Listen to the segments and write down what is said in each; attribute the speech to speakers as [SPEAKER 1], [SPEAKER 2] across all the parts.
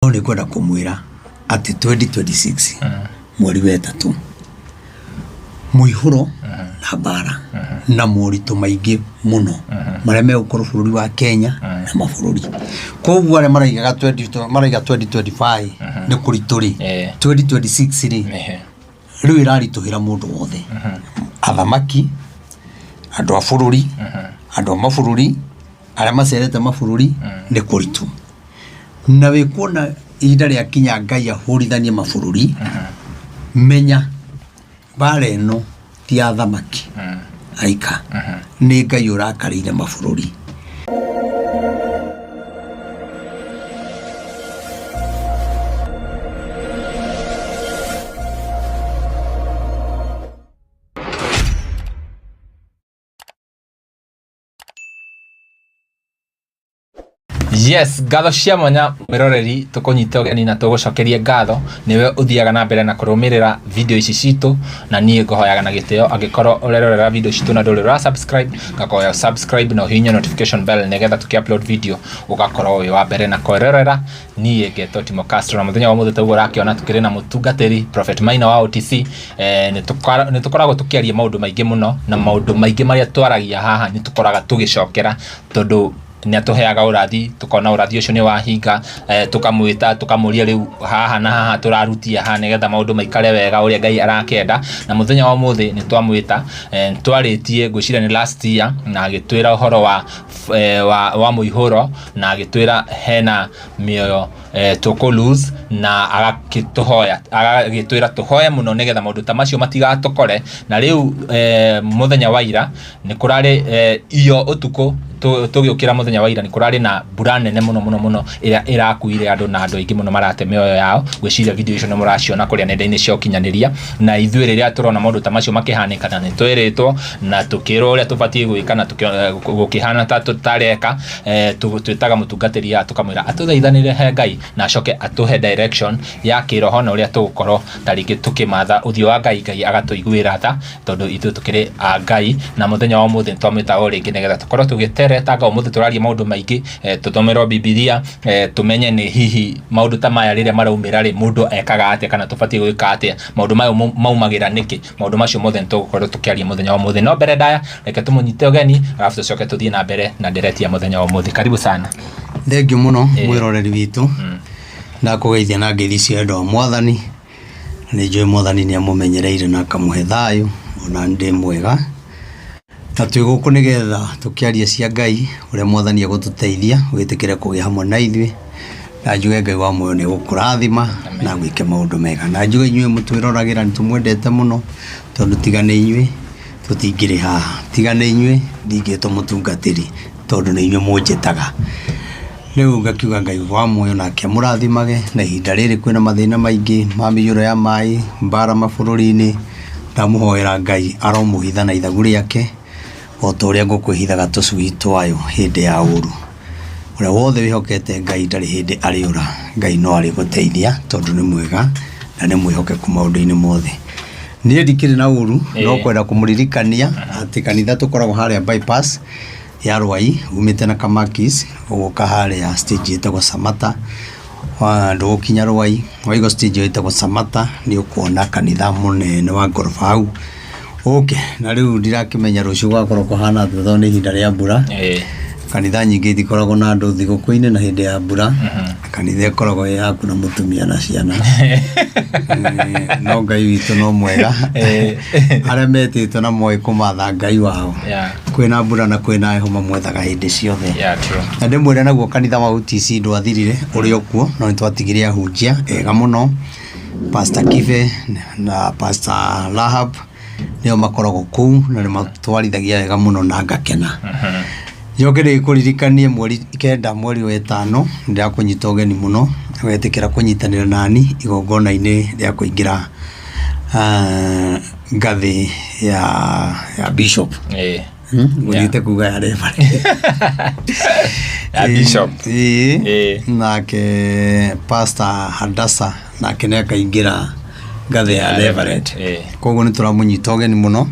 [SPEAKER 1] No nĩ ngwenda kũmwĩra atĩ 2026 mweri wa ĩtatũ mũihũro na mbara na moritũ maingĩ mũno marĩa megũkorwo bũrũri wa Kenya na mabũrũri. Koguo arĩa maraigaga 20 maraiga 2025 nĩ kũritũ rĩ, 2026 rĩ rĩu ĩraritũhĩra mũndũ wothe, athamaki, andũ a bũrũri, andũ a mabũrũri, arĩa macerete mabũrũri nĩ kũritũ. Na wĩkuona ihinda rĩakinya Ngai ahũrithanie mabũrũri, menya mbara ĩno ti ya athamaki aika, nĩ Ngai ũrakarĩire mabũrũri.
[SPEAKER 2] Yes, ngatho cia mwanya mwĩroreri tũkũnyita ũgeni na tũgũcokerie ngatho nĩwe ũthiaga na mbere na kũrũmĩrĩra video ici citũ na niĩ ngũhoyaga na gĩtĩo angĩkorwo ũrerorera video citũ na ndũrĩ ũra subscribe ngakũhoya subscribe na ũhihinye notification bell nĩgetha tũkĩ upload video ũgakorwo wĩ wa mbere na kwĩrorera. Niĩ ngetwo Timo Castro na mũthenya wa ũmũthĩ taguo ũrakĩona tũkĩrĩ na mũtungatĩri Prophet Maina wa OTC. Nĩ tũkoragwo tũkĩaria maũndũ maingĩ mũno na maũndũ maingĩ marĩa twaragia haha nĩ tũkoraga tũgĩcokera tondũ nĩ atũheaga ũrathi tũkona ũrathi ũcio nĩ wahinga, tũkamwĩta tũkamũria rĩu haha na haha tũrarutia ha nĩgetha maũndũ maikare wega ũrĩa Ngai arakĩenda. Na mũthenya wa ũmũthĩ nĩ twamwĩta, twarĩtie ngwĩciria nĩ last year na agĩtwĩra ũhoro wa mũihũro na agĩtwĩra hena mĩoyo tũkũ lose na agagĩtũhoya agagĩtwĩra tũhoye mũno nĩgetha maũndũ ta macio matigatũkore. Na rĩu mũthenya wa ira nĩ kũrarĩ iyo ũtukũ tũgĩũkĩra mũthenya wa ira nĩ kũrarĩ na mbura nene mũno mũno mũno ĩrĩa ĩrakuire andũ na andũ aingĩ mũno marate mĩoyo yao. Ngwĩciria video icio nĩ mũraciona kũrĩa nenda-inĩ cia ũkinyanĩria. Na ithuĩ rĩrĩa tũrona maũndũ ta macio makĩhanĩka na nĩ twĩrĩtwo na tũkĩrwo ũrĩa tũbatiĩ gwĩka na gũkĩhana ta tũtareka, twĩtaga mũtungatĩri haha tũkamwĩra atũthaithanĩre he Ngai na acoke atũhe direction ya kĩroho na ũrĩa tũgũkorwo ta rĩngĩ tũkĩmatha ũthiũ wa Ngai, Ngai agatũiguĩra tha tondũ ithuĩ tũkĩrĩ a Ngai. Na mũthenya wa ũmũthĩ nĩ twamwĩta o rĩngĩ nĩgetha tũkorwo tũgĩteretanga. Ũmũthĩ tũraria maũndũ maingĩ, tũthomerwo Bibilia, tũmenye nĩ hihi maũndũ ta maya rĩrĩa maraumĩra rĩ, mũndũ ekaga atĩa kana tũbatiĩ gwĩka atĩa, maũndũ maya maumagĩra nĩkĩ, maũndũ macio mothe nĩ tũgũkorwo tũkĩaria mũthenya wa ũmũthĩ. No mbere ndaya, reke tũmũnyite ũgeni arabu tũcoke tũthiĩ na mbere na ndereti ya mũthenya wa ũmũthĩ. Karibu sana.
[SPEAKER 1] Thengiũ mũno mwĩroreri witũ, ndakũgeithia na ngeithi cia wendo wa Mwathani. Nĩ njũĩ Mwathani nĩ amũmenyereire na akamũhe thayũ, ona niĩ ndĩ mwega. Na twĩ gũkũ nĩgetha tũkĩarie cia Ngai, ũrĩa Mwathani egũtũteithia, wĩtĩkĩre kũgĩa hamwe na ithuĩ. Na njuge Ngai wa muoyo nĩ egũkũrathima na agwĩke maũndũ mega. Na njuge inyuĩ mũtwĩroragĩra nĩ tũmwendete mũno, tondũ tiga nĩ inyuĩ tũtingĩrĩ haha. Tiga nĩ inyuĩ ndingĩtwo mũtungatĩri, tondũ nĩ inyuĩ mũnjĩtaga. Rĩu ngakiuga Ngai wa muoyo nake amũrathimage, na ihinda rĩrĩ kwĩna mathĩna maingĩ ma mĩiyũro ya maĩ, mbara mabũrũri-inĩ, ndamũhoera Ngai aromũhitha na ithagu rĩake, o ta ũrĩa ngũkũ ĩhithaga tũcui twayo hĩndĩ ya ũru. Ũrĩa wothe wĩhokete Ngai ndarĩ hĩndĩ arĩũra, Ngai no arĩgũteithia tondũ nĩ mwega na nĩ mwĩhokeku maũndũ-inĩ mothe. Niĩ ndikĩrĩ na ũru, no kwenda kũmũririkania atĩ kanitha tũkoragwo harĩa bypass, ya Rwai umĩte na Kamakis ũgoka harĩa stage ĩtagwo Samata, ndũgũkinya Rwai, waigua stage ĩyo ĩtagwo Samata nĩ ũkuona kanitha mũnene wa ngoroba hau, ũke. Na rĩu ndirakĩmenya rũciũ gũgakorwo kũhana atĩa tondũ nĩ ihinda rĩa mbura, kanitha nyingĩ itikoragwo na andũ thigũkũ-inĩ na hĩndĩ ya mbura, kanitha ĩkoragwo ĩ yaku na mũtumia na ciana. No Ngai witũ no mwega, arĩa metĩtwo na moĩ kũmatha Ngai wao. Kwĩna mbura na kwĩna heho mamwethaga hĩndĩ ciothe.
[SPEAKER 2] Yeah, true.
[SPEAKER 1] Na ndĩmwĩre naguo kanitha wa OTC ndwathirire ũrĩ o kuo, no nĩ twatigire ahunjia ega mũno, Pastor Kibe na Pastor Rahab nĩo makoragwo kũu na nĩ matwarithagia wega mũno na ngakena. Njoke ndĩkũririkanie mweri 9 mweri wa ĩtano nĩndĩrakũnyita ũgeni mũno wetĩkĩra kũnyitanĩra nani igongona-inĩ rĩa kũingĩra ngathĩ ya bishop. Ngũthiĩte kuga ya reverend.
[SPEAKER 2] Ya bishop.
[SPEAKER 1] Ĩĩ. Nake Pastor Hadassa nake nĩ akaingĩra ngathĩ ya reverend. Koguo nĩ tũramũnyita ũgeni mũno.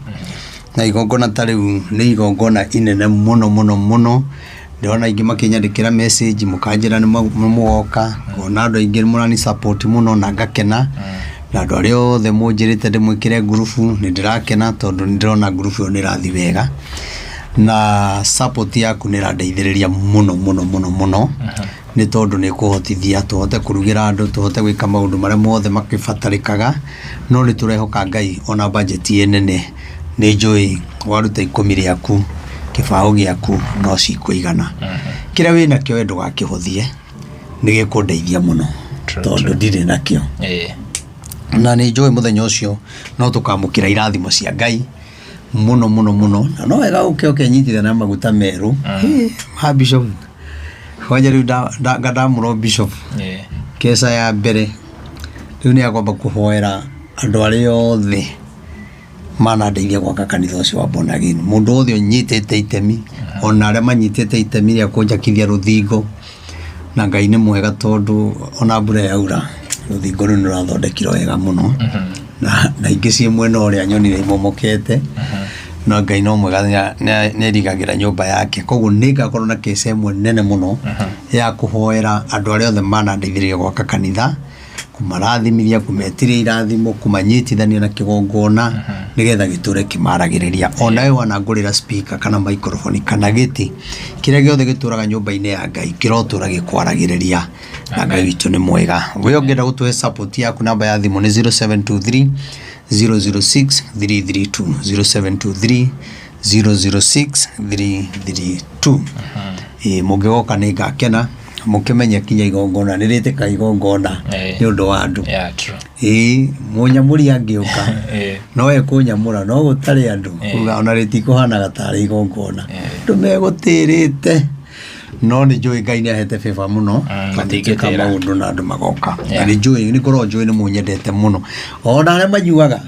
[SPEAKER 1] Na igongona ta rĩu nĩ igongona inene mũno mũno mũno. Ndĩrona aingĩ makĩnyandĩkĩra message mũkanjĩra nĩ mũgoka, ngona andũ aingĩ mũrani support mũno na ngakena. Na andũ arĩa othe mũnjĩrĩte ndĩmwĩkĩre ngurubu nĩ ndĩrakena tondũ nĩ ndĩrona ngurubu ĩyo nĩ ĩrathiĩ wega. Na support yaku nĩ ĩrandeithĩrĩria mũno mũno mũno mũno nĩ tondũ nĩ ĩkũhotithia tũhote kũrugĩra andũ, tũhote gwĩka maũndũ marĩa mothe makĩbatarĩkaga. No nĩ tũrehoka Ngai ona budget ĩ nene nĩ njũĩ waruta ikũmi rĩaku kĩbaũ gĩaku no cikũigana. Kĩrĩa wĩnakĩo we ndũgakĩhũthie, nĩ gĩkũndeithia mũno tondũ ndirĩ nakĩo. Na nĩ njũĩ mũthenya ũcio no tũkamũkĩra irathimo cia Ngai mũno mũno mũno. Na no wega ũke ũkenyitithania na maguta merũ. Ha bishop kwanja rĩu nga ndamũrwo bishop keca ya mbere rĩu nĩ akwamba kũhoera andũ arĩa othe manandeithia gwaka kanitha ũcio wa Born Again. Mũndũ wothe ũnyitĩte itemi, ona arĩa manyitĩte itemi rĩa kũnjakithia rũthingo, na Ngai nĩ mwega tondũ ona mbura yaura rũthingo rũu nĩ rũrathondekirwo wega mũno. Na ingĩ ciĩ mwena ũrĩa nyonire imomokete, no Ngai no mwega, nĩ erigagĩra nyũmba yake. Koguo nĩ ngakorwo na kĩca ĩmwe nene mũno ya kũhoera andũ arĩa othe manandeithĩrĩria gwaka kanitha, kũmarathimithia, kũmetiria irathimo, kũmanyitithania na kĩgongona nĩgetha gĩtũre kĩmaragĩrĩria. Ona we wanangũrĩra speaker kana microphone kana gĩtĩ, kĩrĩa gĩothe gĩtũraga nyũmba-inĩ ya Ngai kĩrotũra gĩkwaragĩrĩria, na Ngai witũ nĩ mwega. We ũngĩenda gũtũhe support yaku, namba ya thimũ nĩ 0723 006 332, 0723 006 332. Ĩĩ, mũngĩgoka nĩ ngakena, mũkĩmenye kinya igongona nĩ rĩtĩka igongona nĩ ũndũ wa andũ.
[SPEAKER 2] Yeah, true.
[SPEAKER 1] Ĩĩ, mũnyamũri angĩũka no ekũnyamũra, no gũtarĩ andũ kuga ona rĩtikũhanaga tarĩ igongona, andũ megũtĩrĩte. No nĩ njũĩ Ngai nĩ ahete favor mũno, tondũ
[SPEAKER 2] Matingĩtĩra.
[SPEAKER 1] njĩka maũndũ na andũ magoka. Na nĩ njũĩ, nĩ ngoragwo njũĩ nĩ mũnyendete mũno, ona arĩa manyuaga.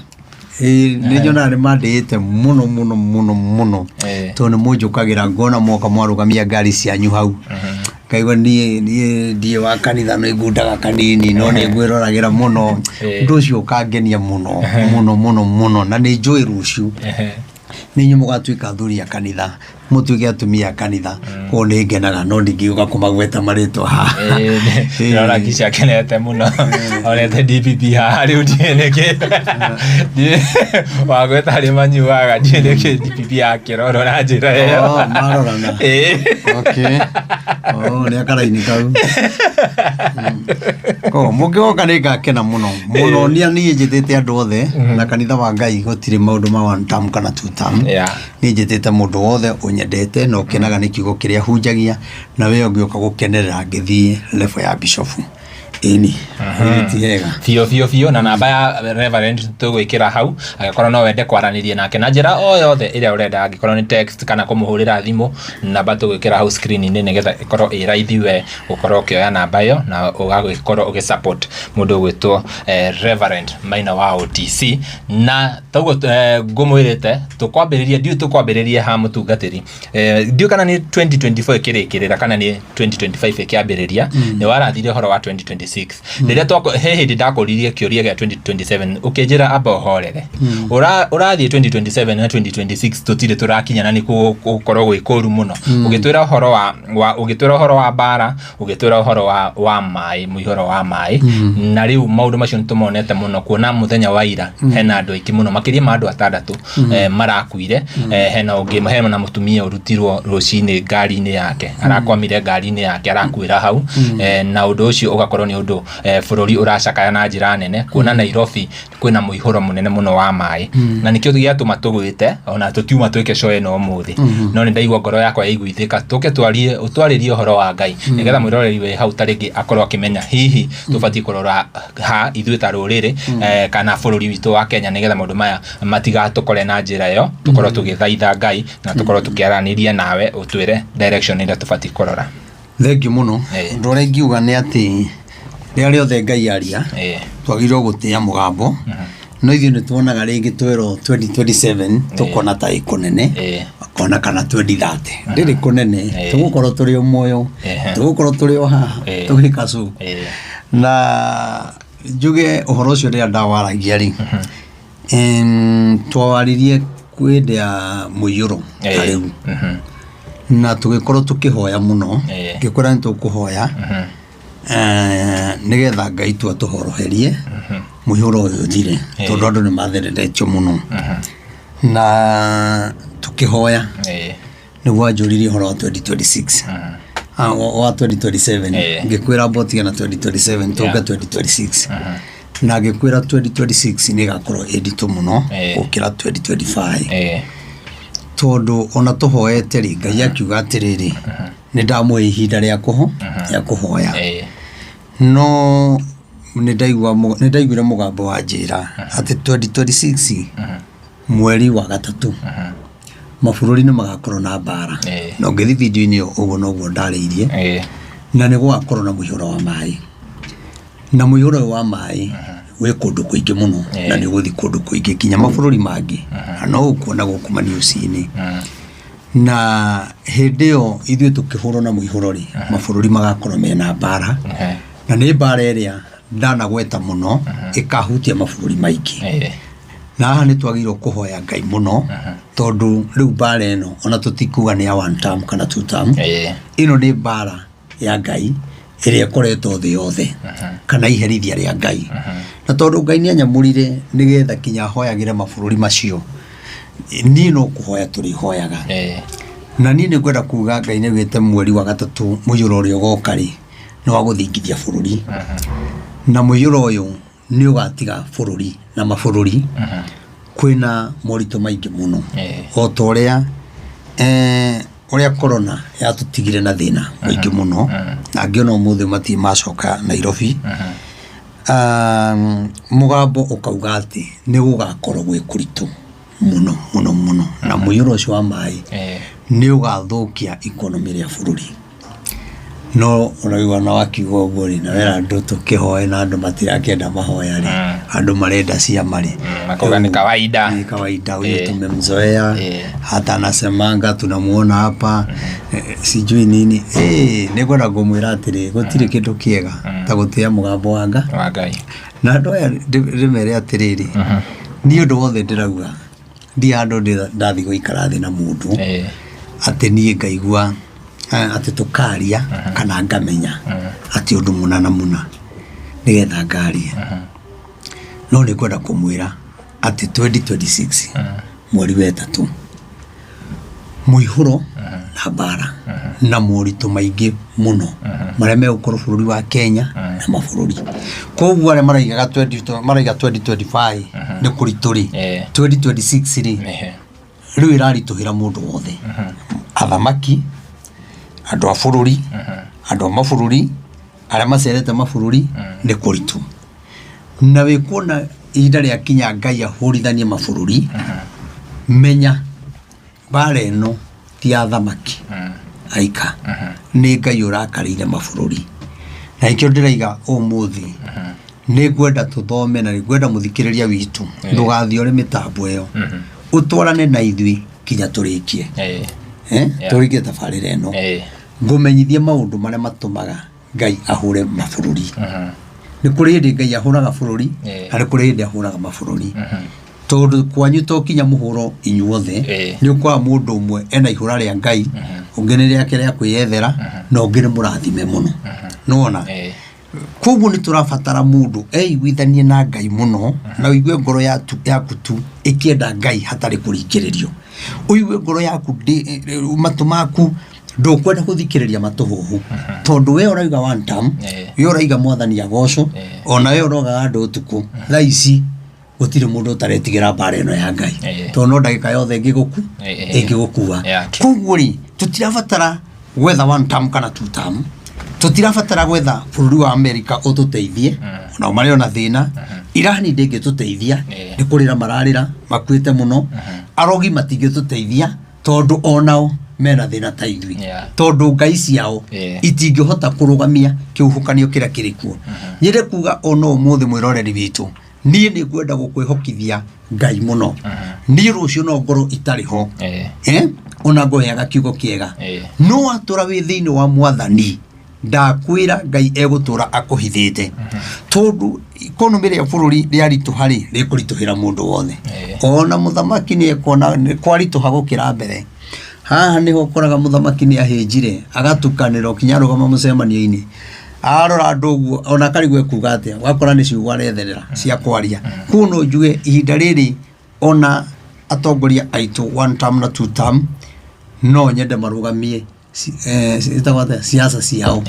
[SPEAKER 1] Ĩĩ, nĩ nyonaga nĩ mandĩĩte mũno mũno mũno mũno tondũ nĩ mũnjũkagĩra, ngona mwoka mwarũgamia ngari cianyu hau, ngaigua niĩ ndiĩ wa kanitha, no ngundaga kanini, no nĩ ngwĩroragĩra mũno. Ũndũ ũcio ũkangenia mũno mũno mũno mũno, na nĩ njũĩ rũciũ nĩ inyuĩ mũgatuĩka athuri a kanitha, mũtuĩke atumia a kanitha. Koguo nĩ ngenaga, no ndingĩũka kũmagweta marĩtwa haha.
[SPEAKER 2] Ndĩrona Kisha akenete mũno onete DPP haha rĩu, ndiũĩ nĩkĩ wagweta arĩa manyuaga, ndiũĩ nĩkĩ DPP akĩrorwo na njĩra ĩyo.
[SPEAKER 1] Oh, marorana. Okay. Oh, nĩ akaraini kau. Koguo mũngĩgoka nĩ ngakena mũno mũno. Niĩ njĩtĩte andũ othe, na kanitha wa Ngai gũtirĩ maũndũ ma one term kana two term. Niĩ njĩtĩte mũndũ wothe ũnyendete na ũkenaga nĩ kiugo kĩrĩa hunjagia, na we ũngĩũka gũkenerera ngĩthiĩ level ya bishofu. Ĩni, ti hega.
[SPEAKER 2] Biũ biũ biũ. Na namba ya Reverend tũgwĩkĩra hau angĩkorwo no wende kwaranĩria nake na njĩra o yothe ĩrĩa ũrenda, angĩkorwo nĩ text kana kũmũhũrĩra thimũ, namba tũgwĩkĩra hau screen-inĩ nĩgetha ĩkorwo ĩ raithi we gũkorwo ũkĩoya namba ĩyo na ũgagĩkorwo ũgĩ support mũndũ ũgwĩtwo Reverend Maina wa OTC. Na toguo ngũmwĩrĩte tũkwambĩrĩria, ndiũĩ tũkwambĩrĩria ha mũtungatĩri, ndiũĩ kana nĩ 2024 ĩkĩrĩkĩrĩra kana nĩ 2025 ĩkĩambĩrĩria, nĩ warathire ũhoro wa 2026 rĩrĩa he hĩndĩ ndakũririe kĩũria gĩa 2027, ũkĩnjĩra amba ũhorere. Ũrathiĩ 2027 na 2026 tũtirĩ tũrakinya na nĩ gũkorwo gwĩ kũru mũno. Ũgĩtwĩra ũhoro wa ũgĩtwĩra ũhoro wa mbara, ũgĩtwĩra ũhoro wa maĩ, mũihũro wa maĩ, na rĩu maũndũ macio nĩ tũmonete mũno, kuona mũthenya wa ira hena andũ aingĩ mũno, makĩria ma andũ atandatũ marakuire. Hena ũngĩ, hena mũtumia ũrutirwo rũcinĩ ngari-inĩ yake, arakwamire ngari-inĩ yake, arakuĩra hau. Na ũndũ ũcio ũgakorwo nĩ ũndũ bũrũri ũracakaya na njĩra nene, kuona Nairobi kwĩna mũihũro mũnene mũno wa maĩ. Na nĩkĩo gĩatũma tũgwĩte, ona tũtiuma twĩke show ĩno ũmũthĩ, no nĩ ndaigua ngoro yakwa yaiguithĩka tũke twarie, ũtwarĩrie ũhoro wa Ngai nĩgetha mwĩroreri wĩ hau ta rĩngĩ akorwo akĩmenya hihi tũbatiĩ kũrora ha ithuĩ ta rũrĩrĩ kana bũrũri witũ wa Kenya, nĩgetha maũndũ maya matigatũkore na njĩra ĩyo, tũkorwo tũgĩthaitha Ngai na tũkorwo tũkĩaranĩria nawe ũtwĩre direction ĩrĩa tũbatiĩ kũrora.
[SPEAKER 1] Thengiũ mũno. Ũndũ ũrĩa ingiuga nĩ atĩ rĩrĩa rĩothe Ngai aria, twagĩrĩirwo gũtĩa mũgambo. No ithuĩ nĩ tuonaga rĩngĩ twerwo 2027 tũkona ta ĩ kũnene, ũkona kana 2030 ndĩrĩ kũnene, tũgũkorwo tũrĩ o muoyo, tũgũkorwo tũrĩ o haha tũgĩka show. Na njuge ũhoro ũcio rĩrĩa ndawaragia rĩ, twawaririe hĩndĩ ya mũiyũro ta rĩu. Na tũgĩkorwo tũkĩhoya mũno. Ngĩkwĩra nĩ tũkũhoya nĩgetha Ngai tu atũhoroherie mũihũro ũyũ ũthire, tondũ andũ nĩ mathereretio mũno. Na tũkĩhoya nĩguo wanjũririe ũhoro wa 2026, wa 2027. Ngĩkwĩra mbotige na 2027, tũke 2026, na ngĩkwĩra 2026 nĩ ĩgakorwo ĩ nditũ mũno gũkĩra 2025, tondũ ona tũhoete rĩ, Ngai akiuga atĩrĩrĩ, nĩ ndamũhe ihinda rĩa rĩa kũhoya. No nĩ ndaiguire mũgambo wa njĩra atĩ 2026 mweri wa gatatũ mabũrũri nĩ magakorwo na mbara. Na ũngĩthiĩ video-inĩ ĩyo, ũguo noguo ndarĩirie. Na nĩ gũgakorwo na mũihũro wa maĩ, na mũihũro ũyũ wa maĩ wĩ kũndũ kũingĩ mũno, na nĩ ũgũthiĩ kũndũ kũingĩ nginya mabũrũri mangĩ, na no ũkuona gũkũ maniũci-inĩ. Na hĩndĩ ĩyo ithuĩ tũkĩhũrwo na mũihũro rĩ, mabũrũri magakorwo mena mbara, na nĩ mbara ĩrĩa ndanagweta mũno ĩkahutia mabũrũri maingĩ. Na haha nĩ twagĩrĩirwo kũhoya Ngai mũno, tondũ rĩu mbara ĩno ona tũtikuga nĩ ya one term kana two term. Ĩno nĩ mbara ya Ngai ĩrĩa ĩkoretwo thĩ yothe, kana iherithia rĩa Ngai. Na tondũ Ngai nĩ anyamũrire nĩgetha kinya hoyagĩre mabũrũri macio, niĩ no kũhoya tũrĩhoyaga. Na niĩ nĩ ngwenda kuga Ngai nĩ augĩte mweri wa gatatũ mũiyũro ũrĩa ũgoka rĩ, nĩ wa gũthingithia bũrũri, na mũiyũro ũyũ nĩ ũgatiga bũrũri na mabũrũri kwĩna moritũ maingĩ mũno, o ta ũrĩa ũrĩa corona yatũtigire na thĩna mũingĩ mũno, na ngĩona ũmũthĩ matirĩ macoka Nairobi. Mũgambo ũkauga atĩ nĩ gũgakorwo gwĩ kũritũ mũno mũno mũno, na mũiyũro ũcio wa maĩ nĩ ũgathũkia economy rĩa bũrũri. No ũraigua na wakiuga ũguo rĩ, na wera andũ tũkĩhoe, na andũ matirakĩenda mahoya rĩ, andũ marenda ciama rĩ.
[SPEAKER 2] Makauga ni kawaida.
[SPEAKER 1] Ni kawaida, huyu tumemzoea, hata anasemanga tunamuona hapa, sijui nini. Nĩ ngwenda ngũmwĩra atĩrĩ, gũtirĩ kĩndũ kĩega ta gũtĩa mũgambo wa Nga
[SPEAKER 2] Wa Ngai.
[SPEAKER 1] Na andũ aya ndĩmere atĩrĩrĩ, niĩ ũndũ wothe ndĩrauga, ndi handũ ndathiĩ gũikara thĩ na mũndũ atĩ niĩ ngaigua atĩ tũkaria kana ngamenya atĩ ũndũ mũna na mũna nĩgetha ngarie. No nĩ ngwenda kũmwĩra atĩ 2026 mweri wa ĩtatũ, mũihũro na mbara na moritũ maingĩ mũno marĩa megũkorwo bũrũri wa Kenya na mabũrũri. Koguo arĩa maraigaga 20 maraiga 2025 nĩ kũritũ rĩ, 2026 rĩ, rĩu ĩraritũhĩra mũndũ wothe, athamaki, andũ a bũrũri, andũ a mabũrũri arĩa macerete mabũrũri, nĩ kũritũ. Na wĩkuona ihinda rĩa kinya Ngai ahũrithanie mabũrũri, menya mbara ĩno ti ya athamaki aika, nĩ Ngai ũrakarĩire mabũrũri. Na nĩkĩo ndĩraiga ũmũthĩ nĩ ngwenda tũthome, na nĩ ngwenda mũthikĩrĩria witũ ndũgathiore mĩtambo ĩyo, ũtwarane na ithuĩ kinya tũrĩkie. Tũrĩkie tabarĩra ĩno. Ngũmenyithie maũndũ marĩa matũmaga Ngai ahũre mabũrũri. Nĩ kũrĩ hĩndĩ Ngai ahũraga bũrũri, na nĩ kũrĩ hĩndĩ ahũraga mabũrũri, tondũ kwanyu to kinya mũhũro inyuothe. Nĩ ũkoraga mũndũ ũmwe ena ihũra rĩa Ngai, ũngĩ nĩ rĩake rĩa kwĩyethera, na ũngĩ nĩ mũrathime mũno, nĩwona? Koguo nĩ tũrabatara mũndũ eiguithanie na Ngai mũno, na ũigue ngoro yaku tu ĩkĩenda Ngai hatarĩ kũringĩrĩrio, ũigue ngoro yaku matũ maku ndũkwenda gũthikĩrĩria matũhũhũ, tondũ we ũrauga one term, we ũrauga Mwathani agocwo, ona we ũrogaga andũ ũtukũ. Thaa ici gũtirĩ mũndũ ũtaretigĩra mbara ĩno ya Ngai, tondũ no ndagĩka yothe ĩngĩgũkua.
[SPEAKER 2] Yeah, true.
[SPEAKER 1] Koguo rĩ, tũtirabatara gwetha one term kana two term, tũtirabatara gwetha bũrũri wa America ũtũteithie, onao marĩ ona thĩna. Irani ndĩngĩtũteithia, nĩ kũrĩra mararĩra makuĩte mũno. Arogi matingĩtũteithia, tondũ onao mena thĩna ta ithuĩ, tondũ ngai ciao itingĩhota kũrũgamia kĩhuhũkanio kĩrĩa kĩrĩ kuo. Nyende kuga ona ũmũthĩ, mwĩroreri witũ, niĩ nĩ ngwenda gũkwĩhokithia Ngai mũno. Niĩ rũciũ no ngorwo itarĩ ho. Ona ngũheaga kiugo kĩega, no watũra wĩ thĩinĩ wa Mwathani, ndakwĩra Ngai egũtũra akũhithĩte, tondũ ikonomi rĩa bũrũri rĩaritũha rĩ, rĩkũritũhĩra mũndũ wothe. Ona mũthamaki nĩ ekuona nĩ kwaritũha gũkĩra mbere. Haha nĩho ũkoraga mũthamaki nĩ ahĩnjire agatukanĩra kinya arũgama mũcemanio-inĩ, arora andũ ũguo ona akarigwo ekuga atĩa, ũgakora nĩ ciugo aretherera cia kwaria. Koguo no njuge ihinda rĩrĩ ona atongoria aitũ one term na two term no nyende marũgamie ĩtagwo atĩa, siasa ciao.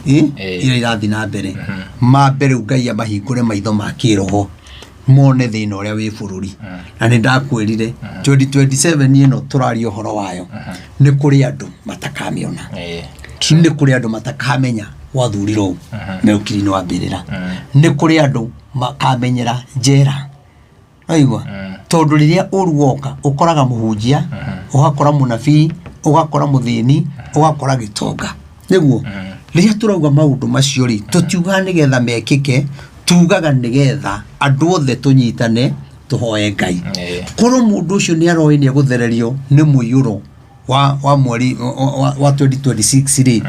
[SPEAKER 1] Ĩ? Iria irathiĩ na mbere, mambe rĩu Ngai amahingũre maitho ma kĩroho mone thĩna ũrĩa wĩ bũrũri. Na nĩ ndakwĩrire 2027 ĩno tũraria ũhoro wayo, nĩ kũrĩ andũ matakamĩona, nĩ kũrĩ andũ matakamenya gwathurirwo ũũ me ũkiri-inĩ wa mbĩrĩra, nĩ kũrĩ andũ makamenyera njera. Waigua? Tondũ rĩrĩa ũru woka ũkoraga mũhunjia, ũgakora mũnabii, ũgakora mũthĩni, ũgakora gĩtonga. Nĩguo? Rĩrĩa tũrauga maũndũ macio rĩ, tũtiugaga nĩgetha mekĩke, tugaga nĩgetha andũ othe tũnyitane tũhoe Ngai. Korwo mũndũ ũcio nĩ aroĩ nĩ egũthererio nĩ mũiyũro wa mweri wa 2026 rĩ,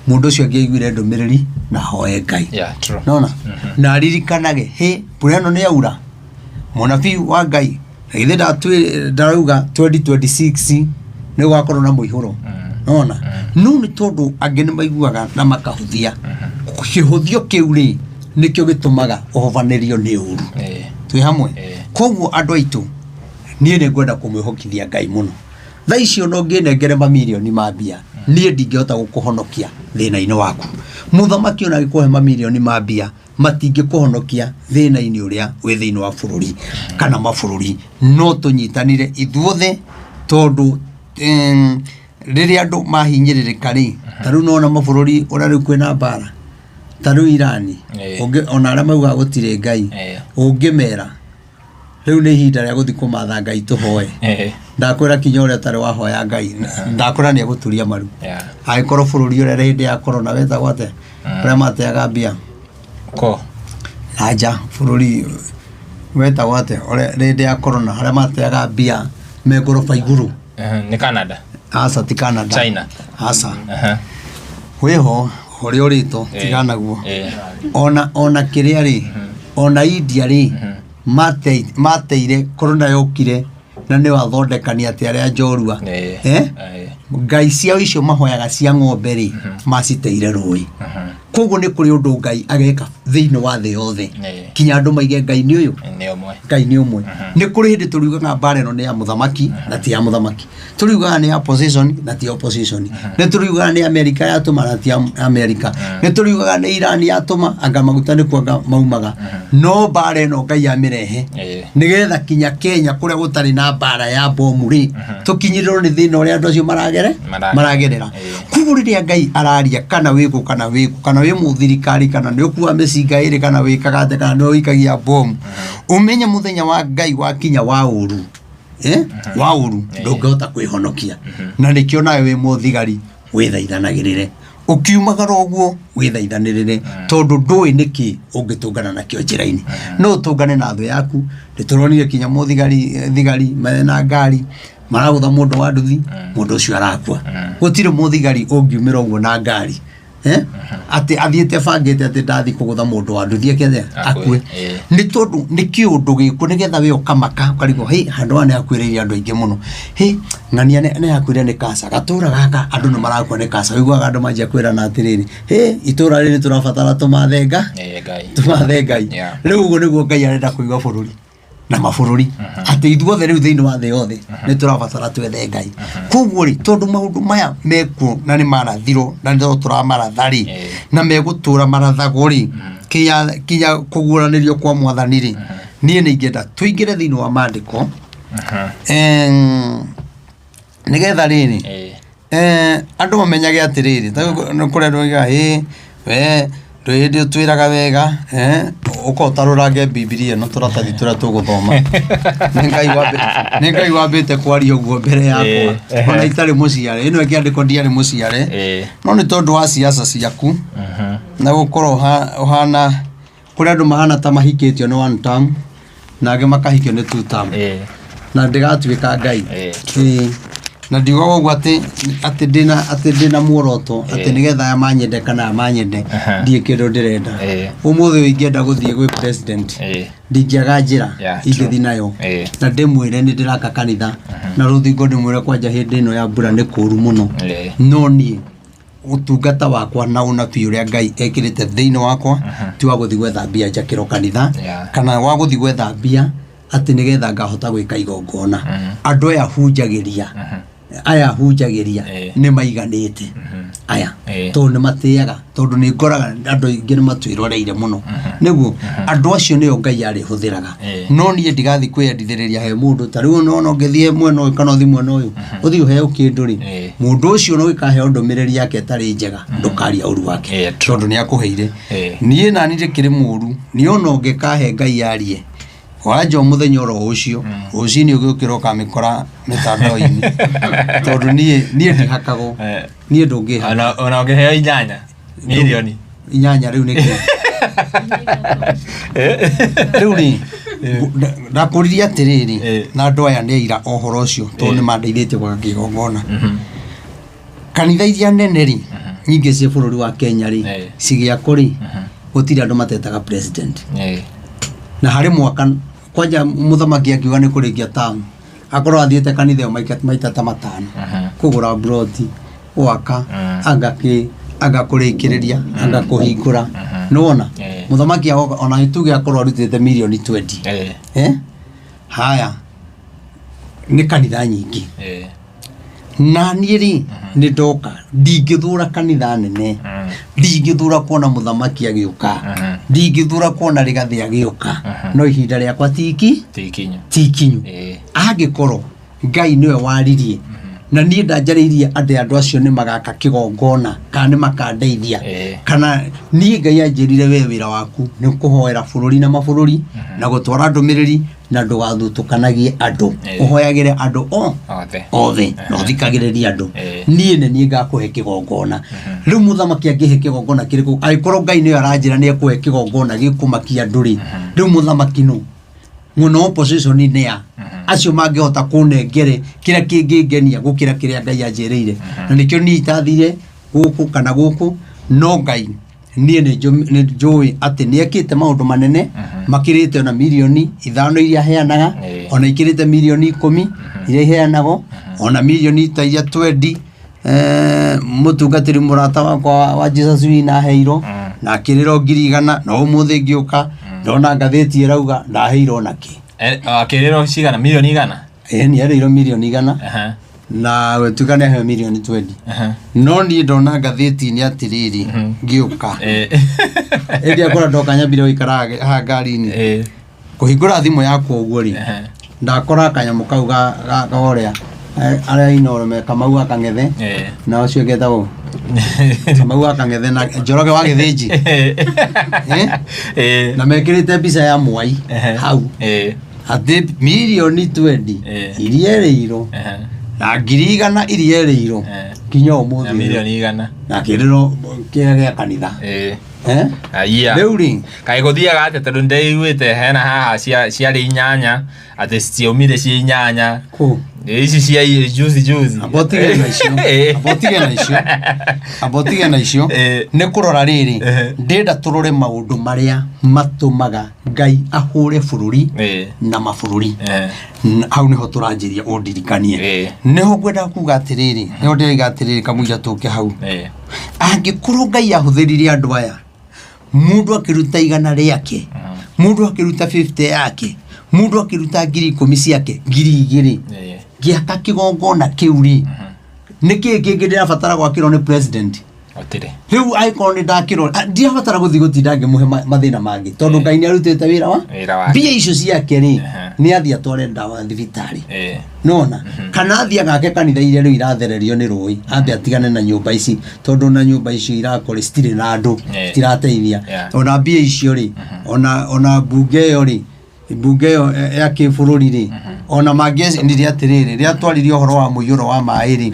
[SPEAKER 1] mũndũ ũcio angĩaiguire ndũmĩrĩri na ahoe Ngai.
[SPEAKER 2] Yeah, true.
[SPEAKER 1] Nona? Na aririkanage, hĩ, mbura ĩno nĩ yaura, mũnabii wa Ngai na githĩ ndarauga 2026 nĩ gũgakorwo na mũihũro. Nona? No nĩ tondũ angĩ nĩ maiguaga na makahũthia. Kĩhũthio kĩu rĩ, nĩkĩo gĩtũmaga ũhobanĩrio nĩ ũru. Twĩ hamwe? Koguo andũ aitũ, niĩ nĩ ngwenda kũmwĩhokithia Ngai mũno. Thaa icio no ngĩnengere mamirioni ma mbia, niĩ ndingĩhota gũkũhonokia thĩna-inĩ waku. Mũthamaki ona angĩkũhe mamirioni ma mbia, matingĩkũhonokia thĩna-inĩ ũrĩa wĩ thĩinĩ wa bũrũri kana mabũrũri. No tũnyitanire ithuothe tondũ rĩrĩa andũ mahinyĩrĩrĩka rĩ, ta rĩu nona mabũrũri ũrĩa rĩu kwĩna mbara, ta rĩu Irani, ona arĩa maugaga gũtirĩ Ngai, ũngĩmera rĩu nĩ ihinda rĩa gũthiĩ kũmatha Ngai tũhoe. Ndakwĩra kinya ũrĩa ũtarĩ wahoya Ngai, ndakwĩra nĩ egũturia maru. Angĩkorwo bũrũri ũrĩa hĩndĩ ya corona wetagwo atĩa, ũrĩa mateaga mbia
[SPEAKER 2] Ko.
[SPEAKER 1] Na nja bũrũri wetagwo atĩa, ũrĩa hĩndĩ ya corona arĩa mateaga mbia me ngoroba igũrũ?
[SPEAKER 2] Nĩ Canada.
[SPEAKER 1] Aca, ti Canada.
[SPEAKER 2] China.
[SPEAKER 1] Aca. Wĩho ũrĩa ũrĩtwo tiganaguo. Ona kĩrĩa rĩ, ona India rĩ, mateire corona yokire na nĩo athondekani atĩ arĩa njorua. Ngai ciao icio mahoyaga cia ng'ombe rĩ, maciteire rũĩ. Koguo nĩ kũrĩ ũndũ Ngai ageka thĩinĩ wa thĩ yothe kinya andũ maige Ngai nĩ ũyũ.
[SPEAKER 2] Nĩ ũmwe.
[SPEAKER 1] Ngai nĩ ũmwe. Nĩ kũrĩ hĩndĩ tũriugaga mbara ĩno nĩ ya mũthamaki na ti ya mũthamaki, tũriugaga nĩ ya opposition na ti ya opposition, nĩ tũriugaga nĩ Amerika yatũma na ti ya Amerika, nĩ tũriugaga nĩ Iran yatũma, anga maguta nĩ kuanga maumaga, no mbara ĩno Ngai amĩrehe nĩgetha kinya Kenya kũrĩa gũtarĩ na mbara ya bomu rĩ, tũkinyĩrĩrwo nĩ thĩna ũrĩa andũ acio maragere maragerera. Koguo rĩrĩa Ngai araria, kana wĩkũ kana wĩkũ, kana wĩ mũthirikari, kana nĩ ũkua mĩcinga ĩrĩ, kana wĩkaga atĩa, kana nĩ ũikagia bomu, ũmenye mũthenya wa Ngai wakinya wa ũru, wa ũru ndũngĩhota kwĩhonokia. Na nĩkĩo nawe wĩ mũthigari wĩthaithanagĩrĩre, ũkiumagara ũguo wĩthaithanĩrĩre, tondũ ndũĩ nĩkĩ ũngĩtũngana nakĩo njĩra-inĩ. No ũtũngane na thũ yaku. Nĩ tũronire kinya mũthigari, thigari mena ngari maragũtha mũndũ wa nduthi, mũndũ ũcio arakua. Gũtirĩ mũthigari ũngiumĩra ũguo na ngari, atĩ athiĩte bangĩte atĩ ndathiĩ kũgũtha mũndũ wa nduthi akethe
[SPEAKER 2] Akue.
[SPEAKER 1] Akue. Nĩ tondũ nĩ kĩũndũ gĩkuo nĩgetha we ũkamaka ũkarigwo, hĩ, handũ haha nĩ hakuĩrĩire andũ aingĩ mũno, hĩ, ng'ania nĩ hakuire nĩ kasa, gatũra gaka andũ nĩ marakua nĩ kasa. Ũiguaga andũ manjia kwĩrana atĩrĩrĩ, hĩ, itũra rĩrĩ tũrabatara tũmathe nga
[SPEAKER 2] Ngai.
[SPEAKER 1] Tũmathe Ngai. Rĩu ũguo nĩguo Ngai arenda kũigua bũrũri na mabũrũri, atĩ ithuothe rĩu thĩinĩ wa thĩ yothe nĩ tũrabatara twethe Ngai. Koguo rĩ, tondũ maũndũ maya mekuo na nĩ marathirwo na no tũramaratha rĩ, na megũtũra marathagwo rĩ, kinya kũguũranĩrio kwa mwathani rĩ, niĩ nĩ ingĩenda tũingĩre thĩinĩ wa maandĩko, nĩgetha rĩrĩ, andũ mamenyage atĩrĩrĩ, ta rĩu nĩ kũrĩ andũ moigaga, ĩ we ndũrĩ hĩndĩ ũtwĩraga wega, ũka ũtarũrange Bibilia ĩno tũratathi tũrĩa tũgũthoma. Nĩ Ngai wambĩte kwaria ũguo mbere yakwa, ona itarĩ mũciare. Ĩno ĩkĩandĩkwo ndiarĩ mũciare, no nĩ tondũ wa siasa ciaku na gũkorwo ũhana, kũrĩ andũ mahana ta mahikĩtio nĩ one term na angĩ makahikio nĩ two term, na ndĩgatuĩka Ngai. Na ndiugaga ũguo atĩ atĩ ndĩna atĩ ndĩna muoroto atĩ
[SPEAKER 2] Ĩĩ.
[SPEAKER 1] nĩgetha aya manyende kana aya manyende.
[SPEAKER 2] Aha.
[SPEAKER 1] Ndiĩ kĩndũ ndĩrenda.
[SPEAKER 2] Ĩĩ.
[SPEAKER 1] Ũmũthĩ ũyũ ingĩenda gũthiĩ gwĩ president, ndingĩaga njĩra
[SPEAKER 2] Yeah,
[SPEAKER 1] ingĩthiĩ
[SPEAKER 2] true.
[SPEAKER 1] nayo
[SPEAKER 2] Ĩĩ.
[SPEAKER 1] na ndĩmwĩre nĩ ndĩraka kanitha na rũthingo, ndĩmwĩre kwanja hĩndĩ ĩno ya mbura nĩ kũũru mũno. No niĩ ũtungata wakwa na ũnabii ũrĩa Ngai ekĩrĩte thĩinĩ wakwa ti wa gũthiĩ gwetha mbia njakĩrwo kanitha kana wa gũthiĩ gwetha mbia atĩ nĩgetha ngahota gwĩka igongona. Andũ aya hunjagĩria, aya hunjagĩria nĩ maiganĩte aya, tondũ nĩ matĩaga, tondũ nĩ ngoraga andũ aingĩ nĩ matwĩroreire mũno. Nĩguo andũ acio nĩo Ngai arĩhũthĩraga. No niĩ ndigathiĩ kwĩyendithĩrĩria he mũndũ. Ta rĩu nona ũngĩthiĩ mwena ũyũ kana ũthiĩ mwena ũyũ, ũthiĩ ũheo kĩndũ rĩ, mũndũ ũcio no gĩkaheo ndũmĩrĩri yake ĩtarĩ njega, ndũkaria ũru wake,
[SPEAKER 2] True.
[SPEAKER 1] tondũ nĩ akũheire. Niĩ nani ndĩkĩrĩ mũru niĩ, ona ũngĩkahe Ngai arie wanja o mũthenya oro ũcio rũcinĩ ũgĩũkĩra ũkamĩkora mĩtandao-inĩ, tondũ niĩ ndihakagwo. Niĩ ndũngĩhaka.
[SPEAKER 2] Ona ũngĩheo 8 mirioni.
[SPEAKER 1] 8 rĩu nĩkĩ rĩu rĩ ndakũririe atĩrĩrĩ, na andũ aya nĩ aira ũhoro ũcio tondũ nĩ mandeithĩtie gwaka kĩgongona. Kanitha iria nene rĩ, nyingĩ cia bũrũri wa Kenya rĩ, cigĩakwo rĩ, gũtirĩ andũ matetaga president. Na harĩ mwaka kwanja mũthamaki akiuga nĩ kũrĩkia tamu, akorwo athiĩte kanitha ĩyo maita ta 5, kũgũra mburoti, gwaka, anga kĩ, anga kũrĩkĩrĩria, anga kũhingũra. Nĩwona mũthamaki agoka, ona tuge akorwo arutĩte mirioni 20. Eh? Haya nĩ kanitha nyingĩ. Na niĩ rĩ, nĩ ndoka, ndingĩthũra kanitha nene, ndingĩthũra kuona mũthamaki agĩũka, ndingĩthũra kuona Rĩgathĩ agĩũka, no ihinda rĩakwa tiki
[SPEAKER 2] Ti ikinyu.
[SPEAKER 1] Ti ikinyu. Angĩkorwo Ngai nĩwe waririe na niĩ ndanjarĩirie atĩ andũ acio nĩ magaka kĩgongona kana nĩ makandeithia, kana niĩ Ngai anjĩrire, we wĩra waku nĩ kũhoera bũrũri na mabũrũri na gũtwara ndũmĩrĩri na ndũgathutũkanagie andũ, ũhoyagĩre andũ o
[SPEAKER 2] Othe.
[SPEAKER 1] Othe na ũthikagĩrĩrie andũ. Niĩ nĩ niĩ ngakũhe kĩgongona. Rĩu mũthamaki angĩhe kĩgongona kĩrĩkũ angĩkorwo Ngai nĩwe aranjĩra nĩ ekũhe kĩgongona gĩkũmakia andũ rĩ? Rĩu mũthamaki nũ mũno opposition nĩ a acio mangĩhota kũnengere kĩrĩa kĩngĩngenia gũkĩra kĩrĩa Ngai anjĩrĩire? Na nĩkĩo niĩ itathire gũkũ kana gũkũ, no Ngai niĩ nĩ njũĩ atĩ nĩ ekĩte maũndũ manene makĩrĩte ona mirioni 5 iria aheanaga, ona ikĩrĩte mirioni 10 iria iheanagwo, ona mirioni ta iria 20 mũtungatĩri mũrata wakwa wa Jesus Wina aheirwo na akĩrĩrwo 100,000. Na ũmũthĩ ngĩũka ndona ngathĩti ĩrauga ndaheirwo nakĩ.
[SPEAKER 2] Akĩrĩrwo cigana? Mirioni 100?
[SPEAKER 1] Ĩĩ, nĩ erĩirwo mirioni 100 na gũtuĩka nĩ aheo mirioni 20. No niĩ ndona ngathĩti-inĩ atĩrĩrĩ, ngĩũka ĩndĩ akora ndoka nyambire gũikara haha ngari-inĩ, kũhingũra thimũ yakwa ũguo rĩ, ndakora kanyamũ kau ga ũrĩa arĩa Inooro me Kamau wa Kang'ethe na ũcio ũngĩ etagwo Kamau wa Kang'ethe na Njoroge wa Gĩthĩnji. Eh? Na mekĩrĩte mbica ya Mwai hau atĩ mirioni 20 iria ĩrĩirwo na 100,000 iria ĩrĩirwo nginya
[SPEAKER 2] Na
[SPEAKER 1] ũmũthĩ ũyũ.
[SPEAKER 2] mirioni 100.
[SPEAKER 1] Na kĩrĩro kĩrĩa gĩa kanitha. Eh?
[SPEAKER 2] Aya.
[SPEAKER 1] Rĩu rĩ,
[SPEAKER 2] Kaĩ gũthiaga atĩa? Tondũ nĩndĩiguĩte hena haha ciarĩ 8, atĩ ciaumire ciĩ 8.
[SPEAKER 1] Kũ?
[SPEAKER 2] Ici cia juzi juzi.
[SPEAKER 1] Amba ũtige na icio. Amba ũtige na icio, amba ũtige na icio. Nĩ kũrora rĩrĩ, ndĩrenda tũrore maũndũ marĩa matũmaga Ngai ahũre bũrũri na mabũrũri. Hau nĩho tũranjĩria ũndirikanie. Nĩho ngwenda kuga atĩrĩrĩ, nĩho ndĩraiga atĩrĩrĩ, kamũira tũke hau, angĩkorwo Ngai ahũthĩrire andũ aya, mũndũ akĩruta 100 rĩake, mũndũ akĩruta 50 yake, mũndũ akĩruta 10,000 ciake, 2,000, ngĩaka kĩgongona kĩu rĩ, nĩ kĩĩ kĩngĩ ndĩrabatara gwakĩrwo nĩ president?
[SPEAKER 2] Gũtirĩ.
[SPEAKER 1] Rĩu angĩkorwo nĩ ndakĩrwo, ndirabatara gũthiĩ gũtinda ngĩmũhe mathĩna mangĩ, tondũ Ngai nĩ arutĩte wĩra wa
[SPEAKER 2] Wĩra wake.
[SPEAKER 1] Mbia icio ciake rĩ, nĩ athiĩ atware ndawa thibitarĩ, nona kana athiĩ agake kanitha iria rĩu irathererio nĩ rũĩ, ambe atigane na nyũmba ici, tondũ na nyũmba icio irakwo rĩ, citirĩ na andũ, citirateithia. Ona mbia icio rĩ, ona mbunge ĩyo rĩ, mbunge ĩyo ya kĩbũrũri rĩ, ona mangĩendire atĩrĩrĩ, rĩrĩa twaririe ũhoro wa mũiyũro wa maĩ rĩ,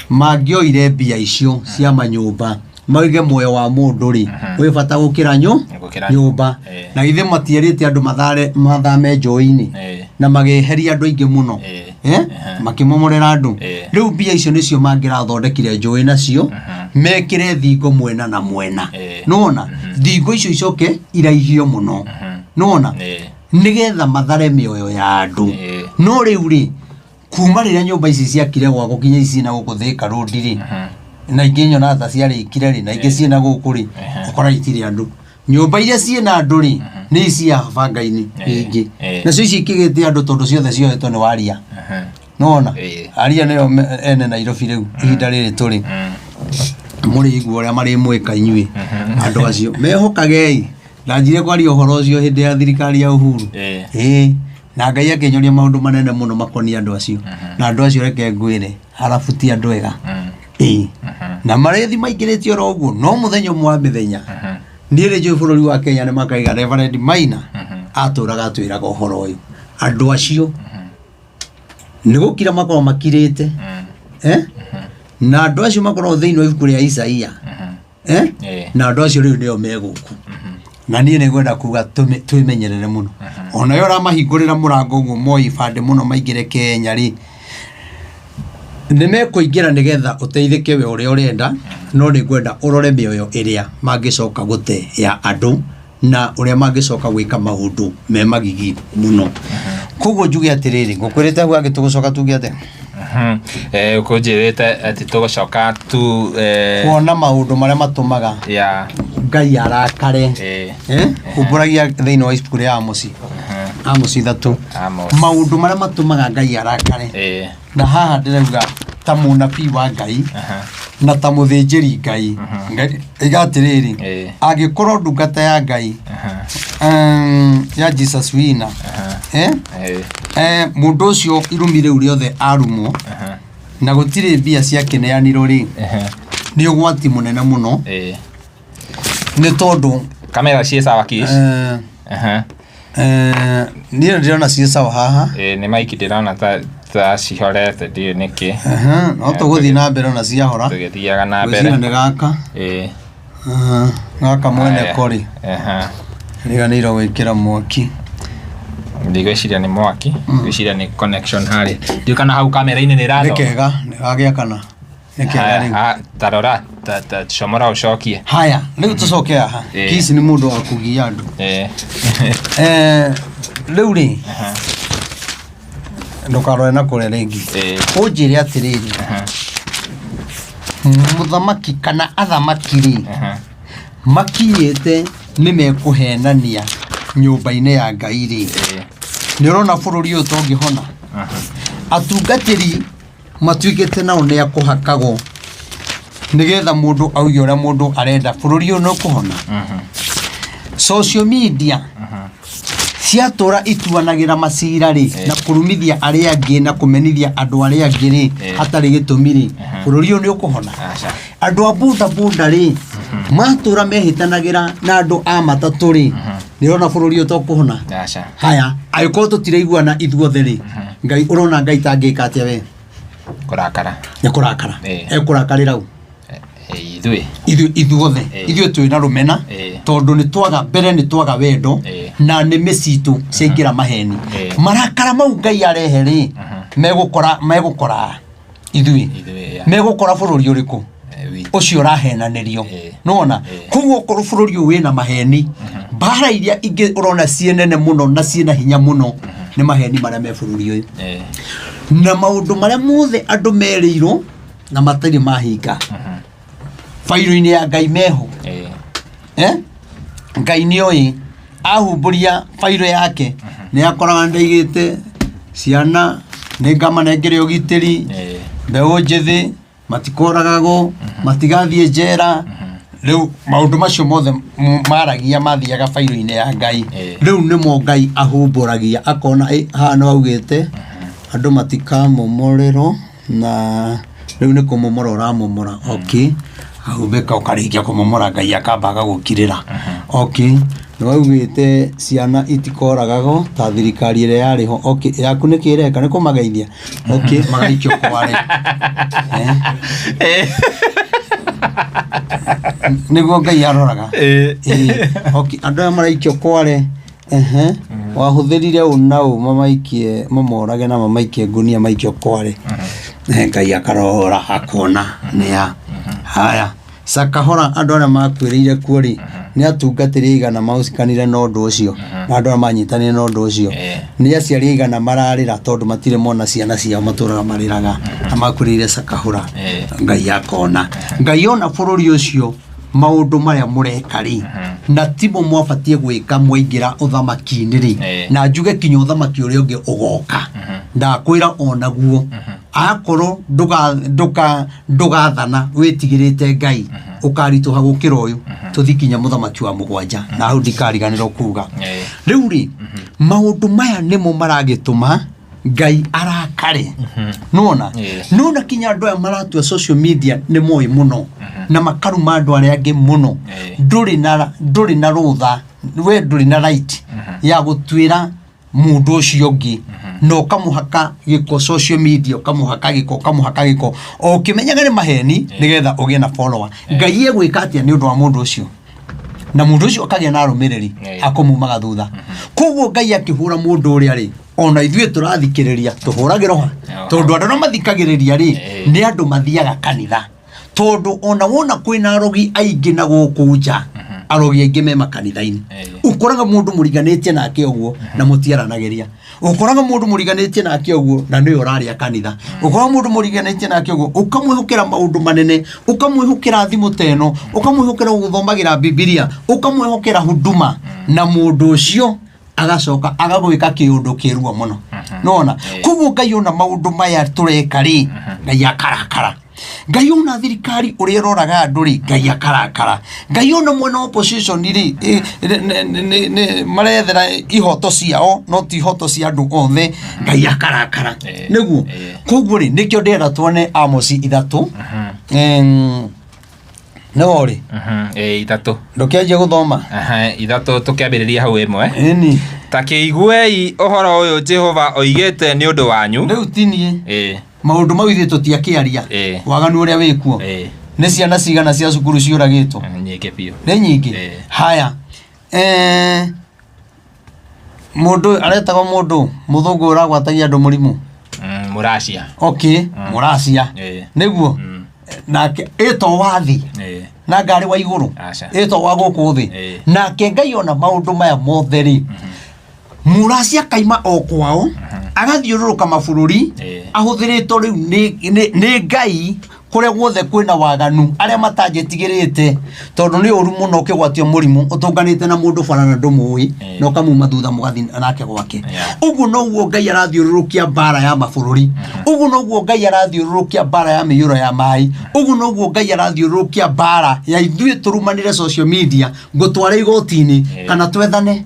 [SPEAKER 1] mangĩoire mbia icio cia manyũmba maige muoyo wa mũndũ rĩ, wĩ bata gũkĩra
[SPEAKER 2] Gũkĩra
[SPEAKER 1] nyũmba. Na githĩ matierĩte andũ mathare mathame njũĩ-inĩ na magĩeheria andũ aingĩ mũno? Eh? Makĩmomorera andũ. Rĩu mbia icio nĩcio mangĩrathondekire njũĩ nacio, mekĩre thingo mwena na mwena. Nĩwona thingo icio icoke iraihio mũno, nĩwona, nĩgetha mathare mĩoyo ya andũ. No rĩu rĩ, kuma rĩrĩa nyũmba ici ciakire gwakwo kinya ici na gũkũ Thika Road rĩ, na ingĩ nyonaga ta ciarĩkire rĩ, na ingĩ ciĩna gũkũ rĩ, ũkora itirĩ andũ. Nyũmba iria ciĩna andũ rĩ, nĩ ici cia bangainĩ ingĩ, nacio ici ikĩgĩte andũ tondũ ciothe cioetwo nĩ waria. Nĩwona aria nĩo ene Nairobi rĩu ihinda rĩrĩ tũrĩ. Mũrĩigua ũrĩa marĩmwĩka inyuĩ andũ acio mehokagei. Ndanjire kwaria ũhoro ũcio hĩndĩ ya thirikari ya Uhuru. Ĩĩ, na Ngai akĩnyonia maũndũ manene mũno makoniĩ andũ acio. Na andũ acio reke ngwĩre, arabu ti andũ ega. Ĩĩ, na marĩthi maingĩrĩtio oro ũguo, no mũthenya ũmwe wa mĩthenya, niĩ nĩ njũĩ bũrũri wa Kenya nĩ makaiga Reverend Maina atũraga atwĩraga ũhoro ũyũ. Andũ acio nĩ gũkira makoragwo makirĩte, eh? Na andũ acio makoragwo thĩinĩ wa ibuku rĩa Isaia, eh? Na andũ acio rĩu nĩo megũkũ. Na niĩ nĩ ngwenda kuga twĩmenyerere mũno. Ona yo ũramahingũrĩra mũrango ũguo moe ibandĩ mũno maingĩre Kenya rĩ, nĩ mekũingĩra nĩgetha ũteithĩke we ũrĩa ũrenda, no nĩ ngwenda ũrore mĩoyo ĩrĩa mangĩcoka gũte ya andũ na ũrĩa mangĩcoka gwĩka maũndũ me magigi mũno. Koguo njuge atĩrĩrĩ, ngũkwĩrĩte hau hangĩ tũgũcoka tuge atĩa?
[SPEAKER 2] Ũkũnjĩrĩte atĩ tũgũcoka tu
[SPEAKER 1] Kuona maũndũ marĩa matũmaga Ngai arakare. Umbũragia thĩinĩ wa ibuku rĩa Amosi, Amosi 3.
[SPEAKER 2] Amos.
[SPEAKER 1] Maũndũ marĩa matũmaga Ngai arakare. Na haha ndĩrauga ta mũnabii wa Ngai na ta mũthĩnjĩri Ngai. Ngai iga atĩrĩrĩ, angĩkorwo ndungata ya Ngai, ya Jesus Winner, mũndũ ũcio irumi rĩu rĩothe arumwo na gũtirĩ mbia ciakĩneanirwo rĩ, nĩ ũgwati mũnene mũno. Nĩ tondũ
[SPEAKER 2] Kamera ciĩ sawa Kish?
[SPEAKER 1] Niĩ ndĩrona ciĩ sawa haha.
[SPEAKER 2] Nĩ maiki ndĩrona ta cihorete, ndiũĩ nĩkĩ.
[SPEAKER 1] No tũgũthiĩ na mbere ona ciahora.
[SPEAKER 2] Tũgĩthiaga na mbere.
[SPEAKER 1] Ngwĩciria nĩ gaka. Gaka mwene kori. Riganĩirwo gwĩkĩra mwaki.
[SPEAKER 2] Ndigwĩciria nĩ mwaki, ngwĩciria nĩ connection harĩa. Ndiũĩ kana hau kamera-inĩ nĩ
[SPEAKER 1] Nĩ
[SPEAKER 2] ĩrathoma.
[SPEAKER 1] kega, nĩ gagĩakana. Nĩ kega rĩu.
[SPEAKER 2] Ta rora, ta comora ũcokie.
[SPEAKER 1] Haya, rĩu tũcoke haha. Kiss nĩ mũndũ wa kũgia andũ. Rĩu rĩ, ndũkarore na kũrĩa rĩngĩ. Ũnjĩre atĩrĩrĩ, mũthamaki kana athamaki rĩ, makinyĩte nĩ mekũhenania nyũmba-inĩ ya Ngai rĩ, nĩ ũrona bũrũri ũyũ tũngĩhona? Atungatĩri matuĩkĩte nao nĩ akũhakagwo nĩgetha mũndũ auge ũrĩa mũndũ arenda, bũrũri ũyũ nĩ ũkũhona? Social media ciatũra ituanagĩra macira rĩ, na kũrumithia arĩa angĩ na kũmenithia andũ arĩa angĩ rĩ, hatarĩ gĩtũmi rĩ, bũrũri ũyũ nĩ ũkũhona? Andũ a bunda bunda rĩ, matũra mehĩtanagĩra na andũ a matatũ rĩ, nĩ ũrona bũrũri ũyũ tũkũhona? Haya, angĩkorwo tũtiraiguana ithuothe rĩ, Ngai, ũrona Ngai tangĩka atĩa we?
[SPEAKER 2] Kũrakara.
[SPEAKER 1] Nĩ kũrakara. Ekũrakarĩra ũ?
[SPEAKER 2] Ithuĩ.
[SPEAKER 1] Ithuothe. Ithuĩ twĩna rũmena, tondũ nĩ twaga mbere, nĩ twaga wendo, na nĩmĩ citũ ciaingĩra maheni. Marakara mau Ngai arehe rĩ, megũkora, megũkora ithuĩ. Megũkora bũrũri ũrĩkũ? Ũcio ũrahenanĩrio. Nĩwona? Koguo okorwo bũrũri ũyũ wĩna maheni, mbara iria ingĩ ũrona ciĩ nene mũno na ciĩna hinya mũno nĩ maheni marĩa me bũrũri ũyũ. Na maũndũ marĩa mothe andũ merĩirwo na matarĩ mahinga, bairũ-inĩ ya Ngai meho. Ngai nĩoĩ, ahumbũria bairũ yake nĩ akoraga ndaigĩte ciana, nĩ ngamanengere ũgitĩri, mbeũ njĩthĩ matikoragagwo, matigathiĩ njera. Rĩu maũndũ macio mothe maragia mathiaga bairũ-inĩ ya Ngai. Rĩu nĩmo Ngai ahumbũragia, akona haha nĩ waugĩte andũ matikamomorerwo, na rĩu nĩ kũmomora ũramomora. Okay, ahumbĩka ũkarĩkia kũmomora, Ngai akamba agagũkirĩra. Okay, nĩ waugĩte ciana itikoragagwo ta thirikari ĩrĩa yarĩ ho. Okay, yaku nĩkĩ ĩreka? Nĩ kũmageithia. Okay, magaikio kware. Nĩguo Ngai aroraga. Okay, andũ aya maraikio kware. Wahũthĩrire ũ na ũ mamaikie, mamorage na mamaikie ngunia maikio kware. Ngai akarora akona nĩa. Haya, Sakahora andũ arĩa makuĩrĩire kuo rĩ, nĩ atungatĩri aigana mahusikanire na ũndũ ũcio, na andũ arĩa manyitanire na ũndũ ũcio. Nĩ aciari aigana mararĩra tondũ matirĩ mona ciana ciao matũraga marĩraga na makuĩrĩire Sakahora. Ngai akona. Ngai ona bũrũri ũcio maũndũ marĩa mũreka rĩ, na timo mwabatiĩ gwĩka mwaingĩra ũthamaki-inĩ rĩ, na njuge kinya ũthamaki ũrĩa ũngĩ ũgoka. Ndakwĩra onaguo, akorwo ndũgathana wĩtigĩrĩte Ngai, ũkaritũha gũkĩra ũyũ, tũthi kinya mũthamaki wa mũgwanja, na hau ndikariganĩrwo kuga. Rĩu rĩ, maũndũ maya nĩmo maragĩtũma Ngai arakare. Nona nona kinya andũ aya maratua social media nĩ moĩ mũno na makaruma andũ arĩa angĩ mũno. Ndũrĩ na rũtha, we ndũrĩ na right ya gũtuĩra mũndũ ũcio ũngĩ na ũkamũhaka gĩko social media, ũkamũhaka gĩko, ũkamũhaka gĩko o ũkĩmenyaga nĩ maheni nĩgetha ũgĩe na follower. Ngai egwĩka atĩa nĩ ũndũ wa mũndũ ũcio? Na mũndũ ũcio akagĩa na arũmĩrĩri akũmumaga thutha. Koguo Ngai akĩhũra mũndũ ũrĩa rĩ, ona ithuĩ tũrathikĩrĩria tũhũragĩrwo ha, tondũ andũ arĩa mathikagĩrĩria rĩ nĩ andũ mathiaga kanitha, tondũ ona wona kwĩna arogi aingĩ na gũkũ nja, arogi aingĩ me makanitha-inĩ. Ũkoraga mũndũ mũriganĩtie nake ũguo na mũtiaranagĩria, ũkoraga mũndũ mũriganĩtie nake ũguo na nĩwe ũrarĩa kanitha, ũkoraga mũndũ mũriganĩtie nake ũguo ũkamwĩhokera maũndũ manene, ũkamwĩhokera thimũ ta ĩno, ũkamwĩhokera gũthomagĩra Bibilia, ũkamwĩhokera huduma, na mũndũ ũcio agacoka agagwĩka kĩũndũ kĩruo mũno. Nona koguo Ngai ona maũndũ maya tũreka rĩ, Ngai akarakara. Ngai ona thirikari ũrĩa ĩroraga andũ rĩ, Ngai akarakara. Ngai ona mwena wa opposition rĩ, marethera ihoto ciao no ti ihoto cia andũ othe, Ngai akarakara. Nĩguo koguo rĩ, nĩkĩo ndĩrenda tuone Amosi 3. Nĩwo rĩ?
[SPEAKER 2] 3.
[SPEAKER 1] Ndũkĩanjie gũthoma.
[SPEAKER 2] 3 tũkĩambĩrĩria hau 1.
[SPEAKER 1] Ĩni.
[SPEAKER 2] Ta kĩiguei ũhoro ũyũ Jehova oigĩte nĩ ũndũ wanyu.
[SPEAKER 1] Rĩu ti niĩ. Maũndũ mau ithuĩ tũtiakĩaria. Waganu ũrĩa wĩkuo. Nĩ ciana cigana cia cukuru ciũragĩtwo?
[SPEAKER 2] Nyingĩ biũ.
[SPEAKER 1] Nĩ nyingĩ. Haya. Mũndũ aretagwo mũndũ mũthũngũ ũragwatagia andũ mũrimũ?
[SPEAKER 2] Mũracia.
[SPEAKER 1] Okay, Mũracia. Nĩguo. Nake ĩto wa thĩ. Na ngarĩ wa igũrũ. Ĩto wa gũkũ thĩ. Nake Ngai ona maũndũ maya mothe rĩ, Mũracia kaima o kwao, agathiũrũrũka mabũrũri, ahũthĩrĩtwo rĩu nĩ Ngai kũrĩa guothe kwĩna waganu, arĩa matanjĩtigĩrĩte, tondũ nĩ ũru mũno ũkĩgwatio mũrimũ ũtũnganĩte na mũndũ bara na ndũmũĩ, na ũkamuma thutha mũgathiĩ nake gwake. Ũguo noguo Ngai arathiũrũrũkia mbara ya mabũrũri, ũguo noguo Ngai arathiũrũrũkia mbara ya mĩiyũro ya maĩ, ũguo noguo Ngai arathiũrũrũkia mbara ya ithuĩ tũrumanĩre social media, ngũtware igoti-inĩ kana twethane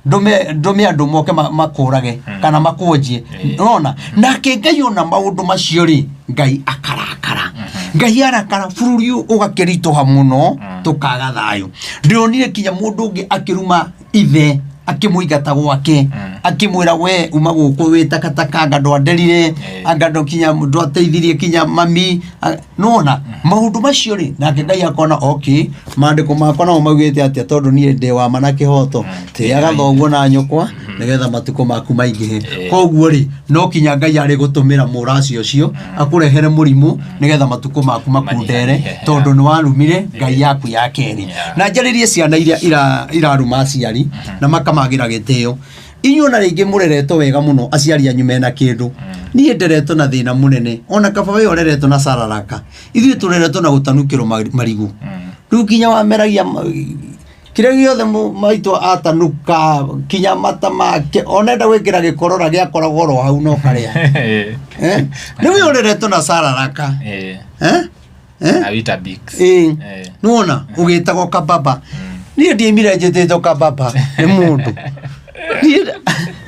[SPEAKER 1] ndũme andũ moke makũrage kana makũnjie. Nona nake Ngai ona maũndũ macio rĩ, Ngai akarakara. Ngai arakara, bũrũri ũyũ ũgakĩritũha mũno, tũkaga thayũ. Ndĩronire kinya mũndũ ũngĩ akĩruma ithe, akĩmũingata gwake, akĩmwĩra we uma gũkũ wĩ takataka, anga ndwanderire, anga kinya ndwateithirie kinya mami. Nona maũndũ macio rĩ, nake Ngai akona okay, maandĩko makwa namo maugĩte atĩa, tondũ niĩ ndĩ wa ma na kĩhoto, tĩaga thoguo na nyũkwa nĩgetha matukũ maku maingĩhe. Koguo rĩ, no kinya Ngai arĩ gũtũmĩra mũraci ũcio akũrehere mũrimũ nĩgetha matukũ maku makundere, tondũ nĩ warumire Ngai yaku ya kerĩ. Na njarĩrie ciana iria iraruma aciari na makamagĩra gĩtĩo. Inyuĩ ona rĩngĩ mũreretwo wega mũno, aciari anyu mena kĩndũ. Niĩ nderetwo na thĩna mũnene, ona kaba we ũreretwo na sararaka. Ithuĩ tũreretwo na gũtanukĩrwo marigũ. Rĩu kinya wameragia kĩrĩa gĩothe maitũ atanuka, kinya mata make, ona enda gwĩkĩra gĩkorora gĩakoragwo oro hau no karĩa. Rĩu we ũreretwo na sararaka.
[SPEAKER 2] Na Weetabix.
[SPEAKER 1] Nĩwona ũgĩtagwo kababa. Niĩ ndiaimire njĩtĩtwo kababa nĩ mũndũ. Niĩ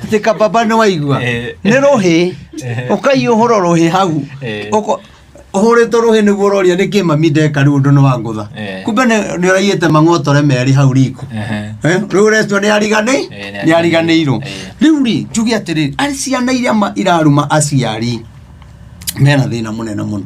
[SPEAKER 1] atĩ kababa nĩ waigua? Nĩ rũhĩ. Ũkaiyũhũra rũhĩ hau. Ũhũrĩtwo rũhĩ nĩguo ũroria nĩkĩ mami ndeka rĩu ũndũ nĩ wangũtha. Kumbe nĩ ũraiyĩte mang'otore merĩ hau riko. Rĩu ũretua nĩ nĩ ariganĩirwo. Rĩu rĩ, njuge atĩrĩrĩ, arĩ ciana iria iraruma aciari mena thĩna mũnene mũno.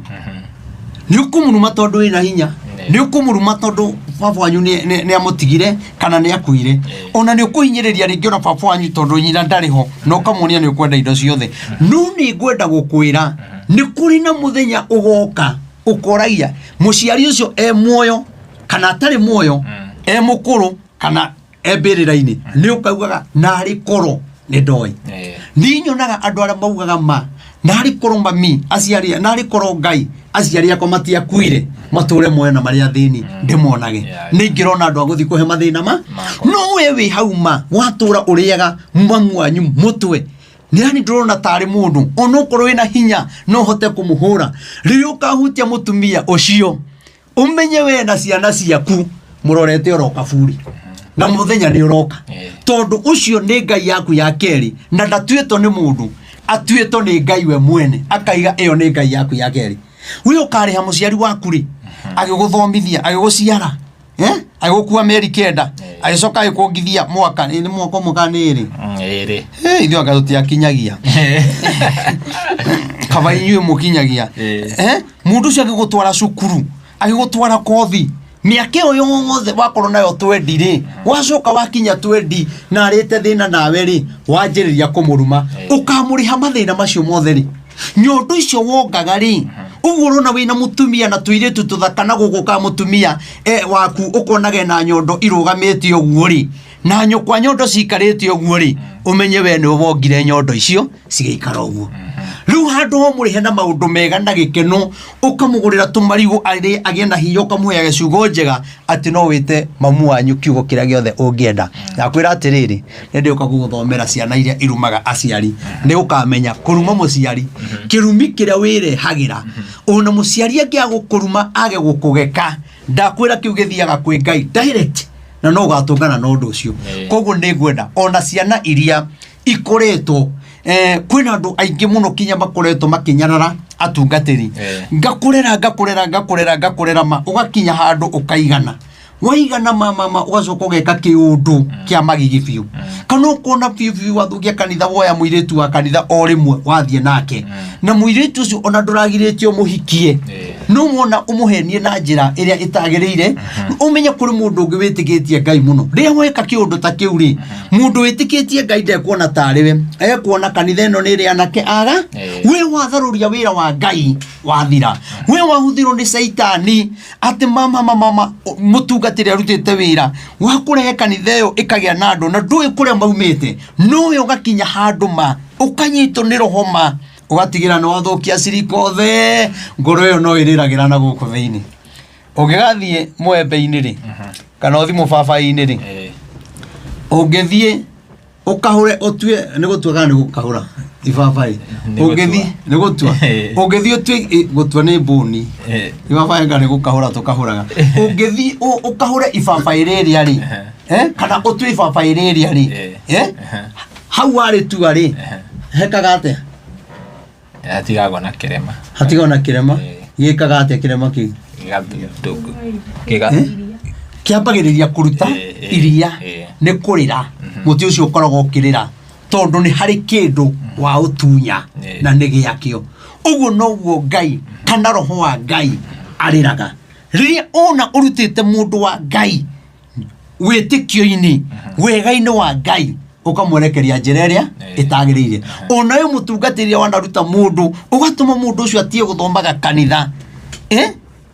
[SPEAKER 1] Nĩ ũkũmũruma tondũ wĩna hinya. Nĩ ũkũmũruma tondũ baba wanyu nĩ amũtigire kana nĩ akuire. Ona nĩ ũkũhinyĩrĩria rĩngĩ ona baba wanyu tondũ nyina ndarĩ ho, na ũkamuonia nĩ ũkwenda indo ciothe. No nĩ ngwenda gũkwĩra nĩ kũrĩ na mũthenya ũgoka ũkoragia mũciari ũcio e muoyo kana atarĩ muoyo, e mũkũrũ kana e mbĩrĩra-inĩ, nĩ ũkaugaga narĩ korwo nĩ ndoĩ. Niĩ nyonaga andũ arĩa maugaga ma narĩ korwo mami aciari, narĩ korwo Ngai aciari akwa matiakuire matũre muoyo na marĩ athĩni ndĩmonage. Nĩ ingĩrona andũ a gũthiĩ kũhe mathĩna ma
[SPEAKER 2] Makwa.
[SPEAKER 1] No we wĩ hau ma watũra ũrĩaga mamu wanyu mũtwe, yani ndũrona tarĩ mũndũ onokorwo wĩna hinya no ũhote kũmũhũra. Rĩrĩa ũkahutia mũtumia ũcio, ũmenye we na ciana ciaku mũrorete oro kaburi, na mũthenya nĩ ũroka, tondũ ũcio nĩ Ngai yaku ya kerĩ, na ndatuĩtwo nĩ mũndũ, atuĩtwo nĩ Ngai we mwene, akaiga ĩyo nĩ Ngai yaku ya kerĩ. We ũkarĩha mũciari waku rĩ, agĩgũthomithia, agĩgũciara, agĩgũkua mĩeri 9, agĩcoka agĩkuongithia mwaka, nĩ mwaka ũmwe kana nĩ ĩrĩ?
[SPEAKER 2] Ĩrĩ.
[SPEAKER 1] Ithuĩ anga tũtiakinyagia, kaba inyuĩ mũkinyagia. Mũndũ ũcio agĩgũtwara cukuru, agĩgũtwara kothi, mĩaka ĩyo yothe wakorwo nayo twendi rĩ, wacoka wakinya twendi na arĩte thĩna nawe rĩ, wanjĩrĩria kũmũruma. Ũkamũrĩha mathĩna macio mothe rĩ, nyondo icio wongaga rĩ, ũguo ũrona wĩna mũtumia na tũirĩtu tũthaka na gũkũ ka mũtumia waku ũkonaga na nyondo irũgamĩte ũguo rĩ, na nyũkwa nyondo cikarĩte ũguo rĩ, ũmenye we nĩwe wongire nyondo icio cigĩikara ũguo. Rĩu handũ ho mũrĩhe na maũndũ mega na gĩkeno, ũkamũgũrĩra tũmarigũ arĩe agĩe na hinya, ũkamũheaga ciugo njega atĩ no wĩte mamu wanyu kiugo kĩrĩa gĩothe ũngĩenda. Ndakwĩra atĩrĩrĩ, nĩ ndĩũka gũgũthomera ciana iria irumaga aciari, nĩ ũkamenya kũruma mũciari kĩrumi kĩrĩa wĩrehagĩra. Ona mũciari angĩaga gũkũruma age gũkũgeka, ndakwĩra kĩu gĩthiaga kwĩ Ngai direct, na no ũgatũngana na ũndũ ũcio. Koguo nĩ ngwenda ona ciana iria ikoretwo, kwĩna andũ aingĩ mũno kinya makoretwo makĩnyarara atungatĩri. Ngakũrera, ngakũrera, ngakũrera, ngakũrera ma ũgakinya handũ ũkaigana, waigana ma mama, ũgacoka ũgeka kĩũndũ kĩa magigi biũ, kana ũkona biũ biũ wathũkia kanitha, woya mũirĩtu wa kanitha o rĩmwe wathiĩ nake, na mũirĩtu ũcio ona ndũragirĩtio mũhikie, no wona ũmũhenie na njĩra ĩrĩa ĩtagĩrĩire. Ũmenye kũrĩ mũndũ ũngĩ wĩtĩkĩtie Ngai mũno. Rĩrĩa weka kĩũndũ ta kĩu rĩ, mũndũ wĩtĩkĩtie Ngai ndekuona tarĩ we, ekuona kanitha ĩno nĩ ĩrĩ anake aga. We watharũria wĩra wa Ngai wathira, we wahũthĩrwo nĩ caitani atĩ mama mama mama mũtungatĩri arutĩte wĩra wa kũrehe kanitha ĩyo ĩkagĩa na andũ na ndũĩ kũrĩa maumĩte, nowe ũgakinya handũ ma ũkanyitwo nĩ roho ma ũgatigĩra nĩ wathũkia cirika othe. Ngoro ĩyo no ĩrĩragĩra na gũkũ thĩinĩ. Ũngĩgathiĩ mwembe-inĩ rĩ, kana ũthiĩ mũbabaĩ-inĩ rĩ, ũngĩthiĩ ũkahũre, ũtue nĩ gũtua kana nĩ gũkahũra ibabaĩ?
[SPEAKER 2] Nĩ gũtua.
[SPEAKER 1] Ũngĩthiĩ nĩ gũtua. Ũngĩthiĩ ũtue gũtua nĩ mbũni. Ibabaĩ nga nĩ gũkahũra tũkahũraga. Ũngĩthiĩ ũkahũre ibabaĩ rĩrĩa rĩ, kana ũtue ibabaĩ rĩrĩa rĩ, hau warĩtua rĩ, hekaga atĩa?
[SPEAKER 2] Hatigagwo na kĩrema.
[SPEAKER 1] Hatigagwo na kĩrema. Gĩkaga atĩa kĩrema kĩu? Kĩambagĩrĩria kũruta iria. Nĩ kũrĩra mũtĩ ũcio ũkoragwo ũkĩrĩra, tondũ nĩ harĩ kĩndũ wa ũtunya na nĩ gĩakĩo. Ũguo noguo Ngai kana roho wa Ngai arĩraga rĩrĩa ona ũrutĩte mũndũ wa Ngai wĩtĩkio-inĩ, wega-inĩ wa Ngai, ũkamwerekeria njĩra ĩrĩa ĩtagĩrĩire. Ona we mũtungatĩri wanaruta mũndũ, ũgatũma mũndũ ũcio atige gũthomaga kanitha,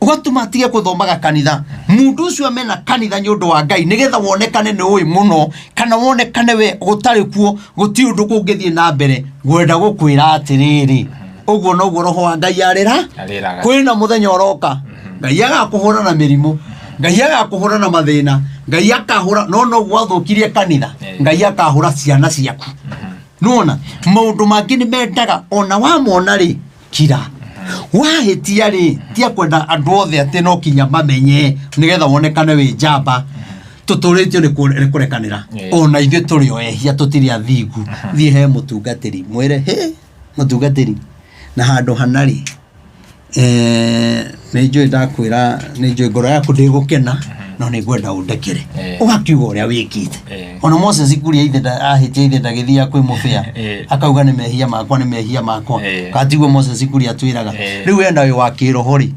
[SPEAKER 1] ũgatũma atige gũthomaga kanitha, mũndũ ũcio amena kanitha nĩ ũndũ wa Ngai, nĩgetha wonekane nĩ ũĩ mũno, kana wonekane we gũtarĩ kuo gũtirĩ ũndũ kũngĩthiĩ na mbere. Ngwenda gũkwĩra atĩrĩrĩ, ũguo noguo roho wa Ngai arĩra.
[SPEAKER 2] Arĩraga.
[SPEAKER 1] Kwĩna mũthenya ũroka Ngai agakũhũra na mĩrimũ, Ngai agakũhũra na mathĩna, Ngai akahũra no noguo wathũkirie kanitha. Ngai akahũra ciana ciaku. Nona maũndũ mangĩ nĩ mendaga ona wamona rĩ, kira wahĩtia rĩ, tia kwenda andũ othe atĩ no kinya mamenye nĩgetha wonekane wĩ njamba. Tũtũrĩtio nĩ kũrekanĩra. Ona ithuĩ tũrĩ o ehia, tũtirĩ athingu. Thiĩ he mũtungatĩri, mwĩre, hĩ mũtungatĩri, na handũ hana rĩ, nĩ njũĩ ndakwĩra, nĩ njũĩ ngoro yaku ndĩgũkena, No nĩ ngwenda ũndekere.
[SPEAKER 2] Eh.
[SPEAKER 1] Ũgakiuga ũrĩa wĩkĩte.
[SPEAKER 2] Eh.
[SPEAKER 1] Ona Moses kuria ithe ahĩtia ithe ndagĩthiaga kwĩ mũbĩa
[SPEAKER 2] Eh.
[SPEAKER 1] akauga nĩ mehia makwa, nĩ mehia makwa.
[SPEAKER 2] Eh.
[SPEAKER 1] Katiguo Moses kuria atwĩraga.
[SPEAKER 2] Eh.
[SPEAKER 1] Rĩu we nawe wa kĩroho rĩ,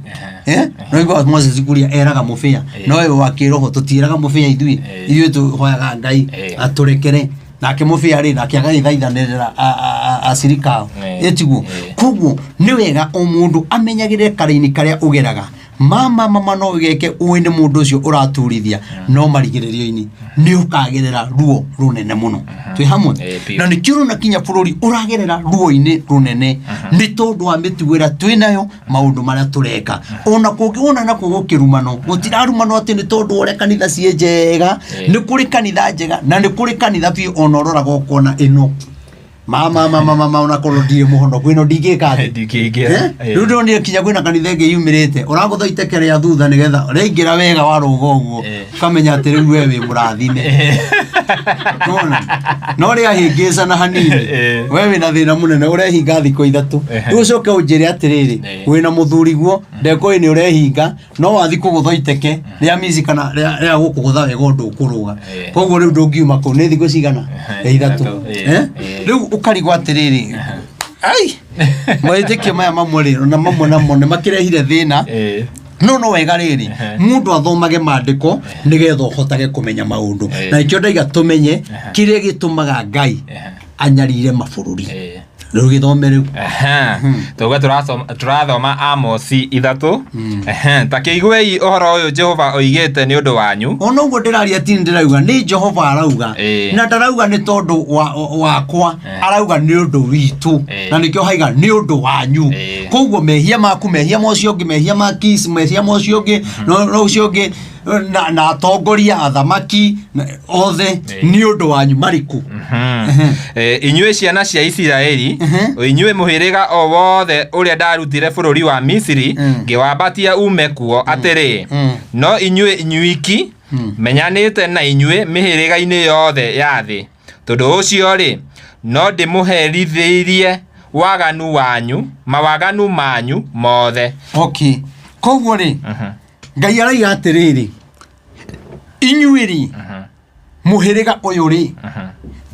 [SPEAKER 2] Ehe.
[SPEAKER 1] eh? No igua Moses kuria eraga mũbĩa,
[SPEAKER 2] Eh.
[SPEAKER 1] no we wa kĩroho tũtiĩraga mũbĩa ithuĩ.
[SPEAKER 2] Eh.
[SPEAKER 1] Ithuĩ tũhoyaga Ngai
[SPEAKER 2] Eh.
[SPEAKER 1] atũrekere, nake mũbĩa rĩ, nake agagĩthaithanĩrĩra acirika ao.
[SPEAKER 2] Eh.
[SPEAKER 1] Ĩtiguo.
[SPEAKER 2] Eh.
[SPEAKER 1] Koguo nĩ wega o mũndũ amenyagĩrĩre karaini karĩa ũgeraga. Mama mama no ũgeke ũĩ nĩ mũndũ ũcio ũraturithia, no marigĩrĩrio-inĩ nĩ ũkagerera ruo rũnene mũno. Twĩ hamwe?
[SPEAKER 2] Eh, biũ.
[SPEAKER 1] Na nĩkĩo ũrona kinya bũrũri ũragerera ruo-inĩ rũnene nĩ tondũ wa mĩtugo ĩrĩa twĩ nayo, maũndũ marĩa tũreka. Ona kũngĩ ona nakuo gũkĩrumanwo, gũtirarumanwo atĩ nĩ tondũ ũrĩa kanitha ciĩ njega.
[SPEAKER 2] Eh.
[SPEAKER 1] Nĩ kũrĩ kanitha njega na nĩ kũrĩ kanitha biũ ona ũroraga ũkona ĩno mama mama mama, ona korwo ndirĩ mũhonoku ĩno ndingĩka atĩ.
[SPEAKER 2] Ndingĩingĩra.
[SPEAKER 1] Eh?
[SPEAKER 2] Eh.
[SPEAKER 1] Rĩu ndĩronire kinya kwĩna kanitha ĩngĩ yumĩrĩte ũragũtha iteke rĩa thutha nĩgetha rĩaingĩra wega warũga ũguo
[SPEAKER 2] Eh.
[SPEAKER 1] ũkamenya atĩ rĩu we wĩ mũrathime. Nĩwona? No rĩahĩngĩcana hanini,
[SPEAKER 2] Eh.
[SPEAKER 1] we wĩna thĩna mũnene, ũrehinga thikũ 3.
[SPEAKER 2] Ehe.
[SPEAKER 1] Rĩu ũcoke ũnjĩre atĩrĩrĩ,
[SPEAKER 2] Eh.
[SPEAKER 1] wĩna mũthuriguo ndekũĩ nĩ ũrehinga, no wathi kũgũtha iteke rĩa mici kana rĩa gũkũgũtha wega ũndũ ũkũrũga.
[SPEAKER 2] Eh.
[SPEAKER 1] Koguo rĩu ndũngiuma kũu nĩ thikũ cigana?
[SPEAKER 2] Ehe,
[SPEAKER 1] 3.
[SPEAKER 2] 3, eh,
[SPEAKER 1] Eh?
[SPEAKER 2] eh.
[SPEAKER 1] Rĩu ũkarigwo atĩrĩrĩ, ai mahĩtĩkio maya mamwe rĩ, ona mamwe namo nĩ makĩrehire thĩna.
[SPEAKER 2] Eh.
[SPEAKER 1] No wega rĩrĩ,
[SPEAKER 2] Ehe.
[SPEAKER 1] mũndũ athomage maandĩko nĩgetha ũhotage kũmenya maũndũ.
[SPEAKER 2] Eh.
[SPEAKER 1] Na nĩkĩo ndaiga tũmenye kĩrĩa gĩtũmaga Ngai
[SPEAKER 2] Ehe.
[SPEAKER 1] anyarire mabũrũri.
[SPEAKER 2] Eh.
[SPEAKER 1] Rĩu gĩthome rĩu.
[SPEAKER 2] Ehe. Tuge tũrathoma Amosi 3. Ehe. Ta kĩiguei ũhoro ũyũ Jehova oigĩte nĩ ũndũ wanyu.
[SPEAKER 1] Ona ũguo ndĩraria ti ndĩrauga nĩ Jehova arauga.
[SPEAKER 2] Eh.
[SPEAKER 1] Na ndarauga nĩ tondũ wakwa,
[SPEAKER 2] Eh.
[SPEAKER 1] arauga nĩ ũndũ witũ.
[SPEAKER 2] Eh.
[SPEAKER 1] Na nĩkĩo haiga nĩ ũndũ wanyu.
[SPEAKER 2] Eh.
[SPEAKER 1] Koguo mehia maku, mehia ma ũcio ũngĩ, mehia ma Kiss, mehia ma ũcio ũngĩ, no ũcio ũngĩ, na atongoria, athamaki, othe
[SPEAKER 2] Eh.
[SPEAKER 1] nĩ ũndũ wanyu marĩkũ?
[SPEAKER 2] Eh, inyuĩ ciana cia Isiraeli, inyuĩ mũhĩrĩga o wothe ũrĩa ndarutire bũrũri wa Misiri, ngĩwambatia ume kuo atĩrĩ, no inyuĩ inyuiki menyanĩte na inyuĩ mĩhĩrĩga-inĩ yothe ya thĩ. Tondũ ũcio rĩ, no ndĩmũherithĩirie waganu wanyu, mawaganu manyu mothe.
[SPEAKER 1] Okay. Koguo rĩ, Ngai araiga atĩrĩrĩ, inyuĩ rĩ, mũhĩrĩga ũyũ rĩ,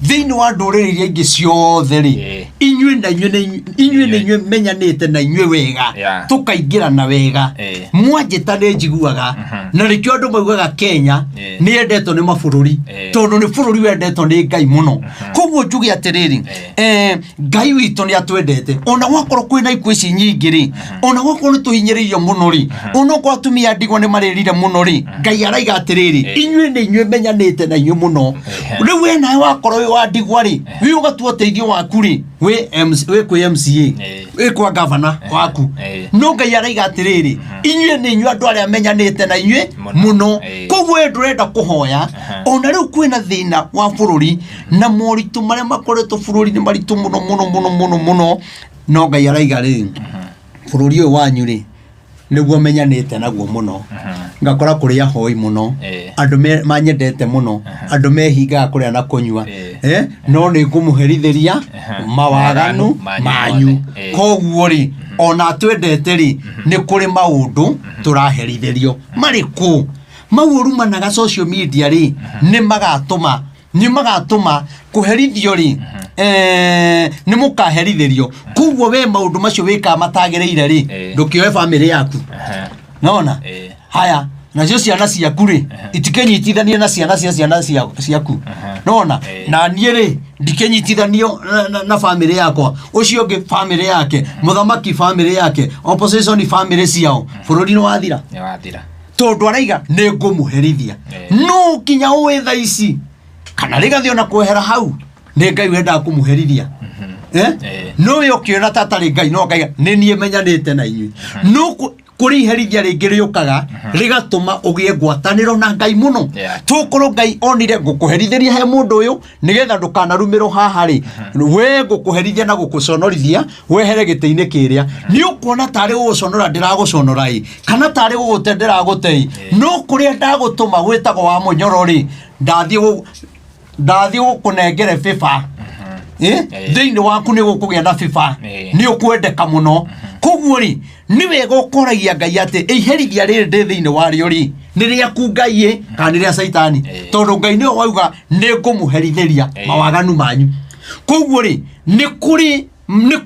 [SPEAKER 1] thĩinĩ wa ndũrĩrĩ iria ingĩ ciothe rĩ,
[SPEAKER 2] Eh.
[SPEAKER 1] inyuĩ na inyuĩ nĩ inyuĩ nĩ inyuĩ menyanĩte na inyuĩ wega,
[SPEAKER 2] Yeah.
[SPEAKER 1] tũkaingĩrana wega.
[SPEAKER 2] Eh.
[SPEAKER 1] Mwanjĩta nĩ njiguaga, na nĩkĩo andũ maugaga Kenya
[SPEAKER 2] Eh.
[SPEAKER 1] nĩ yendetwo nĩ mabũrũri,
[SPEAKER 2] Eh.
[SPEAKER 1] tondũ nĩ bũrũri wendetwo nĩ Ngai mũno. Koguo njuge atĩrĩrĩ, Ngai witũ nĩ atwendete. Ona gwakorwo kwĩna ikuũ ici nyingĩ rĩ, ona gwakorwo nĩ tũhinyĩrĩirio mũno rĩ, ona okorwo atumia a ndigwa nĩ marĩrire mũno rĩ, Ngai araiga atĩrĩrĩ,
[SPEAKER 2] Eh.
[SPEAKER 1] inyuĩ nĩ inyuĩ menyanĩte na inyuĩ mũno.
[SPEAKER 2] Eh.
[SPEAKER 1] Rĩu we nawe wakorwo wĩ wa ndigwa rĩ, wĩ ũgatua ũteithio waku rĩ, wĩ MC, wĩ kwĩ MCA,
[SPEAKER 2] Eh.
[SPEAKER 1] wĩ kwa gavana waku.
[SPEAKER 2] Eh.
[SPEAKER 1] No Ngai araiga atĩrĩrĩ, inyuĩ nĩ inyuĩ andũ arĩa menyanĩte na inyuĩ
[SPEAKER 2] Mũno.
[SPEAKER 1] mũno.
[SPEAKER 2] Eh.
[SPEAKER 1] Koguo we ndũrenda kũhoya, ona rĩu kwĩna thĩna wa bũrũri na moritũ marĩa makoretwo bũrũri nĩ maritũ mũno mũno mũno mũno mũno, no Ngai araiga rĩ, bũrũri ũyũ wanyu rĩ, nĩguo menyanĩte naguo mũno. Ngakora kũrĩ ahoi mũno,
[SPEAKER 2] Eh.
[SPEAKER 1] andũ manyendete mũno, andũ mehingaga kũrĩa na kũnyua.
[SPEAKER 2] Eh.
[SPEAKER 1] No nĩ ngũmũherithĩria mawaganu
[SPEAKER 2] Manyu
[SPEAKER 1] manyu.
[SPEAKER 2] mothe. Eh.
[SPEAKER 1] Koguo rĩ, ona twendete rĩ, nĩ kũrĩ maũndũ tũraherithĩrio. Marĩkũ? Mau ũrumanaga social media rĩ, nĩ magatũma, nĩ magatũma kũherithio rĩ, nĩ mũkaherithĩrio. Koguo we maũndũ macio wĩkaga matagĩrĩire rĩ,
[SPEAKER 2] Eh.
[SPEAKER 1] ndũkĩoe bamĩrĩ yaku. Nona?
[SPEAKER 2] Eh.
[SPEAKER 1] Haya, nacio ciana ciaku rĩ, itikĩnyitithanie na ciana cia ciana ciaku. Nona?
[SPEAKER 2] Eh.
[SPEAKER 1] Na niĩ rĩ, ndikĩnyitithanio na bamĩrĩ yakwa. Ũcio ũngĩ bamĩrĩ yake, mũthamaki bamĩrĩ yake, opposition bamĩrĩ ciao. Bũrũri nĩ wathira.
[SPEAKER 2] Nĩ wathira.
[SPEAKER 1] Tondũ araiga nĩ ngũmũherithia.
[SPEAKER 2] Eh.
[SPEAKER 1] No kinya ũĩ thaa ici, kana rĩgathiĩ ona kwehera hau, nĩ Ngai wendaga kũmũherithia. Eh?
[SPEAKER 2] Eh.
[SPEAKER 1] No we ũkĩona ta atarĩ Ngai, no Ngai nĩ niĩ menyanĩte na inyuĩ. No kũrĩ iherithia rĩngĩ rĩũkaga, rĩgatũma ũgĩe ngwatanĩro na Ngai mũno.
[SPEAKER 2] Yeah.
[SPEAKER 1] Tũkorwo Ngai onire ngũkũherithĩria he mũndũ ũyũ, nĩgetha ndũkanarumĩrwo haha rĩ, we ngũkũherithia na gũkũconorithia, wehere gĩtĩ-inĩ kĩrĩa. Nĩ ũkuona tarĩ gũgũconora ndĩragũconora ĩ, kana tarĩ gũgũte ndĩragũte ĩ. No kũrĩa ndagũtũma gwĩtagwo wa mũnyoro rĩ, ndathiĩ gũkũnengere bĩba.
[SPEAKER 2] Eh.
[SPEAKER 1] Thĩinĩ waku nĩ gũkũgĩa na bĩba.
[SPEAKER 2] Eh.
[SPEAKER 1] Nĩ ũkwendeka mũno. Koguo rĩ, nĩ wega ũkoragia Ngai atĩ iherithia rĩrĩ ndĩ thĩinĩ warĩo rĩ, Nĩ rĩaku Ngai ĩ kana nĩ rĩa Caitani? Tondũ Ngai nĩwe wauga nĩ ngũmũherithĩria mawaganu manyu. Koguo rĩ, nĩ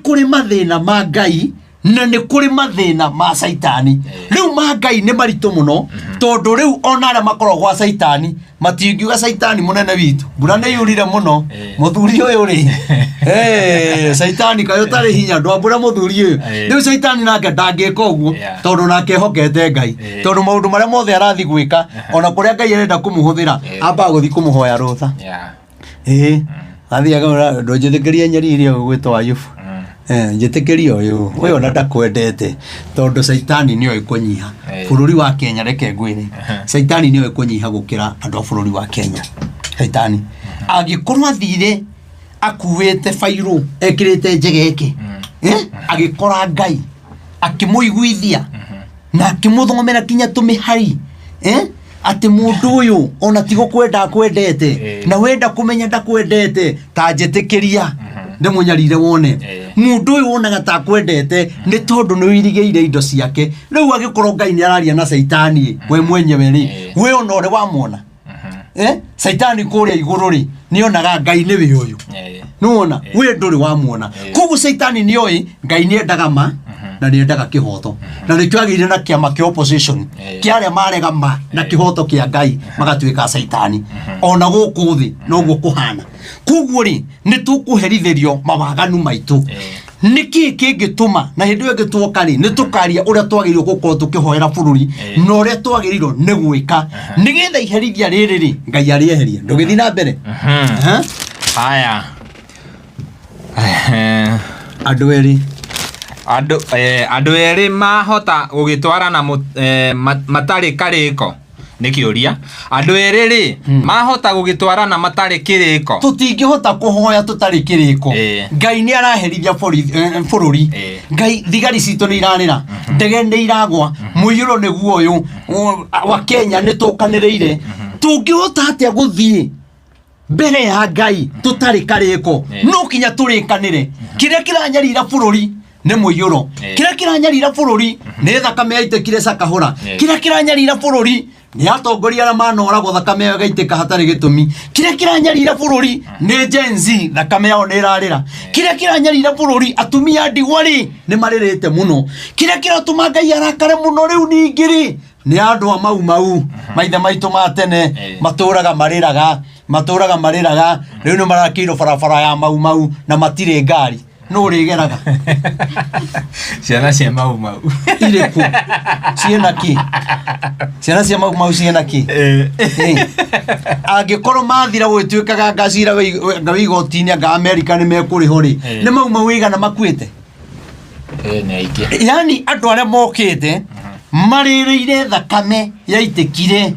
[SPEAKER 1] kũrĩ mathĩna ma Ngai na nĩ kũrĩ mathĩna ma Caitani. Rĩu ma Ngai nĩ maritũ mũno, tondũ rĩu ona arĩa makoragwo gwa Caitani matingiuga, "Caitani mũnene witũ, mbura nĩ yurire mũno." Mũthuri ũyũ rĩ, Caitani kaĩ ũtarĩ hinya, ndwambũra mũthuri ũyũ. Rĩu Caitani nake ndangĩka ũguo, tondũ nake ehokete Ngai, tondũ maũndũ marĩa mothe arathi gwĩka, ona kũrĩa Ngai arenda kũmũhũthĩra, ambaga gũthiĩ kũmũhoya rũtha. Ĩĩ, athiĩ akamwĩra, "Ndũnjĩtĩkĩrie nyaririe ũgwĩtwo Ayubu. Njĩtĩkĩrie ũyũ ona ndakwendete," tondũ Caitani nĩoĩ kũnyiha. Bũrũri wa Kenya, reke ngwĩre, Caitani nĩoĩ kũnyiha gũkĩra andũ a bũrũri wa Kenya. Caitani angĩkorwo athire akuĩte bairũ ekĩrĩte njegeke, agĩkora Ngai, akĩmũiguithia na akĩmũthomera kinya tũmĩhari, atĩ mũndũ ũyũ ona ti gũkwenda akwendete, na wenda kũmenya ndakwendete, ta njĩtĩkĩria ndĩmũnyarire wone. Mũndũ ũyũ wonaga ta akwendete nĩ tondũ nĩ ũirigĩire indo ciake. Rĩu agĩkorwo Ngai nĩ araria na Caitani we mwenyewe rĩ, we ona ũrĩ wamwona, Caitani kũrĩa igũrũ rĩ, nĩonaga Ngai nĩwe ũyũ. Nĩwona we ndũrĩ wamuona. Koguo Caitani nĩoĩ Ngai nĩendaga ma na nĩendaga kĩhoto, na nĩkĩo agĩire na kĩama kĩa opposition, kĩa arĩa marega ma na kĩhoto kĩa Ngai magatuĩka Caitani. Ona gũkũ thĩ noguo kũhana. Koguo rĩ, nĩ tũkũherithĩrio mawaganu maitũ. Nĩkĩ kĩngĩtũma na hĩndĩ ĩyo ĩngĩ tuoka rĩ, nĩ tũkaria ũrĩa twagĩrĩirwo gũkorwo tũkĩhoera bũrũri na ũrĩa twagĩrĩirwo nĩ gwĩka nĩgetha iherithia rĩrĩ rĩ, Ngai arĩeherie. Ndũgĩthiĩ na mbere. Aha.
[SPEAKER 2] Haya.
[SPEAKER 1] Andũ erĩ.
[SPEAKER 2] Andũ erĩ mahota gũgĩtwarana matarĩ karĩko? Nĩ kĩũria. Andũ erĩ rĩ, mahota gũgĩtwarana matarĩ kĩrĩko?
[SPEAKER 1] Tũtingĩhota kũhoya tũtarĩ kĩrĩko. Ngai nĩ araherithia bũrũri. Ngai, thigari citũ nĩ irarĩra, ndege nĩ iragwa, mũiyũro nĩguo ũyũ wa Kenya nĩ tũkanĩrĩire. Tũngĩhota atĩa gũthiĩ mbere ya Ngai tũtarĩ karĩko? No kinya tũrĩkanĩre. Kĩrĩa kĩranyarira bũrũri nĩ mũiyũro. Kĩrĩa kĩranyarira bũrũri nĩ thakame yaitĩkire Cakahũra. Kĩrĩa kĩranyarira bũrũri nĩ atongoria arĩa manoragwo, thakame yao ĩgaitĩka hatarĩ gĩtũmi. Kĩrĩa kĩranyarira bũrũri nĩ Gen Z, thakame yao nĩ ĩrarĩra. Kĩrĩa kĩranyarira bũrũri, atumia a ndigwa rĩ, nĩ marĩrĩte mũno. Kĩrĩa kĩratũma Ngai arakare mũno rĩu ningĩ rĩ, nĩ andũ a Mau Mau, maithe maitũ ma tene, matũraga marĩraga, matũraga marĩraga. Rĩu nĩ marakĩirwo barabara ya Mau Mau na matirĩ ngari. Nũ ũrĩgeraga?
[SPEAKER 2] Ciana cia Mau Mau.
[SPEAKER 1] Irĩkũ? Ciĩna kĩ? Ciana cia Mau Mau ciĩna kĩ? Angĩkorwo mathira gũgĩtuĩkaga ngacira anga wĩ igoti-inĩ, anga Amerika nĩ mekũrĩhwo rĩ, nĩ Mau Mau ĩigana makuĩte?
[SPEAKER 2] Nĩ aingĩ.
[SPEAKER 1] Yani andũ arĩa mokĩte marĩrĩire thakame yaitĩkire.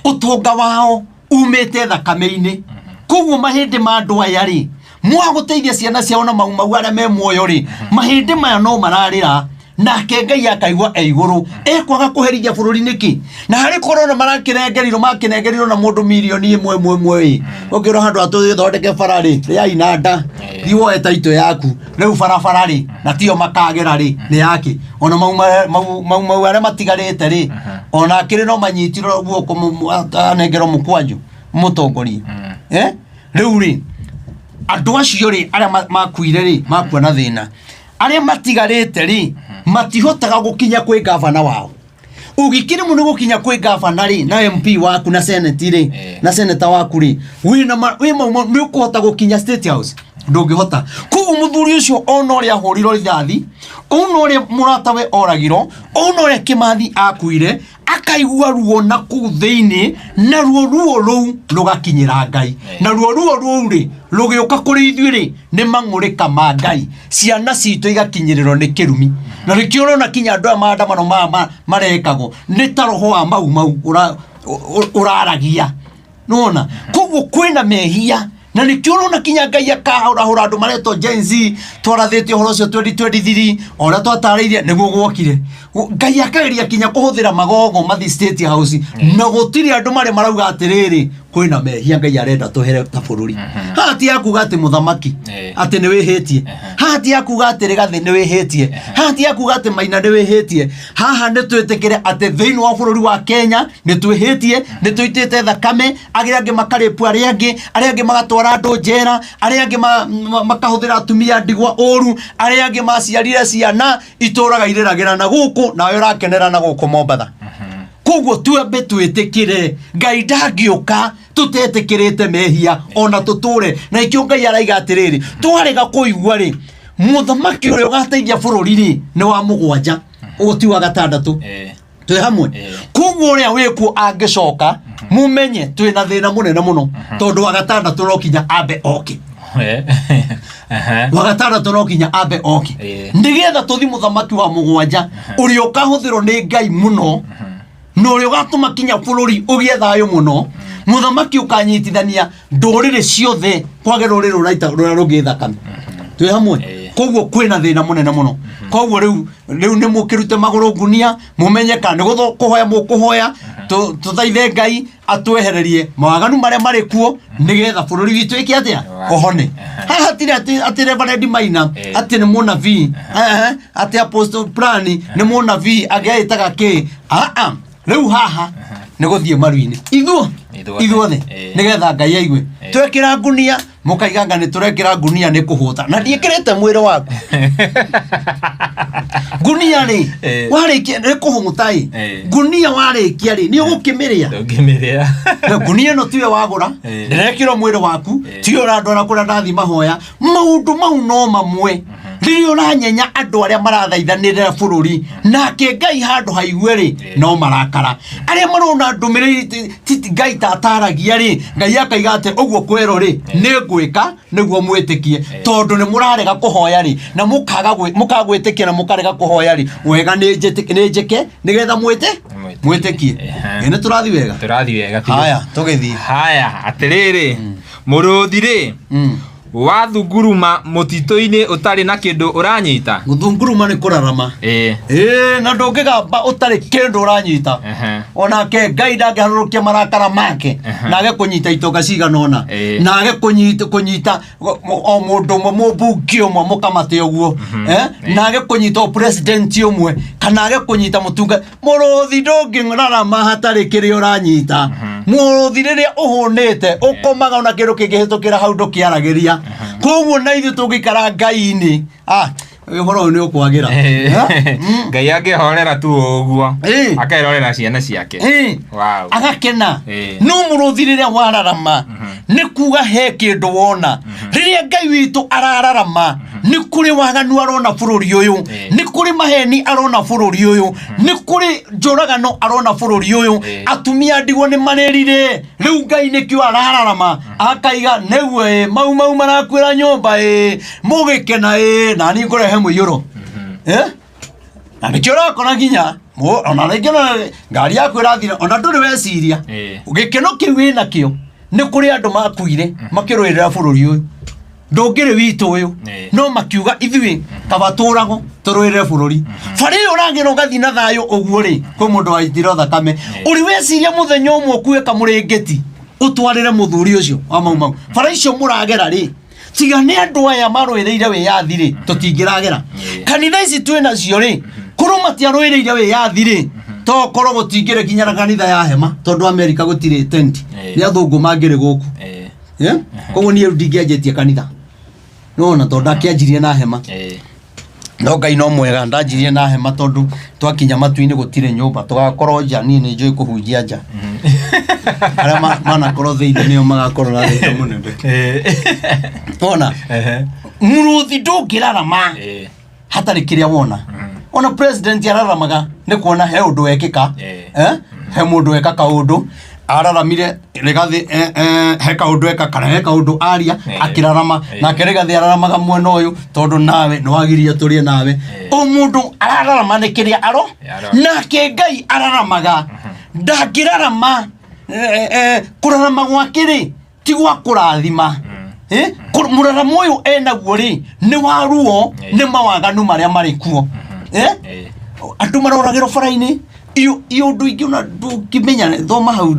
[SPEAKER 1] Ũtonga wao umĩte thakame-inĩ. Koguo mahĩndĩ ma andũ aya rĩ, mwaga gũteithia ciana ciao na Mau Mau arĩa me muoyo rĩ, mahĩndĩ maya no mararĩra, nake Ngai akaigua e igũrũ. Ekwaga kũherithia bũrũri nĩkĩ? Na harĩ korona marakĩrengerirwo, makĩnengerirwo na mũndũ mirioni ĩmwe ĩmwe ĩmwe ĩ, ũkĩrwo handũ atũthondeke bara rĩ, rĩai na nda. Thiĩ woe taito yaku rĩu. Barabara rĩ, na tiyo makagera rĩ, nĩ yake. Ona Mau Mau Mau Mau arĩa matigarĩte rĩ, ona akĩrĩ no manyitirwo guoko, anengerwo mũkwanjũ mũtongoria. Rĩu rĩ, andũ acio rĩ, arĩa makuire rĩ, makua na thĩna. Arĩa matigarĩte rĩ, matihotaga gũkinya kwĩ gavana wao. Ũgĩkĩrĩ mũno gũkinya kwĩ gavana rĩ, na MP waku, na senate rĩ, na senator waku rĩ, wĩna wĩ mau nĩ ũkũhota gũkinya State House? Ndũngĩhota. Koguo mũthuri ũcio, ona ũrĩa ahũrirwo rithathi, ona ũrĩa mũratawe oragirwo, ona ũrĩa Kĩmathi akuire, akaigua ruo na kũu thĩinĩ, na ruo rũu rũgakinyĩra Ngai, na ruo rũu rĩ, rũgĩũka kũrĩ ithuĩ rĩ, nĩ mang'ũrĩka ma Ngai. Ciana citũ igakinyĩrĩrwo nĩ kĩrumi, na nĩkĩo ũrona kinya andũ aya maandamano maya marekagwo nĩ ta roho wa Mau Mau ũraragia. Nĩwona? Koguo kwĩna mehia, na nĩkĩo ũrona kinya Ngai akahũrahũra andũ maretwo Gen Z. Twarathĩte ũhoro ũcio 2023, o ũrĩa twatarĩirie nĩguo gwokire. Ngai akageria kinya kũhũthĩra magogo mathi State House, na gũtirĩ andũ marĩ marauga atĩrĩrĩ, kwĩna mehia Ngai arenda tũhere ta bũrũri. Haha ti ya kuga atĩ mũthamaki atĩ nĩ wĩhĩtie haha. Haha ti ya kuga atĩ Rigathĩ nĩ wĩhĩtie, haha ti ya kuga atĩ Maina nĩ wĩhĩtie. Haha nĩ twĩtĩkĩre atĩ thĩinĩ wa bũrũri wa Kenya nĩ twĩhĩtie, nĩ tũitĩte thakame, arĩa angĩ makarĩpu arĩa angĩ, arĩa angĩ magatwara andũ njera, arĩa angĩ makahũthĩra atumia ndigwa ũru, arĩa angĩ maciarire ciana itũraga irĩragĩra na gũkũ, nawe ũrakenera na gũkũ Mombatha. Koguo twambe twĩtĩkĩre Ngai ndangĩũka tũtetĩkĩrĩte mehia ona tũtũre na ikĩo. Ngai araiga atĩrĩrĩ, twarega kũigua rĩ, mũthamaki ũrĩa ũgateithia bũrũri rĩ nĩ wa mũgwanja, ũguo ti wa gatandatũ. Twĩ hamwe? Koguo ũrĩa wĩkuo angĩcoka, mumenye twĩna thĩna mũnene mũno, tondũ wa gatandatũ no kinya ambe oke. Wa gatandatũ no kinya ambe oke, nĩgetha tũthi mũthamaki wa mũgwanja ũrĩa ũkahũthĩrwo nĩ Ngai mũno na ũrĩa ũgatũma kinya bũrũri ũgĩe thayũ mũno, mũthamaki ũkanyitithania ndũrĩrĩ ciothe kwage rũrĩrĩ rũraita rũrĩa rũngĩ thakame. Twĩ hamwe? Koguo kwĩna thĩna mũnene mũno. Koguo rĩu nĩ mũkĩrute magũrũ ngunia, mũmenye kana nĩ kũhoya mũkũhoya, tũthaithe Ngai atwehererie mawaganu marĩa marĩ kuo, nĩgetha bũrũri witũ ĩke atĩa? Ũhone. Haha hatirĩ atĩ Reverend Maina atĩ nĩ mũnabii, atĩ Apostle Plani nĩ mũnabii, angĩaĩtaga kĩ aa. Rĩu haha nĩ gũthiĩ maru-inĩ ithuo
[SPEAKER 2] Ithuothe.
[SPEAKER 1] Ithuothe, nĩgetha Ngai aigue. Twekĩra ngunia, mũkaiga nga nĩ tũrekĩra ngunia nĩ kũhũta, na ndiĩkĩrĩte mwĩrĩ waku ngunia rĩ. Warĩkia nĩ kũhũta ĩ. Ngunia warĩkia rĩ, nĩ ũgũkĩmĩrĩa?
[SPEAKER 2] Ndũngĩmĩrĩa.
[SPEAKER 1] Na ngunia ĩno tiwe wagũra, ndĩrekĩrwo mwĩrĩ waku, tiwe ũrandwara kũrĩa ndathiĩ mahoya. Maũndũ mau no mamwe rĩrĩa ũranyenya andũ arĩa marathaithanĩrĩra bũrũri, nake Ngai handũ haigue rĩ, no marakara arĩa marona ndũmĩrĩri ti Ngai tataragia rĩ. Ngai akaiga atĩ ũguo kwerwo rĩ, nĩ ngwĩka nĩguo mwĩtĩkie, tondũ nĩ mũrarega kũhoya rĩ, na mũkaga gwĩtĩkia na mũkarega kũhoya rĩ, wega nĩ njĩke nĩgetha mwĩte
[SPEAKER 2] Mwĩtĩkie.
[SPEAKER 1] Mwĩtĩkie. Ĩ nĩ tũrathiĩ wega?
[SPEAKER 2] Tũrathiĩ wega biũ.
[SPEAKER 1] Haya, tũgĩthiĩ.
[SPEAKER 2] Haya, atĩrĩrĩ, mũrũthi rĩ, wathunguruma mũtitũ-inĩ ũtarĩ na kĩndũ ũranyita?
[SPEAKER 1] Gũthunguruma nĩ kũrarama. Ĩĩ, na ndũngĩgamba ũtarĩ kĩndũ ũranyita. Onake Ngai ndangĩharũrũkia marakara make na age kũnyita itonga cigana ũna, na age kũnyita o mũndũ ũmwe, mũmbunge ũmwe mũkamate ũguo, na age kũnyita o president ũmwe, kana age kũnyita mũtunga. Mũrũthi ndũngĩrarama hatarĩ kĩrĩa ũranyita. Mũrũthi rĩrĩa ũhũnĩte ũkomaga, ona kĩndũ kĩngĩhĩtũkĩra hau ndũkĩaragĩria. Koguo na ithuĩ tũngĩikara Ngai-inĩ, ũhoro ũyũ nĩ ũkwagĩra.
[SPEAKER 2] Ngai angĩhorera tu ũguo, akerorera ciana ciake.
[SPEAKER 1] Agakena. No mũrũthi rĩrĩa wararama nĩ kuga he kĩndũ wona. Rĩrĩa Ngai witũ arararama, nĩ kũrĩ waganu arona bũrũri ũyũ, nĩ kũrĩ maheni arona bũrũri ũyũ, nĩ kũrĩ njũragano arona bũrũri ũyũ. Atumia ndigwa nĩ marĩrire. Rĩu Ngai nĩkĩo arararama, akaiga nĩguo ĩ mau mau marakuĩra nyũmba ĩ mũgĩkena ĩ nani ngũrehe mũiyũro. Eh? Na nĩkĩo ũrakora nginya ona rĩngĩ ona ngari yaku ĩrathira, ona ndũrĩ weciria. Gĩkeno kĩu wĩnakĩo, nĩ kũrĩ andũ makuire makĩrũĩrĩra bũrũri ũyũ. Ndũngĩrĩ witũ ũyũ, no makiuga ithuĩ kaba tũragwo tũrũĩrĩre bũrũri. Bara ĩyo ũragĩra ũgathiĩ na thayũ ũguo rĩ, kwĩ mũndũ waitirwo thakame. Ũrĩ weciria mũthenya ũmwe ũkue kamũrĩngĩti ũtwarĩre mũthuri ũcio wa Mau Mau? Bara icio mũragera rĩ, tiga nĩ andũ aya marũĩrĩire wĩyathi rĩ, tũtingĩragera. Kanitha ici twĩ nacio rĩ, korwo matiarũĩrĩire wĩyathi rĩ, tokorwo gũtingĩrĩ kinya na kanitha ya hema, tondũ Amerika gũtirĩ tent. Nĩ athũngũ mangĩrĩ gũkũ. Koguo niĩ rĩu ndingĩanjĩtie kanitha nona, tondũ ndakĩanjirie na hema. No Ngai no mwega, ndanjirie na hema, tondũ twakinya matu-inĩ gũtirĩ nyũmba, tũgakorwo nja. Niĩ nĩ njũĩ kũhunjia nja. Arĩa manakorwo thĩinĩ nĩo magakorwo na thĩna mũnene. Ona mũrũthi ndũngĩrarama hatarĩ kĩrĩa wona. Ona president araramaga nĩ kuona he ũndũ wekĩka. He mũndũ weka kaũndũ araramire Rigathi, he kaũndũ eka kana he kaũndũ aria, akĩrarama. Nake Rigathi araramaga mwena ũyũ tondũ nawe nĩ wagiria tũrĩe nawe. O mũndũ arararama nĩ kĩrĩa aro.
[SPEAKER 2] Arona.
[SPEAKER 1] Nake Ngai araramaga, ndangĩrarama kũrarama gwake rĩ ti gwa kũrathima. Mũraramo ũyũ enaguo rĩ nĩ wa ruo, nĩ mawaganu marĩa marĩ kuo. Andũ maroragĩrwo bara-inĩ iyo ũndũ ingĩ ona ndũngĩmenya. Thoma hau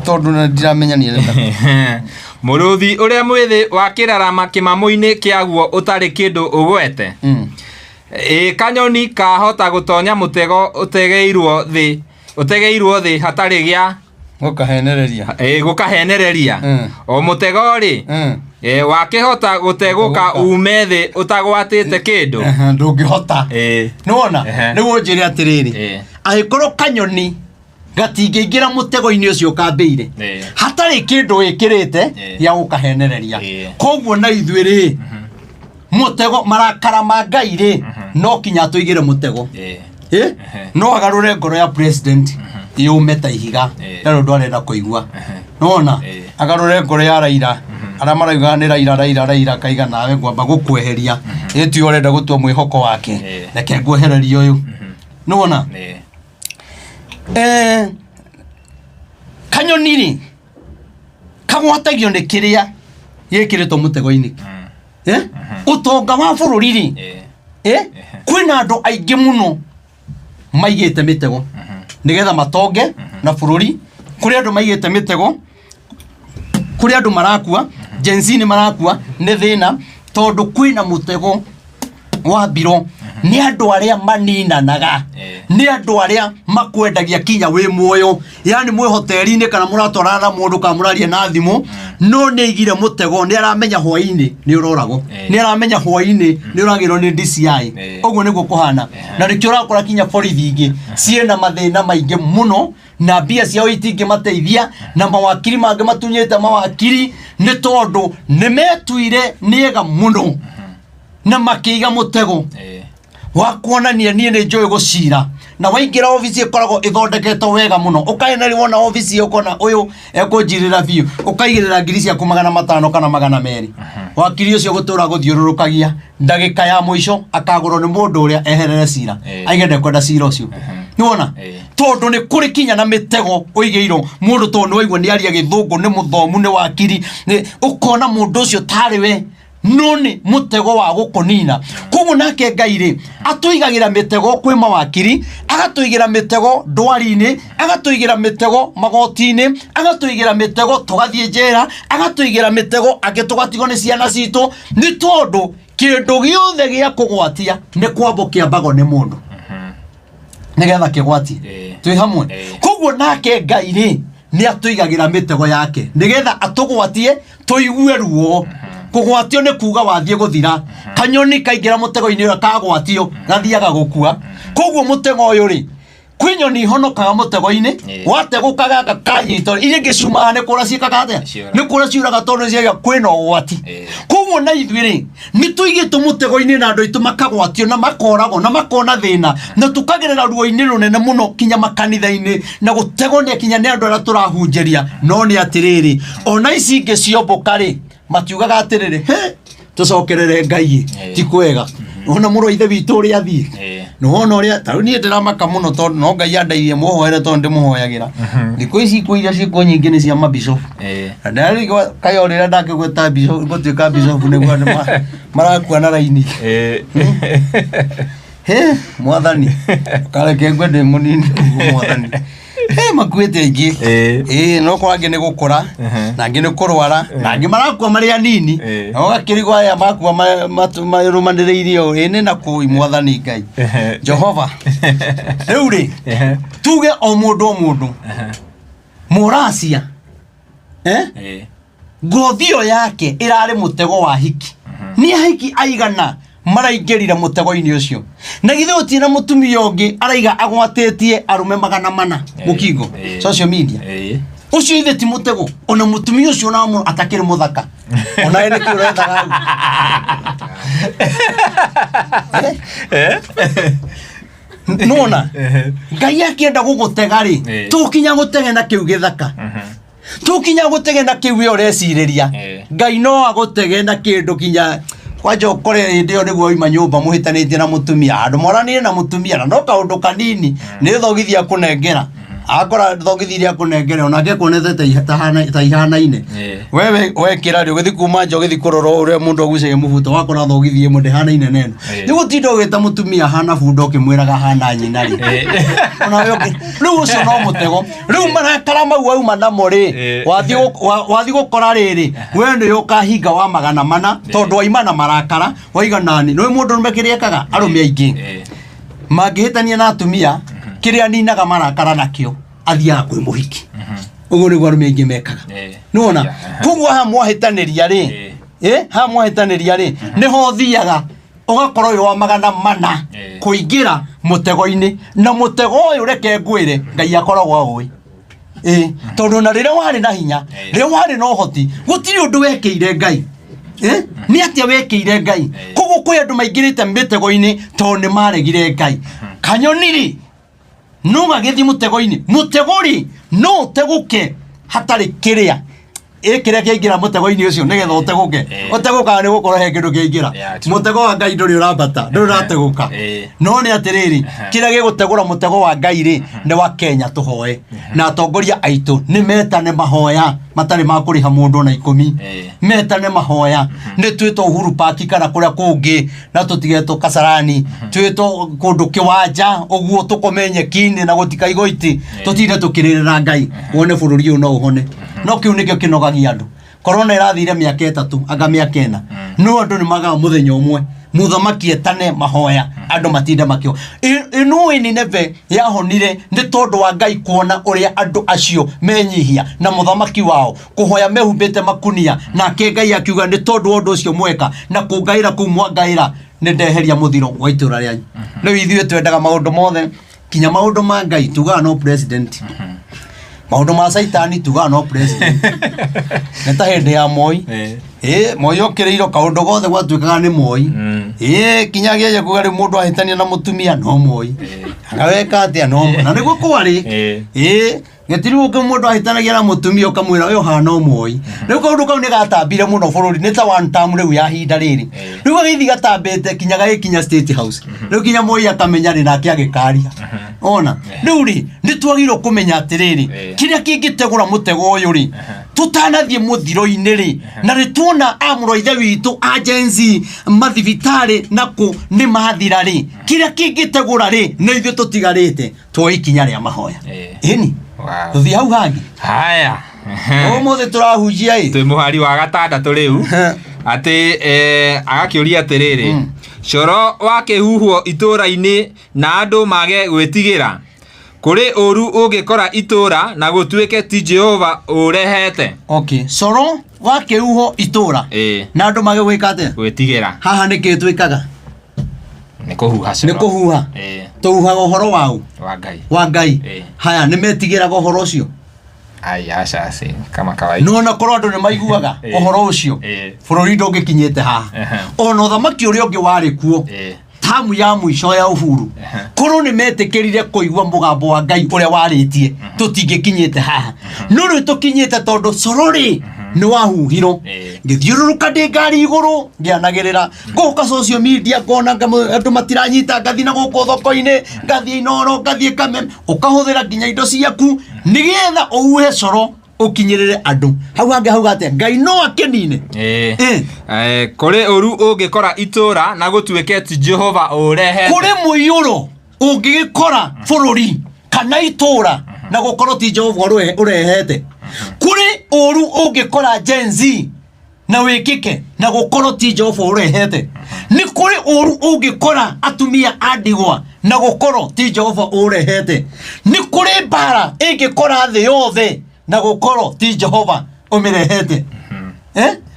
[SPEAKER 1] tondũ na ndiramenya nĩ.
[SPEAKER 2] Mũrũthi ũrĩa mwĩthĩ wa kĩrarama kĩmamo-inĩ kĩaguo ũtarĩ kĩndũ ũgwete. Ĩ kanyoni kahota gũtonya mũtego ũtegeirwo thĩ hatarĩ gĩa
[SPEAKER 1] Gũkahenereria.
[SPEAKER 2] Ĩ, gũkahenereria. O mũtego rĩ, ĩ, wakĩhota gũtegũka
[SPEAKER 1] Gũtegũka.
[SPEAKER 2] ume thĩ ũtagwatĩte kĩndũ?
[SPEAKER 1] Ndũngĩhota. Nĩwona? Rĩu ũnjĩre atĩrĩrĩ, angĩkorwo kanyoni gatingĩingĩra mũtego-inĩ ũcio kambĩire hatarĩ kĩndũ wĩkĩrĩte gĩa gũkahenereria, koguo na ithuĩ rĩ, mũtego marakara ma Ngai rĩ, no kinya atũigĩre mũtego. Eh? No agarũre ngoro ya president yũme ta ihiga, ndarĩ ũndũ arenda kũigua. Nona agarũre ngoro ya Raila, arĩa marauga nĩ Raila, Raila, Raila, kaiga nawe ngwamba gũkweheria, ĩtuĩ ũrenda gũtua mwĩhoko wake, reke nguehererie ũyũ. Nĩwona? Eh, kanyoni rĩ, kagwatagio nĩ kĩrĩa gĩkĩrĩtwo mũtego-inĩ. Eh? Ũtonga wa bũrũri rĩ, eh? Kwĩna andũ aingĩ mũno maigĩte mĩtego nĩgetha matonge na bũrũri. Kũrĩ andũ maigĩte mĩtego, kũrĩ andũ marakua, Gen Z nĩ marakua nĩ thĩna, tondũ kwĩna mũtego wa mbiro nĩ andũ arĩa maninanaga, nĩ andũ arĩa makwendagia kinya wĩ muoyo, yani mwĩ hoteli-inĩ kana mũratwarana na mũndũ kana mũraria na thimũ, no nĩ aigire mũtego, nĩ aramenya hwaĩ-inĩ nĩ ũroragwo, nĩ aramenya hwaĩ-inĩ nĩ ũragĩrwo nĩ DCI. Ũguo nĩguo kũhana, na nĩkĩo ũrakora kinya borithi ingĩ ciĩna mathĩna maingĩ mũno, na mbia ciao itingĩmateithia, na mawakiri mangĩ matunyĩte mawakiri nĩ tondũ nĩ metuire nĩ ega mũno na makĩiga mũtego wa kuonania niĩ nĩ njũĩ gũcira. Na waingĩra obici ĩkoragwo ĩthondeketwo wega mũno, ũkaena rĩ, wona obici ĩyo ũkona ũyũ ekũnjirĩra biũ, ũkaigĩrĩra ngiri ciaku 500 kana 200. Wakiri ũcio gũtũra gũthiũrũrũkagia, ndagĩka ya mũico akagũrwo nĩ mũndũ ũrĩa eherere cira, aige ndekwenda cira ũcio. Nĩwona? Tondũ nĩ kũrĩ kinya na mĩtego ũigĩirwo mũndũ, tondũ nĩ waigua nĩ aria gĩthũngũ, nĩ mũthomu, nĩ wakiri, ũkona mũndũ ũcio tarĩ we, no nĩ mũtego wa gũkũnina. Koguo nake Ngai rĩ, atũigagĩra mĩtego kwĩ mawakiri, agatũigĩra mĩtego ndwari-inĩ, agatũigĩra mĩtego magoti-inĩ, agatũigĩra mĩtego tũgathiĩ njera, agatũigĩra mĩtego angĩ tũgatigwo nĩ ciana citũ, nĩ tondũ kĩndũ gĩothe gĩa kũgwatia nĩ kwambo kĩambagwo nĩ mũndũ nĩgetha kĩgwatie. Twĩ hamwe? Koguo nake Ngai rĩ, nĩ atũigagĩra mĩtego yake nĩgetha atũgwatie tũigue ruo. Kũgwatio nĩ kuga wathiĩ gũthira. Kanyoni kaingĩra mũtego-inĩ ũrĩa kagwatio gathiaga gũkua. Koguo mũtego ũyũ rĩ, kwĩ nyoni ihonokaga mũtego-inĩ, wategũka gaka kanyitwo, iria ingĩ ciumaga nĩ kũra ciĩkaga atĩa?
[SPEAKER 2] Ciũraga.
[SPEAKER 1] Nĩ kũra ciũraga, tondũ nĩ ciaga kwĩna ũgwati. Koguo na ithuĩ rĩ, nĩ tũigĩtwo mũtego-inĩ na andũ aitũ makagwatio na makoragwo na makona thĩna na tũkagerera ruo-inĩ rũnene mũno kinya makanitha-inĩ na gũtegwo nĩ kinya nĩ andũ arĩa tũrahunjĩria. No nĩ atĩrĩrĩ, ona ici ingĩ ciombũka rĩ, matiugaga atĩrĩrĩ, he tũcokerere Ngai ti kwega. Ona mũrũ wa ithe witũ ũrĩa athiĩ, nĩwona ũrĩa tarĩu niĩ ndĩramaka mũno, tondũ no Ngai andeithie mũhoere, tondũ ndĩmũhoyagĩra. Thikũ ici ikuũ iria ciĩkuo nyingĩ nĩ cia mabishopu. Na ndarigwo kaĩ o rĩrĩa ndakĩgweta bishop, gũtuĩka bishop nĩguo andũ marakua na raini. He Mwathani, kareke ngwe ndĩ mũnini ũguo, Mwathani. He makuĩte aingĩ. Ĩĩ, no kwa angĩ nĩ gũkũra, na angĩ nĩ kũrwara, na angĩ marakua marĩ anini, na ũgakĩrigwo aya makua marũmanĩrĩirie ũũ, ĩĩ nĩ na kũi. Mwathani Ngai Jehova, rĩu rĩ, tuge o mũndũ o mũndũ mũracia, eh? Ngothi ĩyo yake ĩrarĩ mũtego wa hiki. Nĩ ahiki aigana maraingĩrire mũtego-inĩ ũcio? Na githĩ gũtirĩ na mũtumia ũngĩ araiga agwatĩtie arũme 400 mũkingo social media? Ũcio ithe ti mũtego? Ona mũtumia ũcio ona atakĩrĩ mũthaka, ona we nĩkĩ ũrethaga rĩu? Eh? Nona Ngai akĩenda gũgũtega rĩ, tũkinya gũtege na kĩu gĩthaka, tũkinya gũtege na kĩu we ũrecirĩria. Ngai no agũtege na kĩndũ kinya kwanja ũkore hĩndĩ ĩyo nĩguo wauma nyũmba mũhĩtanĩtie na mũtumia, handũ mwaranire na mũtumia na no kaũndũ kanini, nĩ thogithia kũnengera. Akora thogithi iria akũnengere onake kuonete ta ihanaine. Wewe wekĩra rĩ, ũgĩthiĩ kuma nja ũgĩthiĩ kũrora ũrĩa mũndũ agucagia mũbuto, wakora thogithi ĩmwe ndĩhanaine na ĩno. Nĩ gũtinda ũgĩta mũtumia hana bunda ũkĩmwĩraga hana nyina rĩ. Ona we rĩu ũcio no mũtego. Rĩu marakara mau wauma namo rĩ, wathiĩ gũkora rĩrĩ, we nĩ ũkahinga wa 400 tondũ waima na marakara waiga nani. Nĩ mũndũ ũrũme kĩrĩa ekaga, arũme aingĩ mangĩhĩtania na atumia, kĩrĩa aninaga marakara nakĩo athiaga kwĩ mũhiki. Ũguo nĩguo arũme aingĩ mekaga. Nĩwona? Koguo haha mwahĩtanĩria rĩ, haha mwahĩtanĩria rĩ, nĩho ũthiaga ũgakorwo wĩ wa 400 kũingĩra mũtego-inĩ. Na mũtego ũyũ reke ngwĩre, Ngai akoragwo aũĩ. Tondũ na rĩrĩa warĩ na hinya, rĩrĩa warĩ na ũhoti, gũtirĩ ũndũ wekĩire Ngai. Nĩ atĩa wekĩire Ngai? Koguo kwĩ andũ maingĩrĩte mĩtego-inĩ tondũ nĩ maregire Ngai. Kanyoni rĩ, no gagĩthiĩ mũtego-inĩ. Mũtego rĩ, no ũtegũke hatarĩ kĩrĩa. Kĩrĩa kĩaingĩra mũtego-inĩ ũcio nĩgetha ũtegũke. Ũtegũkaga nĩ gũkorwo he kĩndũ kĩaingĩra. Mũtego wa Ngai ndũrĩ ũrambata, ndũrĩ ũrategũka. No nĩ atĩrĩrĩ, kĩrĩa gĩgũtegũra mũtego wa Ngai rĩ, nĩ wa Kenya tũhoe. Na atongoria aitũ nĩ metane mahoya matarĩ ma kũrĩha mũndũ ona 10. Metane mahoya. Nĩ twĩtwo Uhuru Park kana kũrĩa kũngĩ, na tũtigetwo Kasarani, twĩtwo kũndũ kĩwanja ũguo tũkome nyeki-inĩ na gũtikaigwo itĩ, tũtinde tũkĩrĩrĩra Ngai wone bũrũri ũyũ no ũhone. No kĩu nĩkĩo kĩnogagia andũ. Korona ĩrathire mĩaka 3 anga mĩaka 4, no andũ nĩ magaga mũthenya ũmwe mũthamaki etane mahoya, andũ matinde makĩo. Ĩnũĩ Nineve yahonire nĩ tondũ wa Ngai kuona ũrĩa andũ acio menyihia na mũthamaki wao kũhoya mehumbĩte makunia, nake Ngai akiuga nĩ tondũ wa ũndũ ũcio mweka na kũngaĩra kũu mwangaĩra, nĩ ndeheria mũthiro wa itũra rĩanyu. Rĩu ithuĩ twendaga maũndũ mothe, kinya maũndũ ma Ngai tugaga no president, maũndũ ma Caitani tugaga no president. Nĩ ta hĩndĩ ya Moi. Moi okĩrĩirwo kaũndũ gothe gwatuĩkaga nĩ Moi. Kinya gĩaja kuga rĩu mũndũ ahĩtania na mũtumia no Moi. Agaweka atĩa no Moi. Na nĩguo kwarĩ. Gĩtiri gũkĩ mũndũ ahĩtanagia na mũtumia ũkamwĩra ũyũ hana Moi. Rĩu kaũndũ kau nĩ gatambire mũno bũrũri, nĩ ta one term rĩu ya ihinda rĩrĩ. Rĩu gagĩthiĩ gatambĩte kinya gagĩkinya State House. Rĩu kinya Moi akamenya rĩ, nake agĩkaria. Ona rĩu rĩ, nĩ twagĩrĩirwo kũmenya atĩrĩrĩ, kĩrĩa kĩngĩtegũra mũtego ũyũ rĩ, tũtanathiĩ mũthiro-inĩ rĩ, na nĩ tuona amũrũ ithe witũ a Gen Z mathibitarĩ na kũ nĩ mathira rĩ, kĩrĩa kĩngĩtegũra rĩ, nĩ ithuĩ tũtigarĩte tuoe ikinya rĩa mahoya. Ĩni. Tũthiĩ hau hangĩ.
[SPEAKER 2] Haya.
[SPEAKER 1] Ũmũthĩ tũrahunjia ĩ.
[SPEAKER 2] Twĩ mũhari wa 6 rĩu. Atĩ agakĩũria atĩrĩrĩ, coro wa kĩhuhwo itũũra-inĩ na andũ mage gwĩtigĩra, kũrĩ ũru ũngĩkora itũũra na gũtuĩke ti Jehova ũrehete.
[SPEAKER 1] Okay. Coro wa kĩhuho itũũra na andũ mage gwĩka atĩa?
[SPEAKER 2] Gwĩtigĩra.
[SPEAKER 1] Haha nĩkĩ twĩkaga?
[SPEAKER 2] Nĩ kũhuha coro.
[SPEAKER 1] Nĩ kũhuha. Tũhuhaga ũhoro waũ?
[SPEAKER 2] Wa Ngai.
[SPEAKER 1] Wa Ngai. Haya, nĩ metigĩraga ũhoro ũcio?
[SPEAKER 2] Ai, aca, si, kama kawaida.
[SPEAKER 1] No ona korwo andũ nĩ maiguaga ũhoro ũcio, bũrũri ndũngĩkinyĩte haha. Ona ũthamaki ũrĩa ũngĩ warĩ kuo, tamu ya mũico ya Uhuru, korwo nĩ metĩkĩrire kũigua mũgambo wa Ngai ũrĩa warĩtie, tũtingĩkinyĩte haha. No rĩu tũkinyĩte tondũ coro rĩ, nĩ wahuhirwo. Ngĩthiũrũrũka ndĩ ngari igũrũ, ngĩanagĩrĩra, ngũka social media ngona andũ matiranyita, ngathiĩ na gũkũ thoko-inĩ, ngathiĩ Inooro, ngathiĩ Kameme, ũkahũthĩra nginya indo ciaku nĩgetha ũhuhe coro ũkinyĩrĩre andũ. Hau hangĩ hauga atĩa? Ngai no akĩnine.
[SPEAKER 2] Kũrĩ ũru ũngĩkora itũũra na gũtuĩke ti Jehova ũrehete.
[SPEAKER 1] Kũrĩ mũiyũro ũngĩgĩkora bũrũri kana itũũra na gũkorwo ti Jehova ũrehete. Kũrĩ ũru ũngĩkora Gen Z na wĩkĩke na gũkorwo ti Jehova ũrehete. Nĩ kũrĩ ũru ũngĩkora atumia a ndigwa na gũkorwo ti Jehova ũrehete. Nĩ kũrĩ mbara ĩngĩkora thĩ yothe na gũkorwo ti Jehova ũmĩrehete.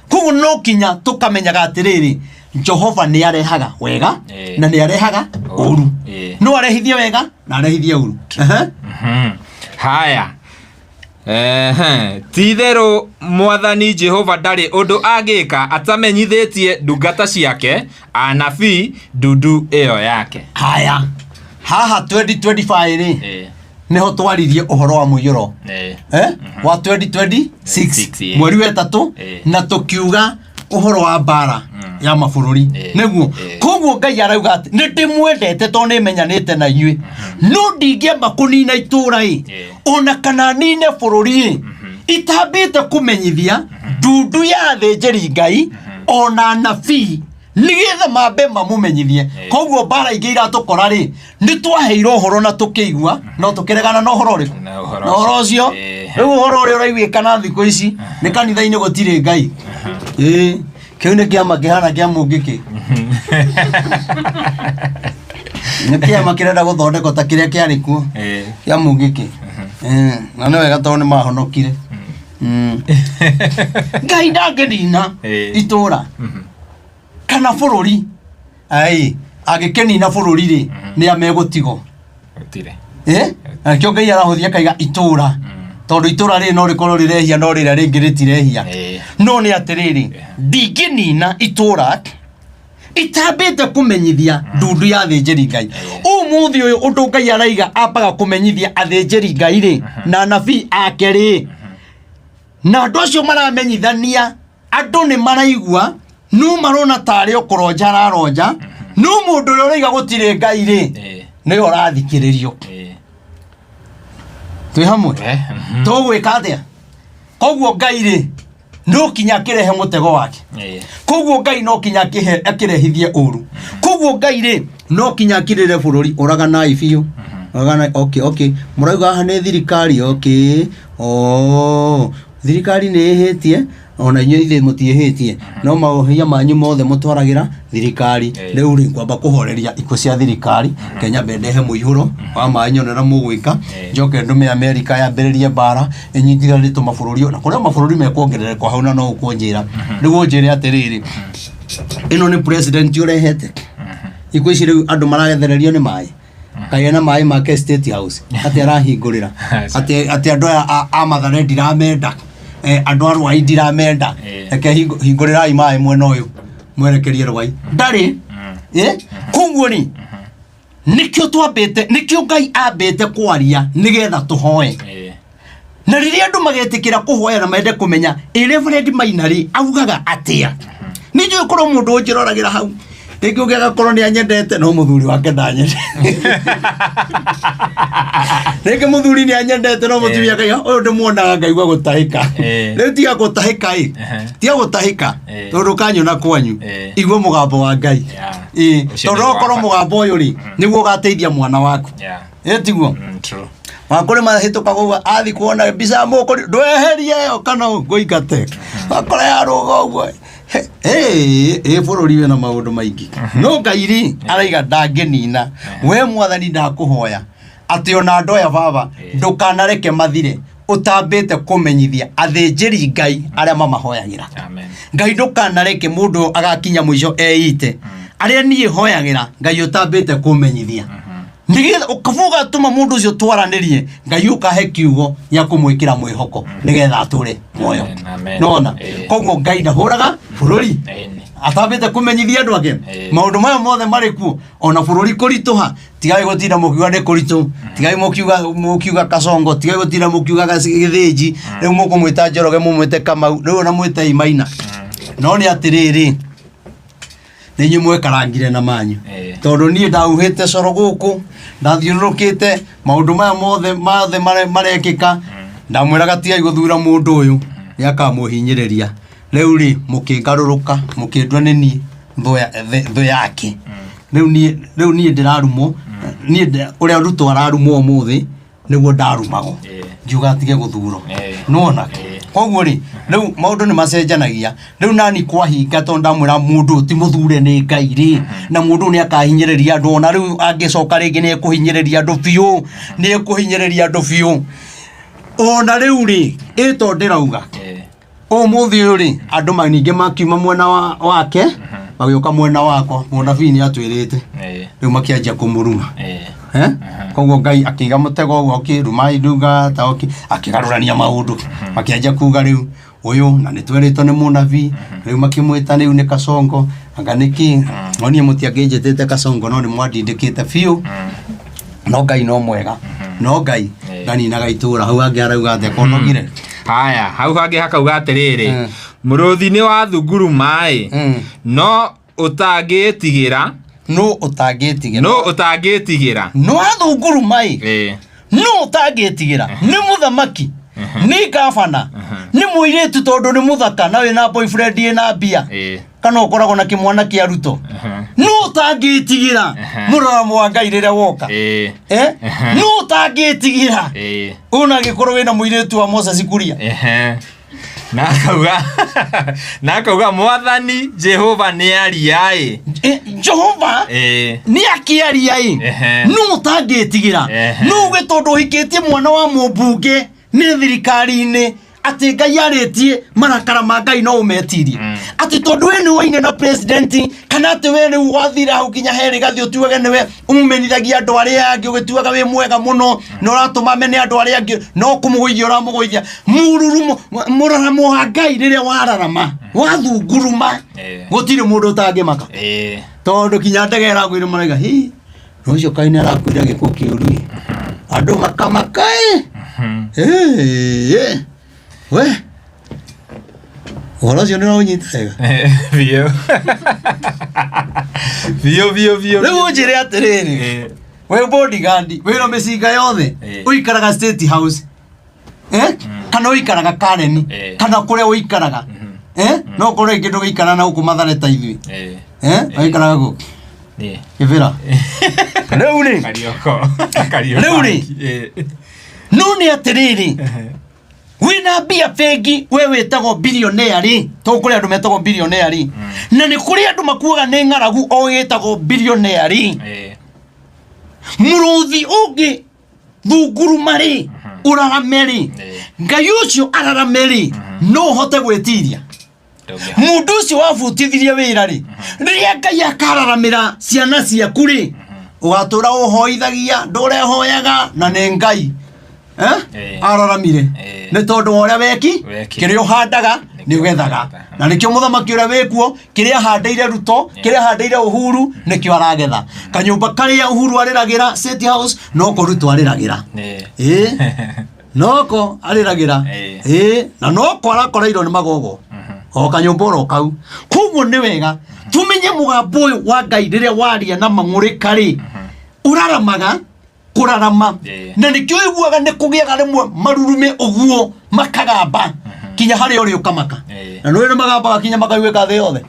[SPEAKER 1] Koguo no kinya tũkamenyaga atĩrĩrĩ, Jehova nĩ arehaga wega na nĩ arehaga ũru. No arehithie wega na arehithie ũru.
[SPEAKER 2] Haya. Ti-itherũ Mwathani Jehova ndarĩ ũndũ angĩka atamenyithĩtie ndungata ciake anabii ndundu ĩyo yake.
[SPEAKER 1] Haya, haha 2025 rĩ, nĩho twaririe ũhoro wa mũiyũro. Wa 2026,
[SPEAKER 2] Six,
[SPEAKER 1] mweri wa 3, na tũkiuga ũhoro wa mbara. Ya mabũrũri. Nĩguo. Koguo Ngai arauga atĩ nĩ ndĩmwendete tondũ nĩ menyanĩte na inyuĩ, no ndingĩamba kũnina itũũra ĩ, ona kana nine bũrũri ĩ, itambĩte kũmenyithia ndundu ya athĩnjĩri Ngai ona anabii, nĩgetha mambe mamũmenyithie. Koguo mbara ingĩ iratũkora rĩ, nĩ twaheirwo ũhoro na tũkĩigua, no tũkĩregana na ũhoro ũrĩkũ?
[SPEAKER 2] Na ũhoro
[SPEAKER 1] Na ũhoro ũcio. Rĩu ũhoro ũrĩa ũraiguĩka na thikũ ici nĩ kanitha-inĩ gũtirĩ Ngai. Ĩĩ, kĩu nĩ kĩama kĩhana kĩa mũngĩkĩ, nĩ kĩama kĩrenda gũthondekwo ta kĩrĩa kĩarĩ kuo kĩa mũngĩkĩ. Na nĩ wega tondũ nĩ mahonokire. Ngai ndangĩnina itũra kana bũrũri. Ai, angĩkĩnina bũrũri rĩ, nĩ a megũtigwo?
[SPEAKER 2] Gũtirĩ.
[SPEAKER 1] Eh? Na nĩkĩo Ngai arahũthia akaiga itũra, tondũ itũra rĩrĩ no rĩkorwo rĩrehia, no rĩrĩa rĩngĩ rĩtirehia. No nĩ atĩrĩrĩ, ndingĩnina itũra itambĩte kũmenyithia ndundu ya athĩnjĩri Ngai. Ũmũthĩ ũyũ ũndũ Ngai araiga ambaga kũmenyithia athĩnjĩri Ngai rĩ, na anabii ake rĩ, na andũ acio maramenyithania, andũ nĩ maraigua, no marona tarĩ o kũronja araronja, no mũndũ ũrĩa ũraiga gũtirĩ Ngai rĩ, nĩwe ũrathikĩrĩrio. Twĩ hamwe? Tũgwĩka atĩa? Koguo Ngai rĩ, no kinya akĩrehe mũtego wake. Koguo Ngai no kinya akĩrehithie ũru. Koguo Ngai rĩ, no kinya akirĩre bũrũri, ũraganai biũ, ũraganai. Okay, mũrauga haha nĩ thirikari. Okay, oh, thirikari nĩ ĩhĩtie, ona inyuĩ ithuĩ mũtiĩhĩtie, no mahia manyu mothe mũtwaragĩra thirikari. Rĩu rĩ, ngwamba kũhoreria ikuũ cia thirikari Kenya, mbendehe mũihũro wa maĩ, nyone ũrĩa mũgwĩka. Njoke ndũme Amerika yambĩrĩrie mbara ĩnyitithanĩte tũmabũrũri, na kũrĩa mabũrũri mekuongerereka hau. Na no ũkũnjĩra rĩu, ũnjĩre atĩrĩrĩ, ĩno nĩ president ũrehete ikuũ ici? Rĩu andũ maragethererio nĩ maĩ, kaĩ na maĩ make State House atĩ arahingũrĩra atĩ andũ aya a Mathare ndiramenda, andũ a Rwai ndiramenda. Reke hingũrĩrai maĩ mwena ũyũ mwerekerie Rwai ndarĩ. Koguo rĩ, nĩkĩo twambĩte, nĩkĩo Ngai ambĩte kwaria nĩgetha tũhoe. Na rĩrĩa andũ magetĩkĩra kũhoya na mende kũmenya ĩ Reverend Maina rĩ, augaga atĩa, nĩ njũĩ korwo mũndũ ũnjĩroragĩra hau rĩngĩ ũngĩ agakorwo nĩ anyendete, no mũthuri wake ndanyendete. Rĩngĩ mũthuri nĩ anyendete, no mũtumia akaiga ũyũ ndĩmuonaga ngaigua gũtahĩka. Rĩu tiga gũtahĩka ĩ. Tiga gũtahĩka, tondũ kanyona kwanyu. Igua mũgambo wa Ngai.
[SPEAKER 2] Ũcio
[SPEAKER 1] Tondũ
[SPEAKER 2] nĩguo
[SPEAKER 1] okorwo
[SPEAKER 2] wa bata.
[SPEAKER 1] mũgambo ũyũ rĩ, nĩguo ũgateithia mwana waku. Ĩ tiguo?
[SPEAKER 2] Mm, true.
[SPEAKER 1] Wakũrĩ mahĩtũkaga ũguo, athi kuona mbica ya mũkũri, ndweherie ĩyo kana ngũingate, wakora yarũga ũguo. Ĩ bũrũri wĩna maũndũ maingĩ, no Ngai rĩ, araiga ndangĩnina. We Mwathani, ndakũhoya atĩ ona andũ aya baba, ndũkanareke mathire ũtambĩte kũmenyithia athĩnjĩri Ngai arĩa mamahoyagĩra.
[SPEAKER 2] Amen.
[SPEAKER 1] Ngai, ndũkanareke mũndũ ũyũ agakinya mũico eite arĩa niĩ hoyagĩra, Ngai, ũtambĩte kũmenyithia, nĩgetha ũkabu ũgatũma mũndũ ũcio twaranĩrie. Ngai, ũkahe kiugo gĩa kũmwĩkĩra mwĩhoko nĩgetha atũre muoyo.
[SPEAKER 2] Amen, amen.
[SPEAKER 1] Nona koguo Ngai ndahũraga bũrũri atambĩte kũmenyithia andũ ake. Maũndũ maya mothe marĩ kuo, ona bũrũri kũritũha, tigai gũtinda mũkiuga nĩ kũritũ, tigai mũkiuga Kasongo, tigai gũtinda mũkiuga Gĩthĩnji. Rĩu mũkũmwĩta Njoroge, mũmwĩte Kamau, rĩu ona mwĩte Maina, no nĩ atĩrĩrĩ, nĩ inyuĩ mwekarangire na manyu. Tondũ niĩ ndauhĩte coro gũkũ, ndathiũrũrũkĩte maũndũ maya mothe mothe marekĩka, ndamwĩraga tigai gũthura mũndũ ũyũ, nĩ akamũhinyĩrĩria. Rĩu rĩ, mũkĩngarũrũka, mũkĩndua nĩ niĩ thũ yake. Rĩu niĩ ndĩrarumwo, niĩ ũrĩa Ruto ararumwo ũmũthĩ nĩguo ndarumagwo. Ngiuga atige gũthurwo. Nĩwona? Koguo rĩ, rĩu maũndũ nĩ macenjanagia. Rĩu nani kwahinga, tondũ ndamwĩra mũndũ ũyũ ti mũthure nĩ Ngai rĩ, na mũndũ ũyũ nĩ akahinyĩrĩria andũ, ona rĩu angĩcoka rĩngĩ nĩ ekũhinyĩrĩria andũ biũ, nĩ ekũhinyĩrĩria andũ biũ. Ona rĩu rĩ, ĩ to ndĩrauga ũmũthĩ ũyũ rĩ, andũ ningĩ makiuma mwena wake magĩũka mwena wakwa, mũnabii nĩ atwĩrĩte. Rĩu makĩanjia kũmũruma. Eh? Koguo Ngai akĩiga mũtego ũguo, akĩruma ndungata, akĩgarũrania maũndũ, makĩanjia kuga rĩu ũyũ na nĩ twerĩtwo nĩ mũnabii. Rĩu makĩmwĩta rĩu nĩ Kasongo, anga nĩkĩ. No niĩ mũtiangĩnjĩtĩte Kasongo, no nĩ mwandindĩkĩte biũ. No Ngai no mwega, no Ngai ndaninaga itũra. Hau hangĩ arauga atĩa konogire?
[SPEAKER 2] Haya, hau hangĩ hakauga atĩrĩrĩ. Mũrũthi nĩ wa thunguruma-ĩ, no ũtangĩĩtigĩra,
[SPEAKER 1] Nũ ũtangĩtigĩra?
[SPEAKER 2] no ũtangĩĩtigĩra.
[SPEAKER 1] Nĩ wa thunguruma ĩ.
[SPEAKER 2] Ĩĩ.
[SPEAKER 1] Nũ ũtangĩtigĩra? Nĩ mũthamaki, nĩ gabana, nĩ mũirĩtu tondũ nĩ mũthaka na wĩna boyfriend ĩna mbia,
[SPEAKER 2] Ĩĩ.
[SPEAKER 1] kana ũkoragwo na kĩmwana kĩa Ruto. Nũ ũtangĩtigĩra mũraramo wa Ngai rĩrĩa woka?
[SPEAKER 2] Ĩĩ.
[SPEAKER 1] Eh? Nũ ũtangĩtigĩra?
[SPEAKER 2] Ĩĩ.
[SPEAKER 1] Ona angĩkorwo wĩna mũirĩtu wa Moses Kuria.
[SPEAKER 2] Ehe. Na akauga na akauga mwathani Jehova nĩ aria-ĩ.
[SPEAKER 1] Eh, Jehova
[SPEAKER 2] Ĩĩ.
[SPEAKER 1] nĩ akĩaria ĩ.
[SPEAKER 2] Ehe.
[SPEAKER 1] Nũ ũtangĩtigĩra?
[SPEAKER 2] Ehe.
[SPEAKER 1] Nũ uge tondũ ũhikĩtie mwana wa mũmbunge nĩ thirikari-inĩ atĩ Ngai arĩtie marakara ma Ngai no ũmetirie, atĩ tondũ we nĩ waine na president, kana atĩ we rĩu wathira hau nginya he Rigathi ũtuage nĩwe ũmenithagia andũ arĩa angĩ, ũgĩtuaga wĩ mwega mũno na ũratũma mene andũ arĩa angĩ, no kũmũgũithia ũramũgũithia. Mũrurumo mũraramo wa Ngai rĩrĩa wararama wathunguruma, gũtirĩ mũndũ ũtangĩmaka, tondũ kinya ndege ĩragwĩra maraiga hi na ũcio kaĩ nĩ arakuire gĩkuũ kĩũru ĩ. Andũ makamaka ĩ. Ĩ, we ũhoro ũcio nĩ ũraũnyita wega?
[SPEAKER 2] Biũ. Biũ biũ biũ.
[SPEAKER 1] Rĩu ũnjĩre atĩrĩrĩ, wĩ bodyguard wĩna mĩcinga yothe, ũikaraga State House, eh? Kana ũikaraga Karen, kana kũrĩa ũikaraga, eh? No ũkorwo rĩngĩ ndũgĩikara na gũkũ Mathare ta ithuĩ, eh? Ũikaraga kũ?
[SPEAKER 2] Niĩ.
[SPEAKER 1] Kĩbĩra rĩu rĩ.
[SPEAKER 2] Karioko. Karioko.
[SPEAKER 1] Rĩu rĩ. No nĩ atĩrĩrĩ, wĩna mbia bengi, we wĩtagwo billionaire rĩ, to kũrĩ andũ metagwo billionaire rĩ, na nĩ kũrĩ andũ makuaga nĩ ng'aragu o gĩtagwo billionaire rĩ. Mũrũthi ũngĩ thunguruma rĩ, ũrarame rĩ, Ngai ũcio ararame rĩ, no ũhote gwĩtiria?
[SPEAKER 2] Ndũngĩhota.
[SPEAKER 1] Mũndũ ũcio wabutithirie wĩra rĩ, rĩrĩa Ngai akararamĩra ciana ciaku rĩ, ũgatũra ũhoithagia ndũrehoyaga na nĩ Ngai, eh? Araramire nĩ tondũ wa ũrĩa weki.
[SPEAKER 2] Weki.
[SPEAKER 1] Kĩrĩa ũhandaga nĩ ũgethaga, na nĩkĩo mũthamaki ũrĩa wĩkuo, kĩrĩa ahandĩire Ruto, kĩrĩa ahandĩire Uhuru, nĩkĩo aragetha. Kanyũmba karĩa Uhuru arĩragĩra State House, noko Ruto arĩragĩra. Ĩĩ, noko arĩragĩra. Ĩĩ, na noko arakoreirwo nĩ magogo o kanyũmba oro kau. Koguo nĩ wega tũmenye mũgambo ũyũ wa Ngai rĩrĩa waria na mang'ũrĩka rĩ, ũraramaga kũrarama. Na nĩkĩo iguaga nĩ kũgĩaga rĩmwe marurume ũguo makagamba kinya harĩa ũrĩ ũkamaka. Na nĩ nĩ magambaga kinya makaiguĩka thĩ yothe.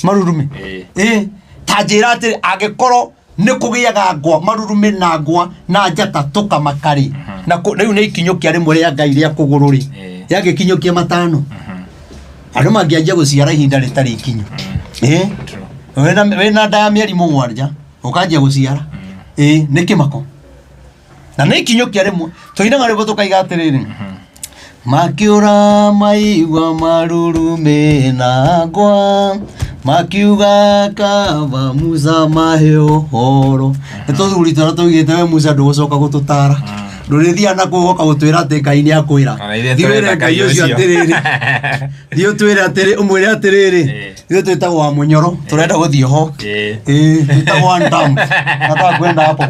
[SPEAKER 1] Marurume. Ĩĩ, ta njĩra atĩrĩ, angĩkorwo nĩ kũgĩaga ngwa, marurume na ngwa na njata tũkamaka rĩ, na rĩu nĩ ikinyũkia rĩmwe rĩa Ngai rĩa kũgũrũ rĩ, rĩangĩkinyũkia matano, andũ mangĩanjia gũciara ihinda rĩtarĩ ikinyu. Ĩĩ. Wĩna nda ya mĩeri 7 ũkanjia gũciara, ĩĩ, nĩ kĩmako na nĩ ikinyũkia rĩmwe. Tũinaga rwĩmbo tũkaiga atĩrĩrĩ, makiura maigua marurume na ngwa, makiuga kaba Musa mahe ũhoro. Nĩ tũthuri tũrĩa tũigĩte we Musa ndũgũcoka gũtũtara, ndũrĩthiaga na kũu ũgoka gũtwĩra atĩ Ngai nĩ akwĩra.
[SPEAKER 2] Ona ithuĩ
[SPEAKER 1] Thiĩ wĩre
[SPEAKER 2] tũrenda
[SPEAKER 1] Ngai
[SPEAKER 2] Ngai
[SPEAKER 1] ũcio
[SPEAKER 2] ũcio.
[SPEAKER 1] atĩrĩrĩ, thiĩ ũtwĩre atĩrĩ, ũmwĩre atĩrĩrĩ, ithuĩ twĩtagwo wa mũnyoro, tũrenda gũthiĩ ho. Ĩĩ, twĩtagwo one term. Nataka kwenda hapo.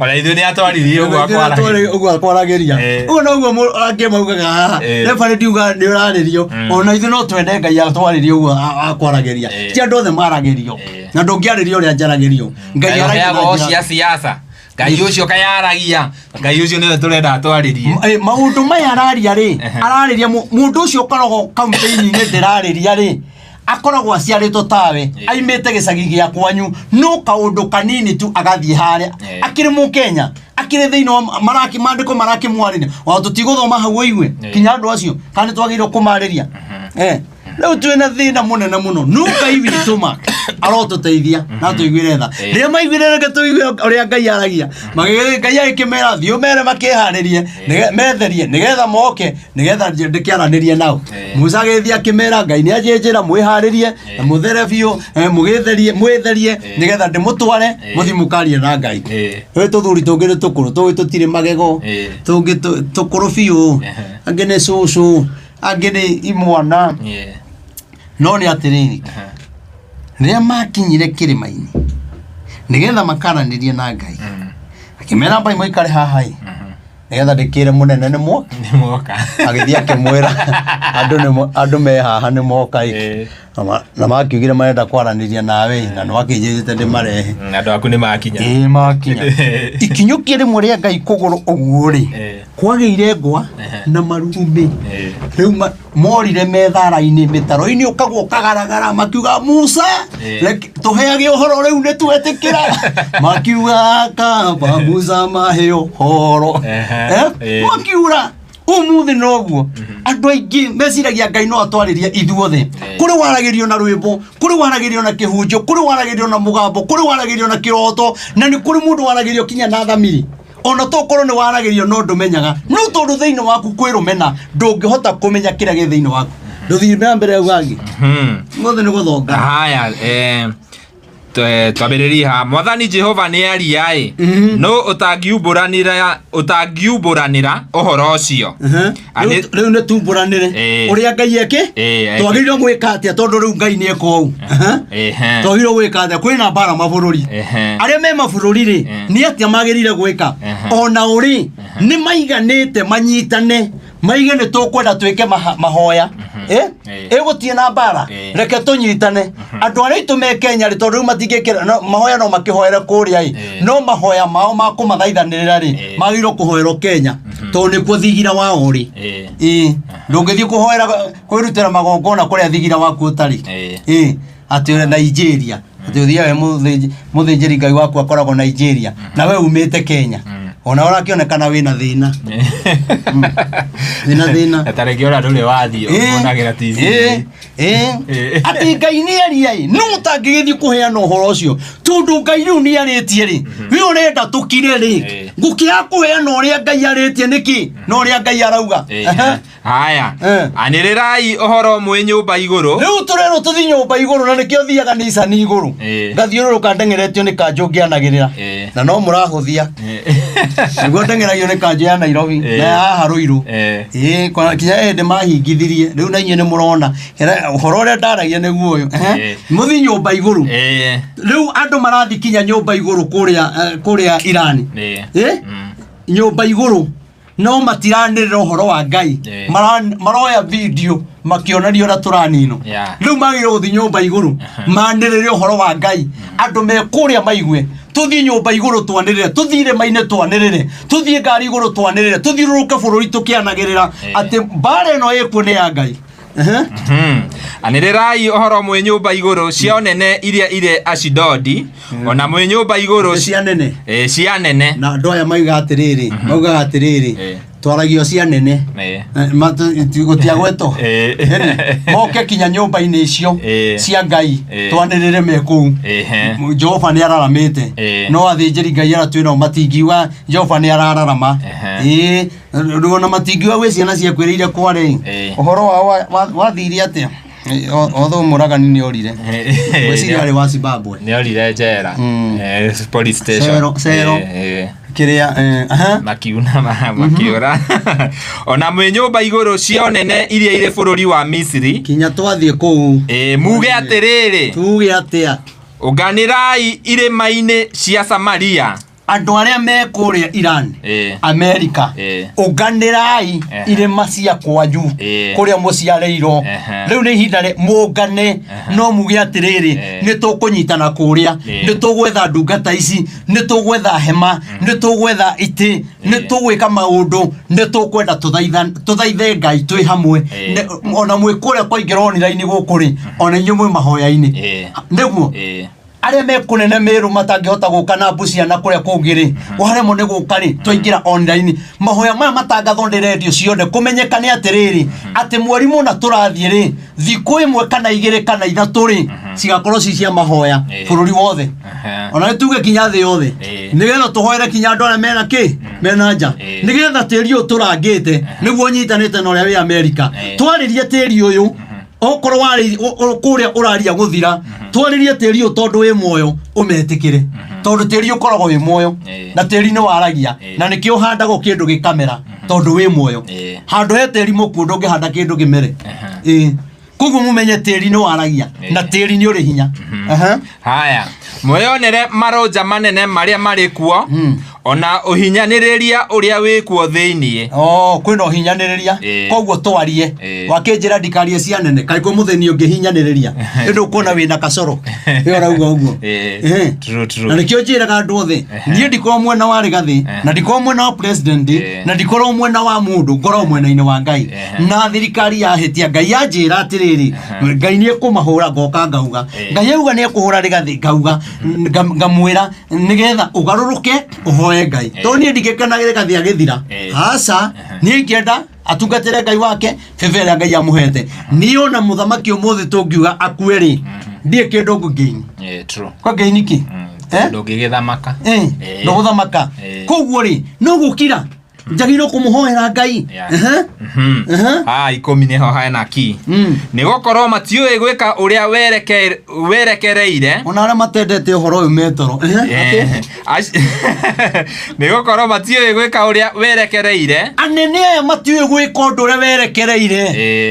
[SPEAKER 2] Ona ithuĩ nĩ atwaririe ũguo akwaragĩria.
[SPEAKER 1] Ũguo akwaragĩria. Ũguo noguo angĩ maugaga haha. Referee ndiuga nĩ ũrarĩrio. Ona ithuĩ no twende Ngai atwarĩrie ũguo akwaragĩria. Ti andũ othe maragĩrio. Na ndũngĩarĩrio ũrĩa njaragĩrio. Ngai
[SPEAKER 2] Ngai
[SPEAKER 1] aragia na
[SPEAKER 2] ũheagwo
[SPEAKER 1] njĩra-
[SPEAKER 2] cia siasa, Ngai ũcio kayaragia, Ngai ũcio nĩwe tũrenda atwarĩrie.
[SPEAKER 1] Maũndũ maya araria rĩ, ararĩria mũndũ ũcio ũkoragwo kaunti-inĩ ndĩrarĩria rĩ, akoragwo aciarĩtwo tawe, aimĩte gĩcagi gĩa kwanyu, no kaũndũ kanini tu agathiĩ harĩa. Akĩrĩ mũkenya, akĩrĩ thĩinĩ wa maraki maandĩko marakĩmwarĩria, ona tũtigũthoma hau ũigue kinya andũ acio kana nĩ twagĩrĩirwo kũmarĩria. Rĩu twĩna thĩna mũnene mũno, no Ngai witũ ma arotũteithia na tũiguĩre tha. Rĩrĩa maiguire, reke tũigue ũrĩa Ngai aragia. Ngai agĩkĩmera, thiĩ ũmere makĩharĩrie, metherie nĩgetha moke, nĩgetha ndĩkĩaranĩrie nao. Musa agĩthiĩ akĩmera, Ngai nĩ anjĩnjĩra mwĩharĩrie na mũthere biũ, mũgĩtherie, mwĩtherie, nĩgetha ndĩmũtware mũthiĩ mũkarie na Ngai. Rĩu tũthuri tũngĩ nĩ tũkũrũ, tũngĩ tũtirĩ magego, tũngĩ tũkũrũ biũ, angĩ nĩ cũcũ, angĩ nĩ imwana. No nĩ atĩrĩrĩ, rĩrĩa makinyire kĩrĩma-inĩ nĩgetha makaranĩrie na Ngai, akĩmera, ambai mũikare haha ĩ. Nĩgetha ndĩkĩre mũnene nĩ mwo
[SPEAKER 2] Nĩ moka.
[SPEAKER 1] Agĩthiĩ akĩmwĩra andũ nĩ andũ me haha nĩ moka ĩ. Na makiugire marenda kwaranĩria nawe ĩ, na nĩ wakĩnjĩrĩte ndĩmarehe.
[SPEAKER 2] Andũ aku nĩ makinya.
[SPEAKER 1] Ĩĩ, makinya. Ikinyũkia rĩmwe rĩa Ngai kũgũrũ ũguo rĩ, kwagĩire ngwa na marurumĩ. Rĩu morire methara-inĩ, mĩtaro-inĩ, ũkagwa ũkagaragara, makiuga Musa, reke tũheage ũhoro rĩu nĩ twetĩkĩra. Makiuga kaba Musa mahe ũhoro. Makiura ũmũthĩ noguo andũ aingĩ meciragia Ngai no atwarĩrie ithuothe. Kũrĩ waragĩrio na rwĩmbo, kũrĩ waragĩrio na kĩhunjio, kũrĩ waragĩrio na mũgambo, kũrĩ waragĩrio na kĩroto, na nĩ kũrĩ mũndũ waragĩrio kinya na thamiri. Ona tokorwo nĩ waragĩrio no ndũmenyaga, no tondũ thĩinĩ waku kwĩ rũmena, ndũngĩhota kũmenya kĩrĩa gĩ thĩinĩ waku. Ndũthiĩ na mbere ugagi mothe nĩ gũthonga.
[SPEAKER 2] Haya, twambĩrĩrie haha. Mwathani Jehova nĩ aria ĩ, nũ ũtangiumbũranĩra ũhoro ũcio?
[SPEAKER 1] Rĩu nĩ tumbũranĩre ũrĩa Ngai eke. Twagĩrĩirwo gwĩka atĩa tondũ rĩu Ngai nĩ eka ũũ? Twagĩrĩirwo gwĩka atĩa? Kwĩna mbara mabũrũri. Arĩa me mabũrũri rĩ, nĩ atĩa magĩrĩire gwĩka? Ona ũrĩ nĩ maiganĩte manyitane, maige nĩ tũkwenda twĩke mahoya. Ĩgũthiĩ na mbara, reke tũnyitane andũ arĩa aitũ me Kenya rĩ, tondũ rĩu matingĩkĩra no, mahoya no makĩhoere kũrĩa ĩ, no mahoya mao ma kũmathaithanĩrĩra rĩ, magĩrĩirwo kũhoerwo Kenya tondũ nĩkuo thigira wao ũrĩ. Ĩĩ, ndũngĩthiĩ kũhoera kwĩrutĩra magongona kũrĩa thigira waku ũtarĩ. Ĩĩ, atĩ ũrĩ Nigeria, atĩ ũthiaga wĩ mũthĩnjĩri Ngai waku akoragwo Nigeria na we umĩte Kenya, ona ũrakĩonekana wĩna thĩna, wĩna thĩna.
[SPEAKER 2] Ta rĩngĩ ona ndũrĩ wathiĩ, wonagĩra TV.
[SPEAKER 1] Atĩ Ngai nĩ aria ĩ, no ũtangĩgĩthiĩ kũheana ũhoro ũcio tondũ Ngai rĩu nĩ arĩtie rĩ, we ũrenda tũkire rĩ, gũkĩaga kũheana ũrĩa Ngai arĩtie nĩkĩ na ũrĩa Ngai arauga.
[SPEAKER 2] Haya. Anĩrĩrai ũhoro mwĩ nyũmba igũrũ.
[SPEAKER 1] Rĩu tũrerwo tũthiĩ nyũmba igũrũ, na nĩkĩo thiaga nicani igũrũ, ngathiũrũrũka ndeng'eretio nĩ kanjũ ngĩanagĩrĩra. Na no mũrahũthia nĩguo ndeng'eragio nĩ kanjũ ya Nairobi na ya haha Ruiru. Ĩĩ, kinya hĩndĩ mahingithirie rĩu na inyuĩ nĩ mũrona ũhoro ũrĩa ndaragia nĩguo ũyũ. Mũthiĩ nyũmba igũrũ. Rĩu andũ marathiĩ kinya nyũmba igũrũ kũrĩa Irani. Nyũmba igũrũ no matiranĩrĩra ũhoro wa Ngai. Maroya video makĩonania ũrĩa tũraninwo. Rĩu magĩrĩirwo gũthiĩ nyũmba igũrũ manĩrĩre ũhoro wa Ngai, andũ me kũrĩa maigue. Tũthiĩ nyũmba igũrũ twanĩrĩre, tũthiĩ irĩma-inĩ twanĩrĩre, tũthiĩ ngari igũrũ twanĩrĩre, tũthiũrũrũke bũrũri tũkĩanagĩrĩra atĩ mbara ĩno ĩkuo nĩ ya Ngai.
[SPEAKER 2] Anĩrĩrai ũhoro mwĩ nyũmba igũrũ cia nene iria irĩ Ashidodi, ona mwĩ nyũmba igũrũ
[SPEAKER 1] cia nene.
[SPEAKER 2] Cia nene.
[SPEAKER 1] Na andũ aya maugaga atĩrĩrĩ, maugaga atĩrĩrĩ, twaragio cia nene. Gũtiagwetwo moke kinya nyũmba-inĩ icio cia Ngai, twanĩrĩre me kũu. Jehova nĩ araramĩte, no athĩnjĩri Ngai arĩa twĩ nao matingiuga Jehova nĩ arararama. Ĩĩ, rĩu ona matingiuga gwĩ ciana ciakuĩrĩire kware. Ũhoro wao wathire atĩa? Otho mũragani nĩ orire, ngwĩciria arĩ wa Zimbabwe.
[SPEAKER 2] Nĩ orire njera. Police station.
[SPEAKER 1] Cero, cero. Kĩrĩa aha.
[SPEAKER 2] Makiuna makiũra. Ona mwĩ nyũmba igũrũ cia nene iria irĩ bũrũri wa Misiri,
[SPEAKER 1] kinya twathiĩ kũu,
[SPEAKER 2] muge atĩrĩrĩ,
[SPEAKER 1] tuge atĩa?
[SPEAKER 2] Ũnganĩrai irĩma-inĩ cia Samaria.
[SPEAKER 1] Andũ arĩa me kũrĩa Iran, Amerika, ũnganĩrai irĩma cia kwanyu kũrĩa mũciarĩirwo. Rĩu nĩ ihinda rĩ mũngane, no muge atĩrĩrĩ, nĩ tũkũnyitana kũrĩa, nĩ tũgwetha ndungata ici, nĩ tũgwetha hema, nĩ tũgwetha itĩ, nĩ tũgwĩka maũndũ, nĩ tũkwenda tũthaithe Ngai twĩ hamwe. Ona mwĩ kũrĩa kwaingĩra online gũkũ rĩ, ona inyuĩ mwĩ mahoya-inĩ. Nĩguo arĩa me kũnene Meru matangĩhota gũka na Busia na kũrĩa kũngĩ rĩ, waremwo nĩ gũka rĩ, twaingĩra online mahoya maya matangathwo nĩ redio ciothe, kũmenyekane atĩrĩrĩ, atĩ mweri mũna tũrathiĩ rĩ, thikũ ĩmwe kana igĩrĩ kana ithatũ rĩ, cigakorwo ci cia mahoya bũrũri wothe, ona nĩ tuge kinya thĩ yothe, nĩgetha tũhoere kinya andũ arĩa mena kĩ mena nja, nĩgetha tĩri ũyũ tũrangĩte nĩguo ũnyitanĩte na ũrĩa wĩ Amerika. Twarĩrie tĩri ũyũ, okorwo warĩ kũrĩa ũraria gũthira, twarĩrie tĩri ũyũ tondũ wĩ muoyo, ũmetĩkĩre, tondũ tĩri ũkoragwo wĩ muoyo, na tĩri nĩ waragia, na nĩkĩo ũhandagwo kĩndũ gĩkamera tondũ wĩ muoyo. Handũ he tĩri mũkuũ ndũngĩhanda kĩndũ kĩmere. Ĩĩ, koguo mũmenye tĩri nĩ waragia na tĩri nĩ ũrĩ hinya.
[SPEAKER 2] Haya, mwĩyonere marũnja manene marĩa marĩ kuo, Ona ũhinyanĩrĩria ũrĩa wĩkuo thĩinĩ.
[SPEAKER 1] Oh, kwĩna ũhinyanĩrĩria. Koguo twarie. Wakĩnjĩra ndikarie cia nene, kaĩ kwĩ mũthĩni ũngĩhinyanĩrĩria? Ĩndĩ ũkuona wĩna kacoro. Ĩ ũrauga ũguo.
[SPEAKER 2] True, true.
[SPEAKER 1] Na nĩkĩo njĩraga andũ othe, niĩ ndikorwo mwena wa Rigathĩ, na ndikorwo mwena wa president, na ndikorwo mwena wa mũndũ, ngorwo mwena-inĩ wa Ngai. Na thirikari yahĩtia, Ngai anjĩra atĩrĩrĩ, Ngai nĩ ekũmahũra, ngoka ngauga. Ngai auga nĩ ekũhũra Rigathĩ, ngauga, ngamwĩra nĩgetha ũgarũrũke ũhoe Ngai. Tondũ niĩ ndingĩkena Rigathĩ agĩthira. Aca, niĩ ingĩenda atungatĩre Ngai wake bebe ĩrĩa Ngai amũhete. Niĩ ona mũthamaki ũmũthĩ tũngiuga akue rĩ, ndirĩ kĩndũ ngũngĩini.
[SPEAKER 2] True.
[SPEAKER 1] Kwa ngĩini kĩ?
[SPEAKER 2] Ndũngĩgĩthamaka.
[SPEAKER 1] Ndũgũthamaka. Koguo rĩ, no gũkira njagĩrĩirwo kũmũhoera Ngai.
[SPEAKER 2] Ah, 10 nĩho hena ki. Nĩ gũkorwo matiũĩ gwĩka ũrĩa werekereire.
[SPEAKER 1] Ona arĩa matendete ũhoro ũyũ metoro.
[SPEAKER 2] Nĩ gũkorwo matiũĩ gwĩka ũrĩa werekereire.
[SPEAKER 1] Anene aya matiũĩ gwĩka ũndũ ũrĩa werekereire.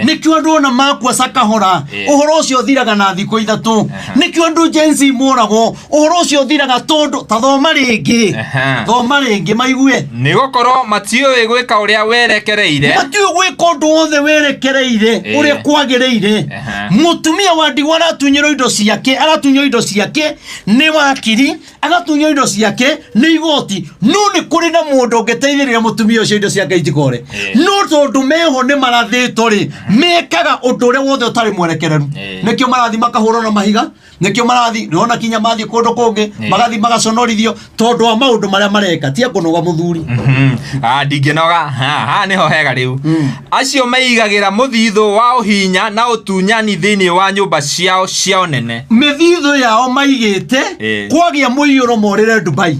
[SPEAKER 1] Nĩkĩo andũ ona makua cakahora, ũhoro ũcio ũthiraga na thikũ 3. Nĩkĩo andũ Gen Z moragwo, ũhoro ũcio ũthiraga tondũ ta thoma rĩngĩ. Thoma rĩngĩ maigue.
[SPEAKER 2] Nĩ gũkorwo matiũĩ gwĩka ũrĩa werekereire.
[SPEAKER 1] Matiũĩ gwĩka ũndũ wothe werekereire, ũrĩa kwagĩrĩire. Mũtumia wa ndigwa aratunyĩrwo indo ciake, aratunywo indo ciake nĩ wakiri, agatunywo indo ciake nĩ igoti. No nĩ kũrĩ na mũndũ ũngĩteithĩrĩria mũtumia ũcio indo ciake itikore. No tondũ meho nĩ marathĩtwo rĩ, mekaga ũndũ ũrĩa wothe ũtarĩ mwerekereru. Nĩkĩo marathiĩ makahũrwo na mahiga, nĩkĩo marathiĩ, nĩwona kinya mathiĩ kũndũ kũngĩ, magathiĩ magaconorithio tondũ wa maũndũ marĩa mareka. Tia kũnoga mũthuri.
[SPEAKER 2] Ndingĩnoga. Haha nĩho hega rĩu. Acio meigagĩra mũthithũ wa ũhinya na ũtunyani thĩinĩ wa nyũmba ciao cia ũnene.
[SPEAKER 1] Mĩthithũ yao maigĩte kwagĩa mũiyũro morĩre Dubai.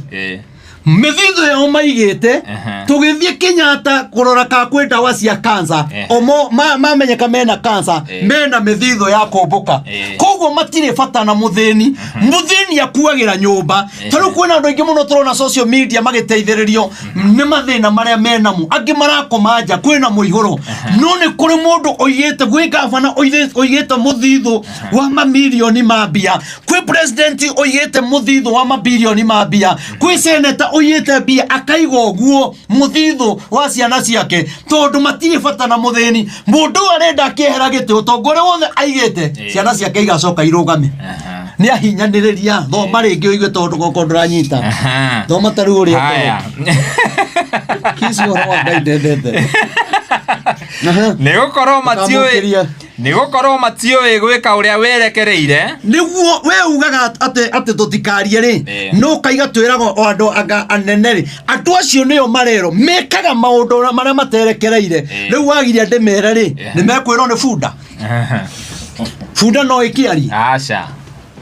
[SPEAKER 1] Mĩthithũ yao maigĩte tũgĩthiĩ Kenyatta kũrora ka kwĩ ndawa cia cancer. Omo mamenyeka mena cancer, mena mĩthithũ ya kũmbũka. Koguo matirĩ bata na mũthĩni. Mũthĩni akuagĩra nyũmba. Ta rĩu kwĩna andũ aingĩ mũno tũrona social media magĩteithĩrĩrio nĩ mathĩna marĩa menamo. Angĩ marakoma nja, kwĩna mũihũro. No nĩ kũrĩ mũndũ oigĩte, gwĩ gavana oigĩte mũthithũ wa mamirioni ma mbia, kwĩ president oigĩte mũthithũ wa mabirioni ma mbia, kwĩ senator oigĩte mbia akaiga ũguo mũthithũ wa ciana ciake, tondũ matirĩ bata na mũthĩni. Mũndũ ũyũ arenda akĩehera gĩtĩ, ũtonga ũrĩa wothe aigĩte, ciana ciake igacoka irũgame. Nĩ ahinyanĩrĩria. Thoma rĩngĩ ũigue, tondũ goko ndũranyita. Thoma ta rĩu ũrĩa Kici ũhoro wa Ngai ndendete.
[SPEAKER 2] Nĩ gũkorwo matiũĩ
[SPEAKER 1] Ũkamũkĩria.
[SPEAKER 2] Nĩ gũkorwo matiũĩ gwĩka ũrĩa werekereire.
[SPEAKER 1] Nĩguo we ugaga atĩ tũtikarie rĩ, no kaiga twĩragwo o andũ anga anene rĩ, andũ acio nĩo marerwo mekaga maũndũ marĩa materekereire. Rĩu wagiria ndĩmere rĩ, nĩ mekwĩrwo nĩ bunda. Bunda no ĩkĩarie.
[SPEAKER 2] Aca.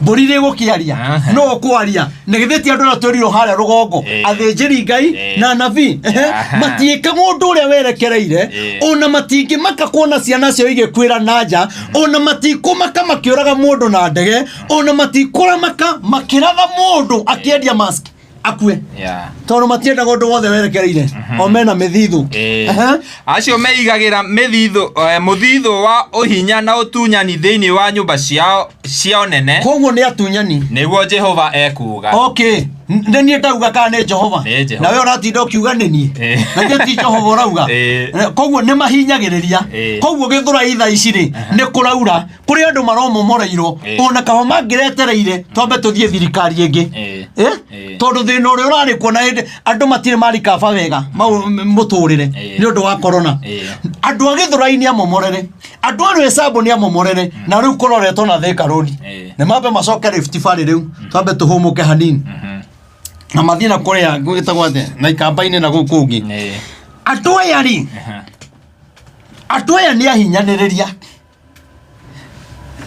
[SPEAKER 1] Mbũri rĩ gũkĩaria, no ũkwaria. Na githĩ ti andũ arĩa twĩrirwo harĩa rũgongo, athĩnjĩri Ngai na anabii, matiĩkaga ũndũ ũrĩa werekereire, ona matingĩmaka kuona ciana ciao igĩkuĩra na nja, ona matikũmaka makĩũraga mũndũ na ndege, ona matikũramaka makĩratha mũndũ akĩendia mask akue. Tondũ matiendaga ũndũ wothe werekereire, o mena mĩthithũ.
[SPEAKER 2] Acio meigagĩra mũthithũ wa ũhinya na ũtunyani thĩinĩ wa nyũmba ciao nene.
[SPEAKER 1] Koguo nĩ atunyani.
[SPEAKER 2] Nĩguo Jehova ekuuga.
[SPEAKER 1] Okay. Nĩ niĩ ndauga kana nĩ Jehova?
[SPEAKER 2] Nĩ Jehova.
[SPEAKER 1] Na we ũratinda ũkiuga nĩ niĩ. Na niĩ ti Jehova ũrauga. Koguo nĩ mahinyagĩrĩria. Koguo Gĩthũrai thaa ici rĩ, nĩ kũraura. Kũrĩ andũ maromomoreirwo. Ona kaba mangĩretereire twambe tũthiĩ thirikari ĩngĩ. Tondũ thĩna ũrĩa ũrarĩ kuo na hĩndĩ andũ matirĩ marikaba wega mũtũrĩre nĩ ũndũ wa corona. Andũ a Gĩthũrai nĩ amomorere, andũ a Rwĩcambo nĩ amomorere, na rĩu kũroretwo na Thika Road. Nĩ mambe macoke Rift Valley rĩu, twambe tũhũmũke hanini. Na mathiĩ na kũrĩa gwĩtagwo atĩa, na Ikamba-inĩ na gũkũ kũngĩ. Andũ aya rĩ, andũ aya nĩ ahinyanĩrĩria.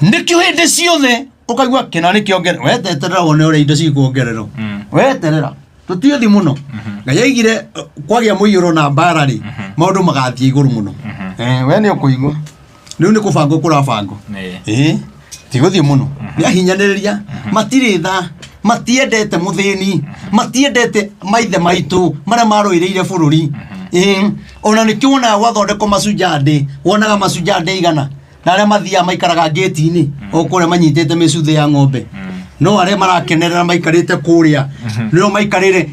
[SPEAKER 1] Nĩkĩo hĩndĩ ciothe ũkaigua kĩna nĩ kĩongererwo. Weterera wone ũrĩa indo cikuongererwo. Weterera. Tũtiũthi mũno. Ngai aigire kwagĩa mũiyũro na mbara rĩ, maũndũ magathiĩ igũrũ mũno. We nĩ ũkũigua. Rĩu nĩ kũbangwo kũrabangwo. Tigũthiĩ mũno. Nĩ ahinyanĩrĩria, matirĩ tha, matiendete mũthĩni, matiendete maithe maitũ marĩa marũĩrĩire bũrũri. Ona nĩkĩo wonaga gwathondekwo Mashujaa Day, wonaga Mashujaa Day igana, na arĩa mathiaga maikaraga ngĩti-inĩ, o kũrĩa manyitĩte mĩcuthĩ ya ng'ombe. No arĩa marakenerera maikarĩte kũrĩa, nĩo maikarĩre.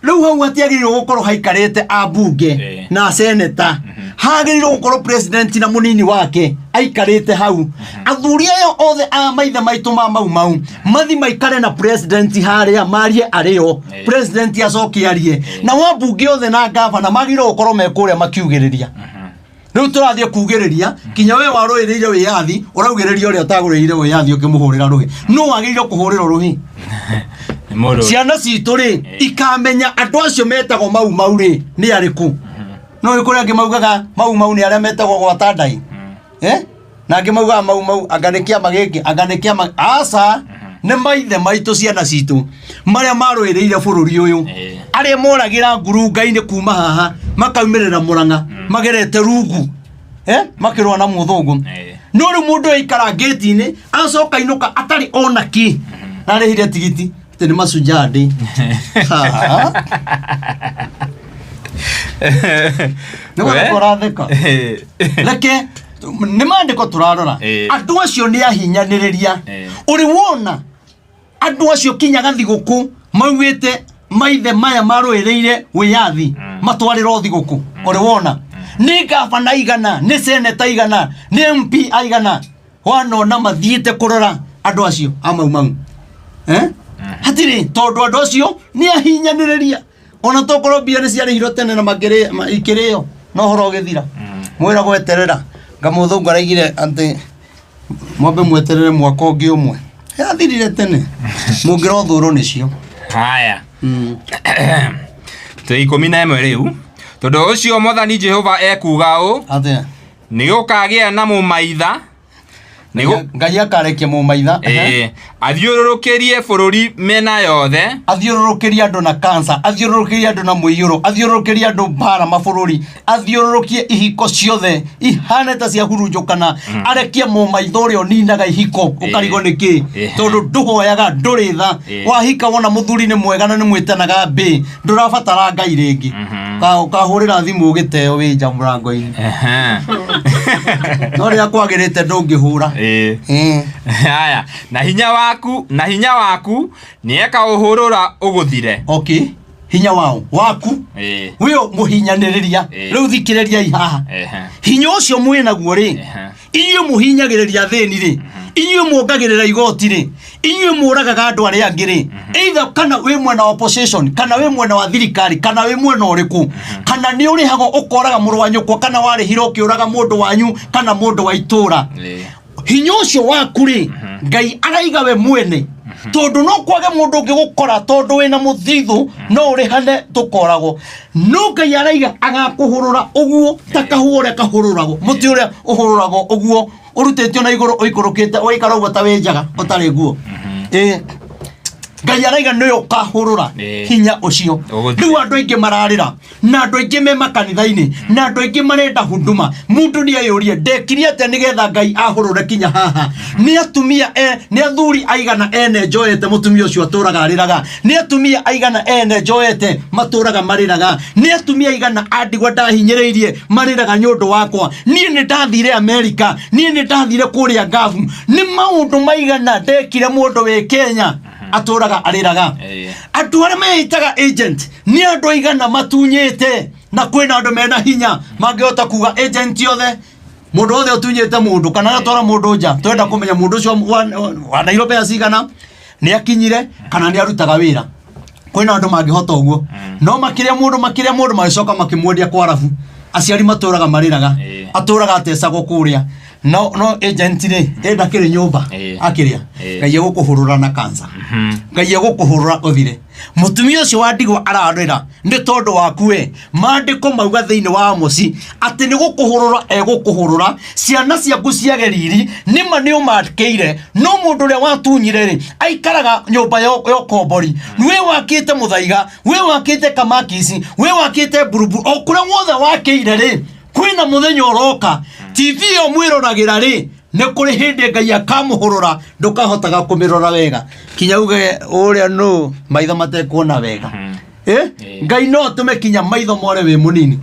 [SPEAKER 1] Rĩu hau hatiagĩrĩirwo gũkorwo haikarĩte ambunge na seneta, hagĩrĩirwo gũkorwo president na mũnini wake aikarĩte hau. Athuri aya othe a maithe maitũ ma Mau Mau mathi maikare na president harĩa marie arĩo, president acoke arie, na wambunge othe na gavana magĩrĩirwo gũkorwo me kũrĩa makiugĩrĩria. Rĩu tũrathiĩ kugĩrĩria kinya we warũĩrĩire wĩyathi ũraugĩrĩria ũrĩa ũtagũrĩire wĩyathi ũkĩmũhũrĩra rũhĩ. No wagĩrĩirwo kũhũrĩrwo rũhĩ?
[SPEAKER 2] Nĩ mũrũ.
[SPEAKER 1] Ciana citũ rĩ, ikamenya andũ acio metagwo Mau Mau rĩ nĩ arĩkũ? No nĩ kũrĩ angĩ maugaga Mau Mau nĩ arĩa metagwo gwata ndai, eh? Na angĩ maugaga Mau Mau anga nĩ kĩama gĩkĩ, anga nĩ kĩama. Aca, nĩ maithe maitũ, ciana citũ, marĩa marũĩrĩire bũrũri ũyũ, arĩa moragĩra ngurunga-inĩ kuma haha makaumĩrĩra Mũrang'a magerete rungu, eh? Makĩrũa na mũthũngũ. No rĩu mũndũ aikara ngĩti-inĩ acoka inũka atarĩ ona kĩ arĩhire tigiti atĩ nĩ Mashujaa Day. Ha. Nĩ gũtheka ũratheka? Reke nĩ maandĩko tũrarora. Andũ acio nĩ ahinyanĩrĩria. Ũrĩ wona andũ acio kinya gathigũkũ maugĩte maithe maya marũĩrĩire wĩyathi matwarĩrwo thigũkũ? Ũrĩ wona nĩ gavana igana, nĩ seneta igana, nĩ MP aigana wanona mathiĩte kũrora andũ acio a Mau Mau, eh? Hatirĩ, tondũ andũ acio nĩ ahinyanĩrĩria. Ona tokorwo mbia nĩ ciarĩhirwo tene na ikĩrĩo no ũhoro ũgĩthira. Mwĩra gweterera nga mũthũngũ araigire atĩ mwambe mweterere mwaka ũngĩ ũmwe, yathirire tene, mũngĩrothũrwo nĩcio.
[SPEAKER 2] Haya, twĩ 11 rĩu. Tondũ ũcio Mwathani Jehova ekuuga ũũ:
[SPEAKER 1] Atĩa?
[SPEAKER 2] Nĩ gũkagĩa na mũmaitha.
[SPEAKER 1] Ngai akarekia mũmaitha.
[SPEAKER 2] Athiũrũrũkĩrie bũrũri mĩena yothe.
[SPEAKER 1] Athiũrũrũkĩrie andũ na kansa, athiũrũrũkĩrie andũ na mũiyũro, athiũrũrũkĩrie andũ mbara mabũrũri, athiũrũrũkie ihiko ciothe ihane ta ciahurunjũkana, arekie mũmaitha ũrĩa ũninaga ihiko ũkarigwo nĩ kĩ, tondũ ndũhoyaga, ndũrĩ tha. Wahika wona mũthuri nĩ mwega na nĩ mwĩtanaga mbĩ, ndũrabatara Ngai rĩngĩ. Ũkahũrĩra thimũ ũgĩteo wĩ nja mũrango-inĩ. No rĩrĩa kwagĩrĩte ndũngĩhũra.
[SPEAKER 2] Haya, na hinya waku nĩekaũhũrũra ũgũthire.
[SPEAKER 1] Okay, hinya wao waku, wĩyo mũhinyanĩrĩria. Rĩu thikĩrĩriai haha. Hinya ũcio mwĩ naguo rĩ, inyuĩ mũhinyagĩrĩria athĩni rĩ, inyuĩ muongagĩrĩra igoti rĩ, inyuĩ mũragaga andũ arĩa angĩ rĩ, either kana wĩ mwena wa opposition, kana wĩ mwena wa thirikari, kana wĩ mwena ũrĩkũ, kana nĩ ũrĩhagwo ũkoraga mũrũ wa nyũkwa, kana warĩhire ũkĩũraga mũndũ wanyu kana mũndũ wa itũũra, hinya ũcio waku rĩ, Ngai araiga we mwene, tondũ no kwage mũndũ ũngĩ gũkora, tondũ wĩna mũthithũ no ũrĩhane tũkoragwo, no Ngai araiga agakũhũrũra ũguo ta kahũa ũrĩa kahũrũragwo, mũtĩ ũrĩa ũhũrũragwo ũguo ũrutĩtio na igũrũ ũikũrũkĩte ũgaikara ũguo ta wĩ njaga ũtarĩ nguo. Ngai araiga nĩwe ũkahũrũra hinya ũcio.
[SPEAKER 2] Ũgũthire.
[SPEAKER 1] Rĩu andũ aingĩ mararĩra na andũ aingĩ me makanitha-inĩ na andũ aingĩ marenda huduma. Mũndũ nĩ eyũrie, ndekire atĩa nĩgetha Ngai ahũrũre kinya haha? Nĩ atumia nĩ athuri aigana ene njoete mũtumia ũcio atũraga arĩraga? Nĩ atumia aigana ene njoete matũraga marĩraga? Nĩ atumia aigana a ndigwa ndahinyĩrĩirie marĩraga nĩ ũndũ wakwa? Niĩ nĩ ndathire Amerika, niĩ nĩ ndathire kũrĩa Ngabu, nĩ maũndũ maigana ndekire mũndũ wĩ Kenya atũraga arĩraga? Andũ arĩa meĩtaga agent, nĩ andũ aigana matunyĩte? Na kwĩna andũ mena hinya mangĩhota kuga agent yothe, mũndũ wothe ũtunyĩte mũndũ kana agatwara mũndũ nja, twenda kũmenya mũndũ ũcio wa Nairobi cigana nĩ akinyire kana nĩ arutaga wĩra. Kwĩna andũ mangĩhota ũguo? No makĩrĩa mũndũ, makĩrĩa mũndũ, magĩcoka makĩmwendia kwa arabu. Aciari matũraga marĩraga. Atũraga atecagwo kũrĩa, no agent rĩ, ĩ ndakĩrĩ nyũmba. Akĩrĩa. Ngai egũkũhũrũra na cancer. Ngai egũkũhũrũra ũthire. Mũtumia ũcio wa ndigwa ararĩra nĩ tondũ waku we. Maandĩko mauga thĩinĩ wa Amosi atĩ nĩ gũkũhũrũra egũkũhũrũra ciana ciaku ciage riri. Nĩma nĩ ũmakĩire, no mũndũ ũrĩa watunyire rĩ, aikaraga nyũmba ya ũkombori. Wĩ wakĩte mũthaiga, wĩ wakĩte kamakisi, wĩ wakĩte mburuburu, o kũrĩa wothe wakĩire rĩ, kwĩna mũthenya ũroka. TV ĩyo mwĩroragĩra rĩ, nĩ kũrĩ hĩndĩ Ngai akamũhũrũra, ndũkahotaga kũmĩrora wega, kinya uge ũrĩa nũ maitho matekuona wega. Eh? Ngai no atũme kinya maitho more wĩ mũnini.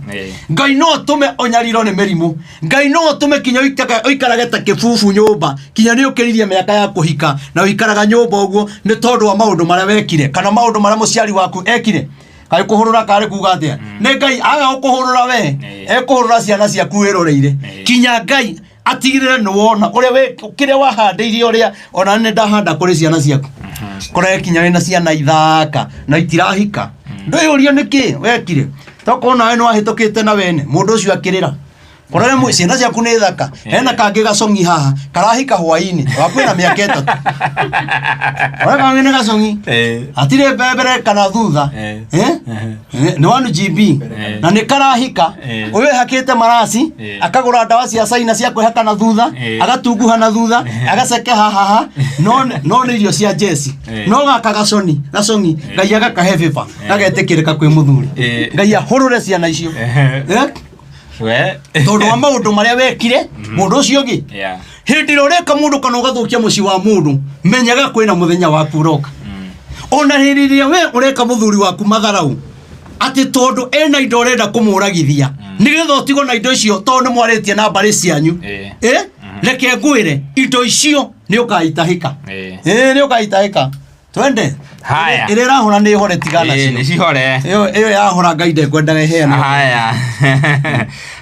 [SPEAKER 1] Ngai no atũme ũnyarirwo nĩ mĩrimũ. Ngai no atũme kinya ũikarage ta kĩbubu nyũmba, kinya nĩ ũkĩririe mĩaka ya kũhika na ũikaraga nyũmba ũguo nĩ tondũ wa maũndũ marĩa wekire kana maũndũ marĩa mũciari waku ekire. Kaĩ kũhũrũra karĩ kuga atĩa? Nĩ Ngai aga gũkũhũrũra we, ekũhũrũra ciana ciaku wĩroreire. Kinya Ngai atigĩrĩre nĩ wona ũrĩa we kĩrĩa wahandĩire, ũrĩa ona nĩ ndahanda kũrĩ ciana ciaku. Kũrĩa kinya wĩna ciana ithaka na itirahika, ndwĩyũrie nĩkĩ wekire, tokorwo nawe nĩ wahĩtũkĩte na wene mũndũ ũcio akĩrĩra. Kũrĩa rĩmwe ciana ciaku nĩ thaka, hena kangĩ gacong'i haha karahika hwainĩ waku na mĩaka 3, ũrĩa kangĩ nĩ gacong'i, hatirĩ mbere kana thutha. Eh? Nĩ 1 GB na nĩ karahika. Ũyũ ehakĩte maraci, akagũra ndawa cia caina cia kwĩhaka na thutha, agatunguha na thutha, agacekeha haha, no no nĩ irio cia jeci. No gaka gaconi gacong'i, Ngai agakahe bĩba, gagetĩkĩrĩka kwĩ mũthuri. Ngai ahũrũre ciana icio. Eh?
[SPEAKER 2] We.
[SPEAKER 1] Tondũ wa maũndũ marĩa wekire mũndũ ũcio ũngĩ. Hĩndĩ ĩrĩa ũreka mũndũ kana ũgathũkia mũciĩ wa mũndũ, menyaga kwĩna mũthenya waku ũroka. Ona hĩndĩ ĩrĩa we ũreka mũthuri waku matharau atĩ tondũ ena indo ũrenda kũmũragithia nĩgetha ũtigwo na indo icio tondũ nĩ mwarĩtie na mbarĩ cianyu, eh, reke ngwĩre, indo icio nĩ ũkaitahĩka. Nĩ ũkaitahĩka. Twende.
[SPEAKER 2] Haya.
[SPEAKER 1] Ĩrĩa ĩrahũra nĩ hore, tigana
[SPEAKER 2] Nĩ
[SPEAKER 1] cio.
[SPEAKER 2] cihore.
[SPEAKER 1] Ĩyo yahũra, Ngai ndekwendaga ĩheane.
[SPEAKER 2] Haya,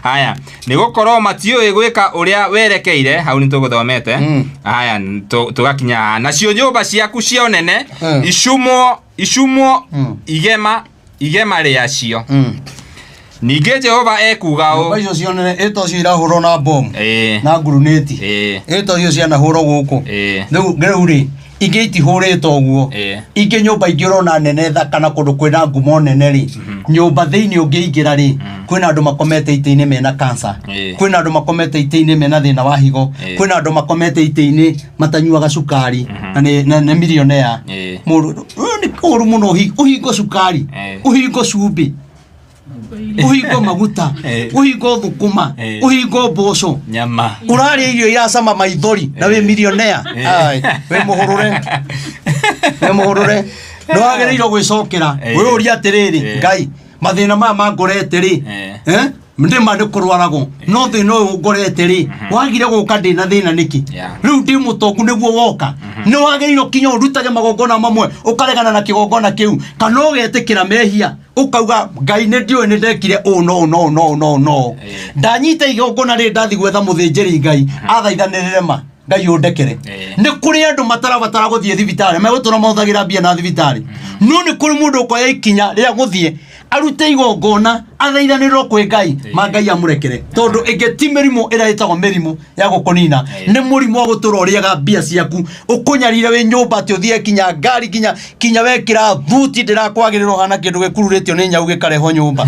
[SPEAKER 2] haya, nĩ gũkorwo matiũĩ gwĩka ũrĩa werekeire. Hau nĩ tũgũthomete. Haya, tũgakinya haha. Nacio nyũmba ciaku cia ũnene icumwo icumwo igema igema rĩacio. Ningĩ Jehova ekuga
[SPEAKER 1] Nyũmba
[SPEAKER 2] ũũ.
[SPEAKER 1] Icio cionere ĩto cio irahũrwo na bomu na ngurunĩti, ĩto icio cianahũrwo gũkũ. Rĩu rĩ, ingĩ itihũrĩtwo ũguo. Ingĩ nyũmba ingĩ ũrona nene thaka na kũndũ kwĩna ngumo nene rĩ, nyũmba thĩinĩ ũngĩingĩra rĩ, kwĩna andũ makomete itĩ-inĩ mena cancer, kwĩna andũ makomete itĩ-inĩ mena thĩna wa higo, kwĩna andũ makomete itĩ-inĩ matanyuaga cukari na nĩ millionaire. Mũndũ ũyũ nĩ ũru mũno, ũhingo cukari, ũhingo cumbĩ, ũhingo maguta, ũhingo thũkũma, ũhingo mboco,
[SPEAKER 2] nyama,
[SPEAKER 1] ũrarĩa irio iracama maithori na wĩ millionaire. Ai, wĩ mũhũrũre, wĩ mũhũrũre, nĩ wagĩrĩirwo gwĩcokera, wĩyũrie atĩrĩrĩ, Ngai, mathĩna maya mangorete rĩ, eh? Ndĩma nĩ kũrwaragwo no thĩna ũyũ ngorete rĩ, wagire gũka ndĩna thĩna nĩkĩ? Rĩu ndĩ mũtongu nĩguo woka. Nĩ wagĩrĩirwo kinya ũrutage magongona mamwe, ũkaregana na kĩgongona kĩu kana ũgetĩkĩra mehia, ũkauga, Ngai, nĩ ndiũĩ nĩ ndekire ũũ no no no no no ndanyita igongona rĩrĩ, ndathi gwetha mũthĩnjĩri Ngai athaithanĩrĩre ma Ngai ũndekere. Nĩ kũrĩ andũ matarabatara gũthiĩ thibitarĩ, megũtũra mahũthagĩra mbia na thibitarĩ, no nĩ kũrĩ mũndũ ũkoya ikinya rĩa gũthiĩ arute igongona athaithanĩrĩrwo kwĩ Ngai ma Ngai amũrekere, tondũ ĩngĩ ti mĩrimũ ĩrĩa ĩtagwo mĩrimũ ya gũkũnina, nĩ mũrimũ wa gũtũra ũrĩaga mbia ciaku, ũkũnyarire wĩ nyũmba atĩ ũthiĩ kinya ngari kinya kinya wekĩra thuti ndĩrakwagĩrĩra, ũhana kĩndũ gĩkururĩtio nĩ nyau gĩkarehwo nyũmba.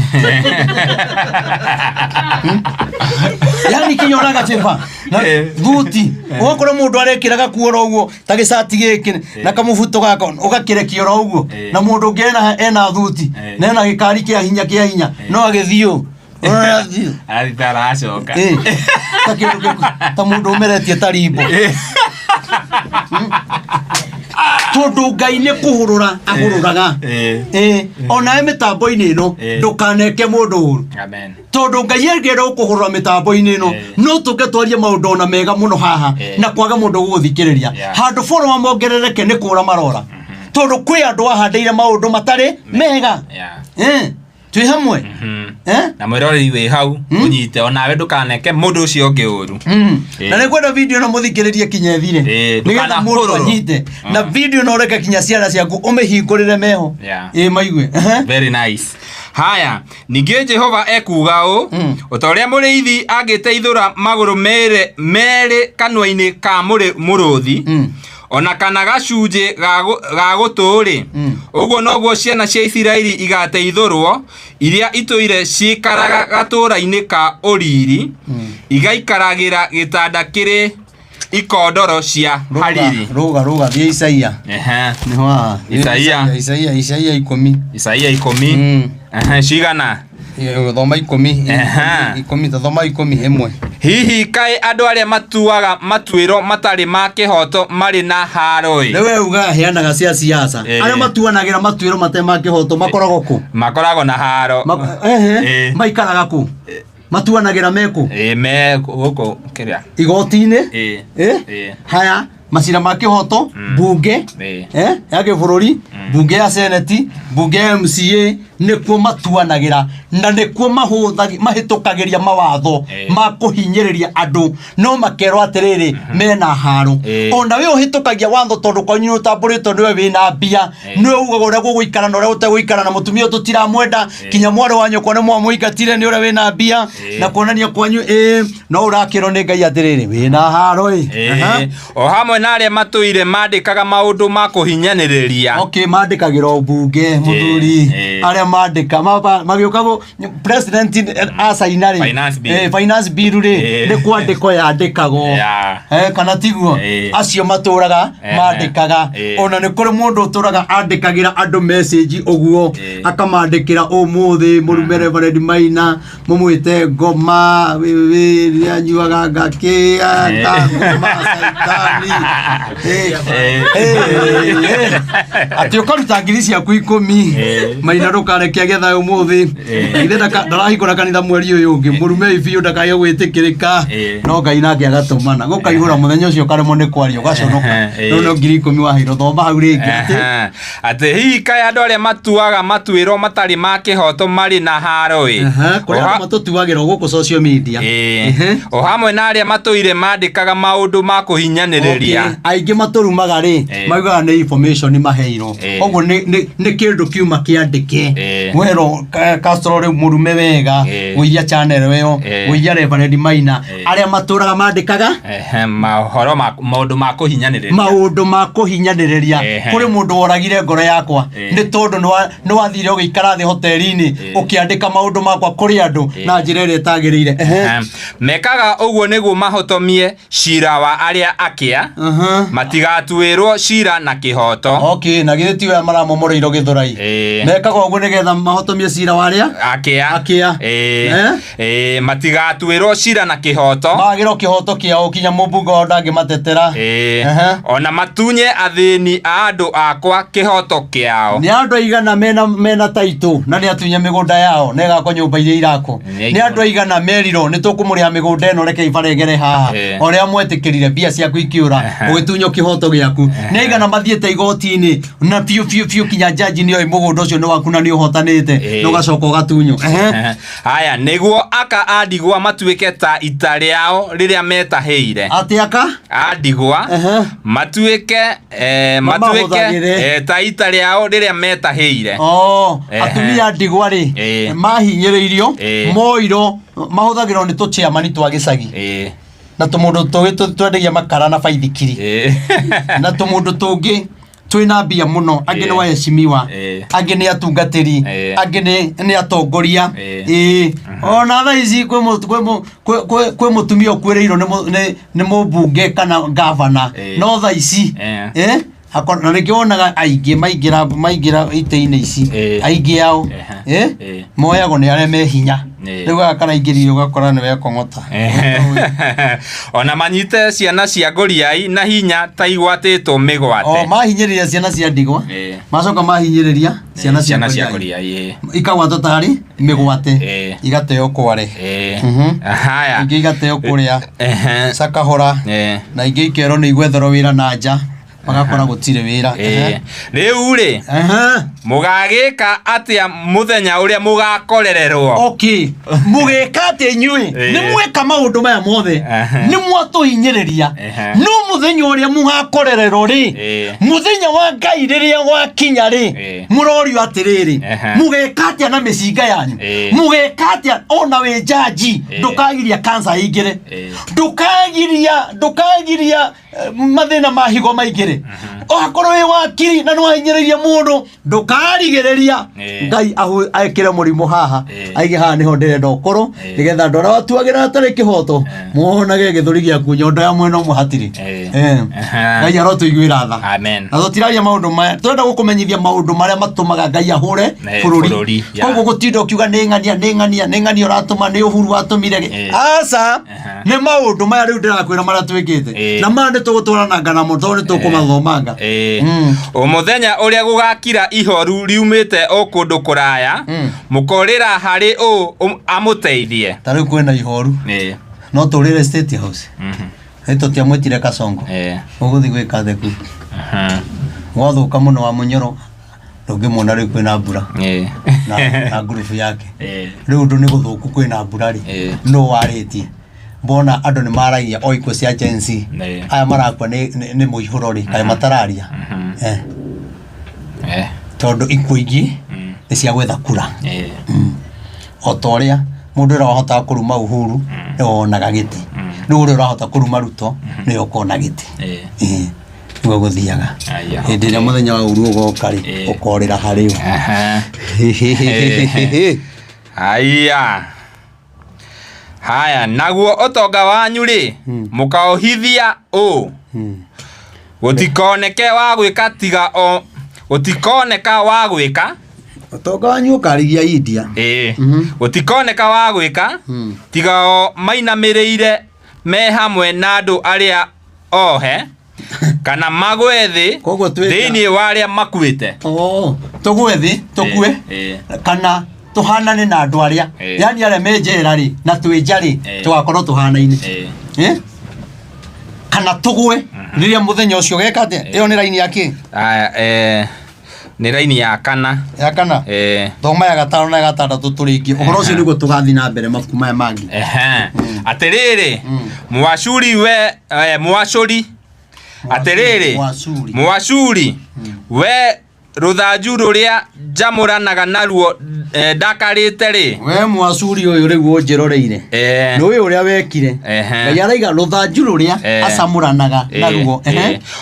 [SPEAKER 1] Yani kinya ũraga cheba na thuti, ũgakora mũndũ arekĩra gakuo oro ũguo ta gĩcati gĩkĩ na kamũbuto gaka ũgakĩrekia oro ũguo, na mũndũ ũngĩ ena thuti na ena gĩkari kĩa hinya kĩa hinya, no agĩthiĩ ũũ. Ũrathiĩ.
[SPEAKER 2] Arathiĩ ta aracoka.
[SPEAKER 1] Ta kĩndũ ta mũndũ ũmeretie ta rimbo, tondũ Ngai nĩ kũhũrũra ahũrũraga. Onawe mĩtambo-inĩ ĩno, ndũkaneke mũndũ ũru,
[SPEAKER 2] Amen.
[SPEAKER 1] Tondũ Ngai angĩenda gũkũhũrũra mĩtambo-inĩ ĩno, no tũke twarie maũndũ ona mega mũno haha na kwaga mũndũ gũgũthikĩrĩria. Handũ boro mongerereke nĩ kũra marora, tondũ kwĩ andũ ahandĩire maũndũ matarĩ mega. Twĩ hamwe? Eh?
[SPEAKER 2] Na mwĩroreri wĩ hau, ũnyite onawe ndũkaneke mũndũ ũcio ũngĩ ũru.
[SPEAKER 1] Na nĩ kwenda video ĩno mũthikĩrĩrie kinya ĩthire, nĩgetha mũndũ
[SPEAKER 2] ndũkanahũrũrwo.
[SPEAKER 1] anyite na video ĩno, ũreke kinya ciana ciaku ũmĩhingũrĩre meho. Ĩ maigue. Ehe.
[SPEAKER 2] Very nice. Haya, ningĩ Jehova ekuga ũũ: o ta ũrĩa mũrĩithi angĩteithũra magũrũ merĩ kanua-inĩ ka mũrũthi, ona kana gacunjĩ ga gũtũ-rĩ, ũguo noguo ciana cia Isiraeli igateithũrwo, iria itũire ciikaraga gatũũra-inĩ ka ũriri, igaikaragĩra gĩtanda kĩrĩ ikondoro cia
[SPEAKER 1] Rũga,
[SPEAKER 2] hariri.
[SPEAKER 1] Rũga rũga, thiĩ Isaia. Nĩho haha.
[SPEAKER 2] Isaia.
[SPEAKER 1] Isaia, Isaia 10.
[SPEAKER 2] Isaia 10. Cigana?
[SPEAKER 1] Thoma 10. 10, tathoma 11.
[SPEAKER 2] Hihi kaĩ andũ arĩa matuaga matuĩro matarĩ ma kĩhooto marĩ na haaro-ĩ!
[SPEAKER 1] Rĩu we ugaga heanaga cia siasa. Arĩa matuanagĩra matuĩro matarĩ ma kĩhoto makoragwo kũ?
[SPEAKER 2] Makoragwo na haaro.
[SPEAKER 1] Ehe. Maikaraga kũ? Matuanagĩra mekũ?
[SPEAKER 2] Ĩ, me gũkũ kĩrĩa.
[SPEAKER 1] Igoti-inĩ. Eh? Haya, macira ma kĩhoto, mbunge ya gĩbũrũri, mbunge ya seneti, mbunge ya MCA. Nĩkuo matuanagĩra na nĩkuo mahĩtũkagĩria mawatho ma kũhinyĩrĩria andũ, no makerwo atĩrĩrĩ, mena haro. Ona we ũhĩtũkagia watho tondũ kwanyu nĩ ũtambũrĩtwo, nĩwe wĩna mbia, nĩwe ugaga ũrĩa gũgũikara na ũrĩa ũtegũikara, na mũtumia ũyũ tũtiramwenda, kinya mwarĩ wa nyũkwa nĩ mwamũingatire nĩ ũrĩa wĩna mbia na kuonania kwanyu ĩ no ũrakĩrwo nĩ Ngai atĩrĩrĩ, wĩna haro ĩ. Aha.
[SPEAKER 2] O hamwe na arĩa matũire mandĩkaga maũndũ ma kũhinyanĩrĩria.
[SPEAKER 1] Okay, mandĩkagĩra mbunge mũthuri. Arĩa mandĩka magĩũka president acaina rĩ,
[SPEAKER 2] Finance bill.
[SPEAKER 1] Finance bill rĩ, nĩ kwandĩkwo yandĩkagwo. Kana tiguo? Acio matũraga mandĩkaga. Ona nĩ kũrĩ mũndũ ũtũraga andĩkagĩra andũ message ũguo, akamandĩkĩra, ũmũthĩ mũrume Reverend Maina mũmwĩte ngoma wĩwĩ anyuaga ngakĩ ngoma caitani. Atĩ ũkaruta ngiri ciaku 10, Maina ndũkareke agĩe thayũ ũmũthĩ. Ithe ndarahingũra kanitha mweri ũyũ ũngĩ, mũrume biũ ndakae gwĩtĩkĩrĩka. No Ngai nake agatũmana gũkaihũra mũthenya ũcio, ũkaremwo nĩ kwaria, ũgaconoka. Rĩu no ngiri 10 waheirwo, thoma hau rĩngĩ atĩ
[SPEAKER 2] Atĩ hihi kaĩ andũ arĩa matuaga matuĩro matarĩ ma kĩhoto marĩ na haro ĩ.
[SPEAKER 1] Aha, kũrĩa andũ matũtuagĩra gũkũ social media.
[SPEAKER 2] O hamwe na arĩa matũire mandĩkaga maũndũ ma kũhinyanĩrĩria.
[SPEAKER 1] Okay. Aingĩ matũrumaga rĩ, maugaga nĩ information maheirwo. Koguo nĩ kĩndũ kiuma kĩandĩke. Werwo Castro rĩu mũrume wega, gũiya channel ĩyo, gũiya Reverend Maina, arĩa matũraga mandĩkaga
[SPEAKER 2] Maũhoro ma maũndũ ma kũhinyanĩrĩria.
[SPEAKER 1] Maũndũ ma kũhinyanĩrĩria. Kũrĩ mũndũ woragire ngoro yakwa nĩ tondũ nĩ wathire ũgĩikara thĩ hoteli-inĩ ũkĩandĩka maũndũ makwa kũrĩ andũ na njĩra ĩrĩa ĩtagĩrĩire.
[SPEAKER 2] Mekaga ũguo nĩguo mahotomie cira wa arĩa akĩa, matigatuĩrwo cira na kĩhoto.
[SPEAKER 1] Okay, na githĩ tiwe maramomoreirwo Gĩthũrai? Mekaga ũguo nĩgetha mahotomie cira wa arĩa
[SPEAKER 2] akĩa.
[SPEAKER 1] Akĩa. Eh?
[SPEAKER 2] Matigatuĩrwo cira na kĩhoto.
[SPEAKER 1] Magĩrwo kĩhoto kĩao, kinya mũmbunge wao ndangĩmatetera.
[SPEAKER 2] Ona matunye athĩni a andũ akwa kĩhoto kĩao.
[SPEAKER 1] Nĩ andũ aigana mena taitũ na nĩ atunye mĩgũnda yao na ĩgakwo nyũmba iria irakwo?
[SPEAKER 2] Nĩ
[SPEAKER 1] Nĩ andũ aigana merirwo nĩ tũkũmũrĩha mĩgũnda ĩno, rekei baregere haha? Ũrĩa mwetĩkĩrire mbia ciaku ikiũra, ũgĩtunywo kĩhoto gĩaku. Nĩ aigana mathiĩte igoti-inĩ na biũ biũ biũ kinya jaji nĩ oĩ mũgũnda ũcio nĩ waku na nĩ ũhotanĩte, na ũgacoka ũgatunywo?
[SPEAKER 2] Haya, nĩguo aka a ndigwa matuĩke ta ita rĩao rĩrĩa metahĩire.
[SPEAKER 1] Atĩ aka
[SPEAKER 2] a ndigwa matuĩke matuĩke
[SPEAKER 1] Mamahũthagĩre.
[SPEAKER 2] Ta ita rĩao rĩrĩa metahĩire.
[SPEAKER 1] Oh, atumia ndigwa rĩ, mahinyĩrĩirio, moirwo, mahũthagĩrwo nĩ tũchairman twa gĩcagi na tũmũndũ tũngĩ twendagia makara na baithikiri na tũmũndũ tũngĩ twĩna mbia mũno. Angĩ nĩ waheshimiwa, angĩ nĩ atungatĩri, angĩ nĩ atongoria. Ĩĩ, ona thaa ici kwĩ mũtumia ũkuĩrĩirwo nĩ mũmbunge kana gavana, no thaa ici na nĩkĩo wonaga aingĩ maingĩra itĩ-inĩ ici, aingĩ ao moyagwo nĩ arĩa me hinya. Rĩu gaka karaingĩrire, ũgakora nĩ wekong'ota.
[SPEAKER 2] Ona manyite ciana cia ngũriai na hinya ta igwatĩtwo
[SPEAKER 1] O
[SPEAKER 2] mĩgwate.
[SPEAKER 1] Mahinyĩrĩria ciana cia ndigwa, macoka mahinyĩrĩria ciana cia
[SPEAKER 2] ciana cia
[SPEAKER 1] ngũriai.
[SPEAKER 2] Ngũriai.
[SPEAKER 1] Ikagwatwo tarĩ mĩgwate, igateo kware.
[SPEAKER 2] Haya.
[SPEAKER 1] Ingĩ igateo kũrĩa cakahora, na ingĩ ikerwo nĩ igwetherwo wĩra na nja, magakora gũtirĩ wĩra.
[SPEAKER 2] Rĩu rĩ, mũgagĩka atĩa mũthenya ũrĩa mũgakorererwo?
[SPEAKER 1] Okay, mũgĩka atĩa inyuĩ? Nĩ mweka maũndũ maya mothe, nĩ mwatũhinyĩrĩria, no mũthenya ũrĩa mũgakorererwo rĩ, mũthenya wa Ngai rĩrĩa wakinya rĩ, mũrorio atĩrĩrĩ, mũgeka atĩa na mĩcinga yanyu? Mũgeka atĩa? Ona wĩ jaji, ndũkagiria kansa ĩingĩre, ndũkagiria mathĩna ma higo maingĩre. Okorwo wĩ wakiri na nĩwahinyĩrĩria mũndũ, ndũkarigĩrĩria Ngai ekĩre mũrimũ haha, aige haha nĩho ndĩrenda ũkorwo, nĩgetha andũ arĩa watuagĩra hatarĩ kĩhoto monage gĩthũri gĩaku nyondo ya mwena ũmwe hatirĩ. Ngai arotũiguĩra tha.
[SPEAKER 2] Amen.
[SPEAKER 1] Na tũtiraria maũndũ maya, tũrenda gũkũmenyithia maũndũ marĩa matũmaga Ngai ahũre bũrũri.
[SPEAKER 2] Bũrũri, ya.
[SPEAKER 1] Koguo gũtinda ũkiuga nĩ ng'ania, nĩ ng'ania, nĩ ng'ania ũratũma, nĩ Uhuru watũmire. Aca, nĩ maũndũ maya rĩu ndĩrakwĩra marĩa twĩkĩte, na maya nĩ tũgũtwarananga namo tondũ nĩ tũkũmathomanga.
[SPEAKER 2] O mũthenya ũrĩa gũgakira ihoru riumĩte o kũndũ kũraya, mũkorĩra harĩ ũ amũteithie?
[SPEAKER 1] Ta rĩu kwĩna ihoru, no tũrĩre State House nĩ tũtiamwĩtire Kasongo. Ũgũthiĩ gwĩka theku gwathũka mũno wa Mũnyoro. Ndũngĩmuona rĩu kwĩna mbura na ngurubu yake. Rĩu ũndũ nĩ gũthũku kwĩna mbura rĩ, nũ warĩtie? Mbona andũ nĩ maragia o ikuũ cia Gen Z. Aya marakua nĩ mũihũro rĩ, kaĩ matararia? Tondũ ikuũ ingĩ nĩ cia gwetha kura. O ta ũrĩa mũndũ ũrĩa wahotaga kũruma Uhuru nĩwe wonaga gĩtĩ, rĩu ũrĩa ũrahota kũruma Ruto nĩwe ũkona gĩtĩ. Nĩguo gũthiaga.
[SPEAKER 2] Aya,
[SPEAKER 1] Hĩndĩ ĩrĩa mũthenya wa ũru ũgoka rĩ, ũkorĩra harĩ ũ?
[SPEAKER 2] Aya, haya, naguo ũtonga wanyu rĩ, mũkaũhithia ũ gũtikoneke wa gwĩka tiga o gũtikoneka wa gwĩka.
[SPEAKER 1] Ũtonga wanyu ũkarigia India.
[SPEAKER 2] Ĩĩ, gũtikoneka wa gwĩka tiga o mainamĩrĩire me hamwe na andũ arĩa ohe kana magwe thĩ
[SPEAKER 1] Koguo twĩka-
[SPEAKER 2] thĩinĩ wa arĩa makuĩte.
[SPEAKER 1] Oh, tũgwe thĩ tũkue kana tũhanane na andũ arĩa, yani arĩa me njera rĩ na twĩ nja rĩ, tũgakorwo tũhanaine. Eh? Kana tũgwe rĩrĩa mũthenya ũcio geka atĩa? Ĩyo nĩ raini ya kĩ?
[SPEAKER 2] Aya, nĩ raini ya kana.
[SPEAKER 1] Ya kana. Thoma ya gatano na ya gatandatũ tũrĩkie ũhoro ũcio nĩguo tũgathiĩ na mbere mabuku maya mangĩ.
[SPEAKER 2] Ehe. Atĩrĩrĩ, Mwacuri we, Mwacũri, atĩrĩrĩ,
[SPEAKER 1] Mwacuri.
[SPEAKER 2] Mwacuri we, rũthanju rũrĩa njamũranaga naruo ndakarĩte rĩ.
[SPEAKER 1] We Mwacuri ũyũ rĩu ũnjĩroreire, nĩ ũyũ ũrĩa wekire. Ngai araiga rũthanju rũrĩa acamũranaga naruo.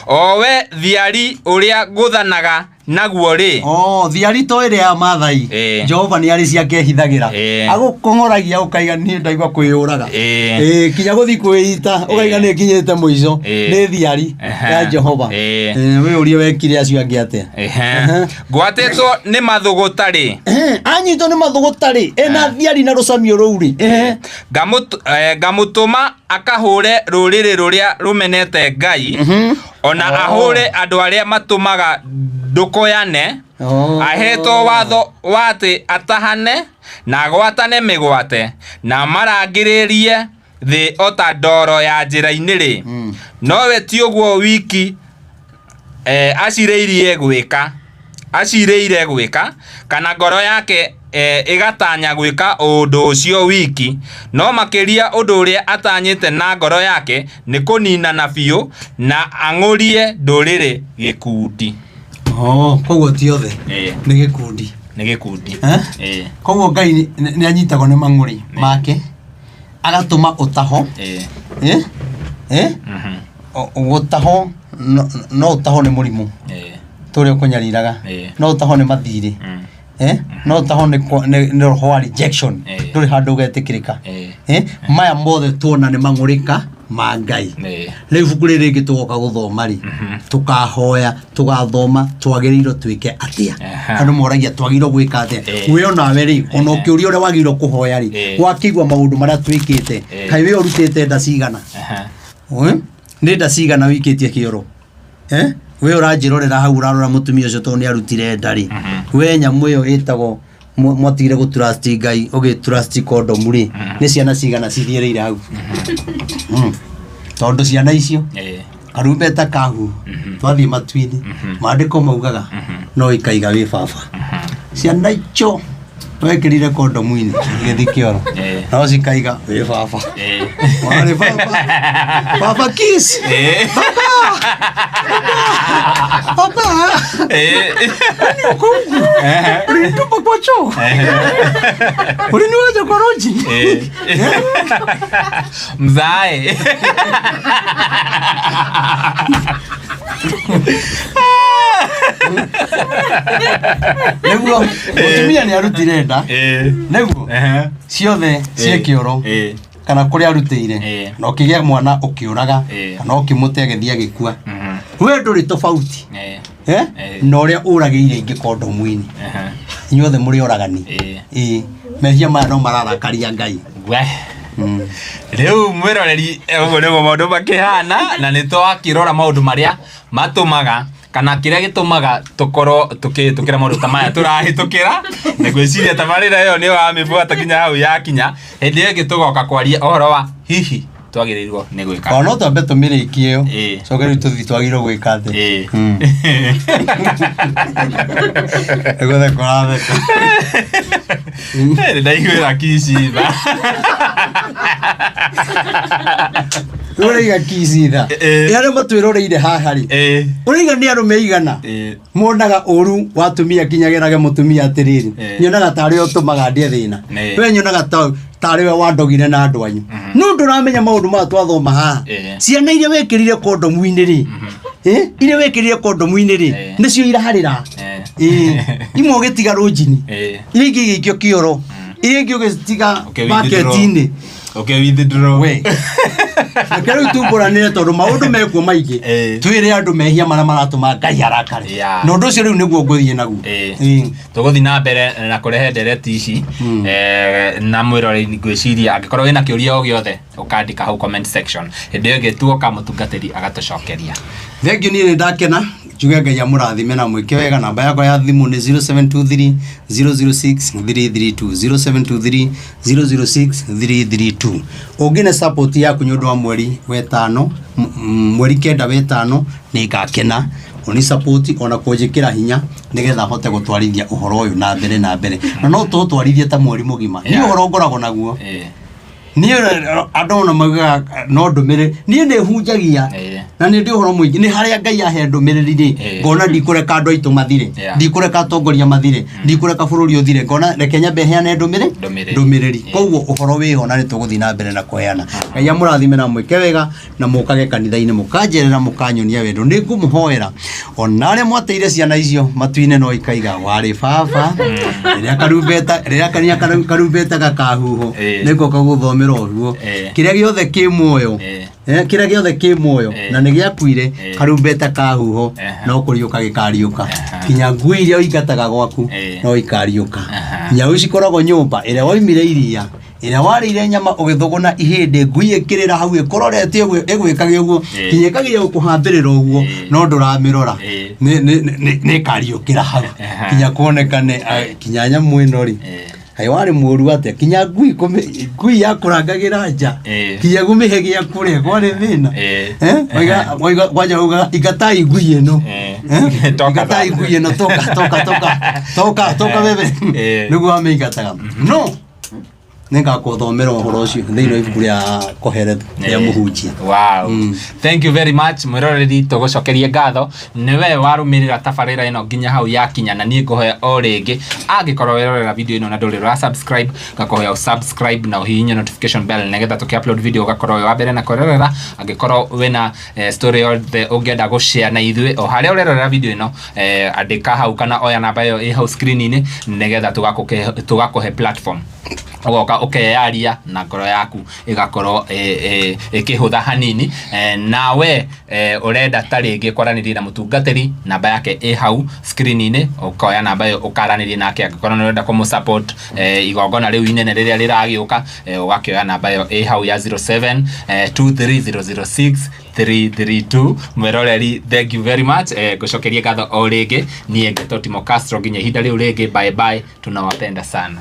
[SPEAKER 2] O we thiari ũrĩa ngũthanaga naguo rĩ.
[SPEAKER 1] Oh, thiari to ĩrĩa ya Maathai. Jehova nĩ arĩ ciake ehithagĩra. Agũkong'oragia ũkaiga niĩ ndaigua kwĩyũraga. Kinya gũthiĩ kwĩita ũkaiga nĩ nginyĩte mũico. Nĩ thiari ya Jehova. We ũrie wekire acio angĩ atĩa?
[SPEAKER 2] Ngwatĩtwo nĩ mathũgũta rĩ.
[SPEAKER 1] Anyitwo nĩ mathũgũta rĩ, ena thiari na rũcamio rũu rĩ.
[SPEAKER 2] Ngamũtũma akahũre rũrĩrĩ rũrĩa rũmenete Ngai, ona ahũre andũ arĩa matũmaga ndũkoyane. Ahetwo watho wa atĩ atahane na agwatane mĩgwate na marangĩrĩrie thĩ o ta ndoro ya njĩra-inĩ rĩ, nowe ti ũguo wiki acirĩirie gwĩka, acirĩire gwĩka, kana ngoro yake ĩgatanya gwĩka ũndũ ũcio wiki, no makĩria ũndũ ũrĩa atanyĩte na ngoro yake nĩ kũninana biũ na ang'ũrie ndũrĩrĩ gĩkundi.
[SPEAKER 1] Oh, koguo ti othe, nĩ gĩkundi.
[SPEAKER 2] Nĩ gĩkundi.
[SPEAKER 1] Eh? Koguo Ngai nĩ anyitagwo nĩ mang'ũrĩ make agatũma ũtaho. Eh? Eh? Gũtahwo no ũtahwo nĩ mũrimũ tũrĩa ũkũnyariraga, no ũtahwo nĩ mathirĩ, no ũtahwo nĩ roho wa rejection, ndũrĩ handũ ũgetĩkĩrĩka. Maya mothe tuona nĩ mang'ũrĩka ma Ngai. Rĩu ibuku rĩrĩ rĩngĩ tũgoka gũthoma rĩ, tũkahoya, tũgathoma twagĩrĩirwo twĩke atĩa. Andũ moragia twagĩrĩirwo gwĩka atĩa. We onawe rĩ, ona ũkĩũria ũrĩa wagĩrĩirwo kũhoya rĩ, wakĩigua maũndũ marĩa twĩkĩte, kaĩ we ũrutĩte nda cigana? Nĩ nda cigana wikĩtie kĩoro? We ũranjĩrorera hau ũrarora mũtumia ũcio tondũ nĩ arutire nda rĩ, we nyamũ ĩyo ĩtagwo mwatigire gũ trust Ngai ũgĩ trust kondomu rĩ, nĩ ciana cigana cithiĩrĩire hau? Tondũ ciana icio karumbeta kahu twathiĩ matu-inĩ, maandĩko maugaga no ikaiga wĩ baba. Ciana icio wekĩrire kondomu-inĩ igĩthiĩ kĩoro, no cikaiga wĩ baba. Warĩ baba, baba kiss, baba, baba, ulinitupa kwa choo, uliniwacha kwa roji.
[SPEAKER 2] Mzae.
[SPEAKER 1] Nĩguo mũtumia nĩ arutire nda, nĩguo ciothe ciĩ kĩoro kana kũrĩa arutĩire, na ũkĩgĩa mwana ũkĩũraga kana ũkĩmũte agĩthiĩ agĩkua, we ndũrĩ tofauti na ũrĩa ũragĩire ingĩ kondomu-inĩ. Inyuothe mũrĩ oragani. Ĩĩ, mehia maya no mararakaria Ngai.
[SPEAKER 2] We. Rĩu mwĩroreri, ũguo nĩguo maũndũ makĩhana, na nĩ twakĩrora maũndũ marĩa matũmaga kana kĩrĩa gĩtũmaga tũkorwo tũkĩhĩtũkĩra maũndũ ta maya tũrahĩtũkĩra, na ngwĩciria tabarĩra ĩyo nĩ wamĩbuata nginya hau yakinya. Hĩndĩ ĩyo ĩngĩ tũgoka kwaria ũhoro wa hihi Twagĩrĩirwo nĩ gwĩka
[SPEAKER 1] O no twambe tũmĩrĩkie ĩyo.
[SPEAKER 2] Ĩĩ.
[SPEAKER 1] Coke rĩu tũthiĩ twagĩrĩirwo gwĩka atĩa.
[SPEAKER 2] Ĩĩ.
[SPEAKER 1] Nĩgũtheka ũratheka.
[SPEAKER 2] Nĩ ndaiguĩra kicitha.
[SPEAKER 1] Ũraiga kicitha.
[SPEAKER 2] Ĩĩ.
[SPEAKER 1] Ĩ arĩa matwĩroreire haha rĩ,
[SPEAKER 2] Ĩĩ.
[SPEAKER 1] ũraiga nĩ arũme igana
[SPEAKER 2] Ĩĩ.
[SPEAKER 1] monaga ũru wa atumia nginya gerage mũtumia atĩrĩrĩ,
[SPEAKER 2] Ĩĩ.
[SPEAKER 1] nyonaga tarĩ we ũtũmaga ndĩe thĩna,
[SPEAKER 2] Ĩĩ.
[SPEAKER 1] we nyonaga tarĩ we wandogire na andũ anyu, no ndũramenya maũndũ maya twathoma haha.
[SPEAKER 2] Ĩĩ.
[SPEAKER 1] Ciana iria wekĩrire kondomu-inĩ rĩ, iria wekĩrire kondomu-inĩ rĩ,
[SPEAKER 2] Ĩĩ.
[SPEAKER 1] nĩcio iraharĩra.
[SPEAKER 2] Ĩĩ.
[SPEAKER 1] Ĩĩ. Imwe ũgĩtiga rũnjini,
[SPEAKER 2] Ĩĩ.
[SPEAKER 1] iria ingĩ igĩikio kĩoro, iria ingĩ ũgĩtiga
[SPEAKER 2] Okay, withdraw.
[SPEAKER 1] baketi-inĩ.
[SPEAKER 2] Okay, withdraw.
[SPEAKER 1] We reke rĩu tumbũranĩre tondũ maũndũ mekuo maingĩ.
[SPEAKER 2] Ĩĩ.
[SPEAKER 1] Twĩre andũ mehia marĩa maratũma Ngai arakare.
[SPEAKER 2] Yeah.
[SPEAKER 1] Na ũndũ ũcio rĩu nĩguo ngũthiĩ naguo.
[SPEAKER 2] Ĩĩ.
[SPEAKER 1] Ĩĩ.
[SPEAKER 2] Tũgũthiĩ na mbere na kũrehe ndereti ici, na mwĩroreri ngwĩciria angĩkorwo wĩna kĩũria o gĩothe ũkandĩka hau comment section, hĩndĩ ĩyo ĩngĩ tuoka mũtungatĩri agatũcokeria.
[SPEAKER 1] Thengiũ, niĩ nĩ ndakena, njuge Ngai amũrathime na mwĩke wega. Namba yakwa ya thimũ nĩ 0723 006 332, 0723 006 332. Ũngĩne support yaku nĩ ũndũ wa mweri wetano, mweri 9 wetano, nĩ ngakena ũni support ona kũnjĩkĩra hinya nĩgetha hote gũtwarithia ũhoro ũyũ na mbere na mbere, na no tũtwarithie ta mweri mũgima. Niĩ ũhoro ngoragwo naguo, niĩ andũ ona maugaga no ndũmĩrĩri, niĩ nĩ hunjagia na nĩ ndĩ ũhoro mũingĩ, nĩ harĩa Ngai ahe ndũmĩrĩri rĩ, ngona ndikũreka andũ aitũ mathire, ndikũreka atongoria mathire, ndikũreka bũrũri ũthire, ngona reke nyambe heane ndũmĩrĩ
[SPEAKER 2] Ndũmĩrĩri.
[SPEAKER 1] Ndũmĩrĩri. Koguo ũhoro wĩho na nĩ tũgũthiĩ na mbere na kũheana. Ngai amũrathime na mwĩke wega, na mũkage kanitha-inĩ, mũkanjerera, mũkanyonia wendo, nĩ ngũmũhoera. Ona arĩa mwateire ciana icio matu-inĩ no ikaiga warĩ baba rĩrĩa karumbeta, rĩrĩa kania karumbeta gakahuhwo, nĩngũka gũthomera ũguo. Kĩrĩa gĩothe kĩ muoyo, kĩrĩa gĩothe kĩ muoyo na nĩ gĩakuire, karumbeta kahuhwo, no kũriũka gĩkariũka. Kinya ngui iria ũingataga gwaku no ikariũka. Nyau cikoragwo nyũmba ĩrĩa waimire, iria ĩrĩa warĩire nyama ũgĩthũgũna ihĩndĩ, ngui ĩkĩrĩra hau ĩkũrorete ũguo, ĩgwĩkage ũguo, kinya ĩkageria gũkũhambĩrĩra ũguo, no ndũramĩrora. Nĩ ĩkariũkĩra hau, kinya kuonekane kinya nyamũ ĩno rĩ, kaĩ warĩ mũru atĩa, kinya ngui ngui yakũrangagĩra nja, kinya kũmĩhe gĩa kũrĩa kwarĩ thĩna. Eh? Kwanja uga ingatai ngui ĩno. Eh?
[SPEAKER 2] Toka.
[SPEAKER 1] Ingatai ngui ĩno, toka toka toka toka toka bebe. Nĩguo amĩingataga, no nĩngakũthomera ũhoro ũcio thĩinĩ wa ibuku rĩa Kohelethu rĩa mũhunjia.
[SPEAKER 2] Wow. Thank you very much, mwĩroreri, tũgũcokerie ngatho nĩwe warũmĩrĩra tabarĩra ĩno nginya hau yakinya, na niĩ ngũhoya o rĩngĩ, angĩkorwo werorera video ĩno na ndũrĩ ũra subscribe, ngakũhoya subscribe na ũhihinye notification bell nĩgetha tũkĩ upload video ũgakorwo wĩ wa mbere na kwĩrorera. Angĩkorwo wĩna story yothe ũngĩenda gũshare na ithuĩ o harĩa ũrerorera video ĩno, andĩka hau kana oya namba ĩyo ĩ hau screen-inĩ nĩgetha tũgakũhe platform, ũgoka ũkeyaria na ngoro yaku ĩgakorwo ĩkĩhũtha hanini. Nawe ũrenda ta rĩngĩ kwaranĩria na mũtungatĩri, namba yake ĩ hau screen-inĩ, ũkoya namba ĩyo ũkaranĩria nake. Angĩkorwo nĩ ũrenda kũmũ support igongona rĩu inene rĩrĩa rĩragĩũka, ũgakĩoya namba ĩyo ĩ hau ya 07 23006 332. Mwĩroreri, thank you very much, ngũcokerie ngatho o rĩngĩ. Niĩ ngetwo Timo Castro, nginya ihinda rĩu rĩngĩ, bye bye, tunawapenda sana.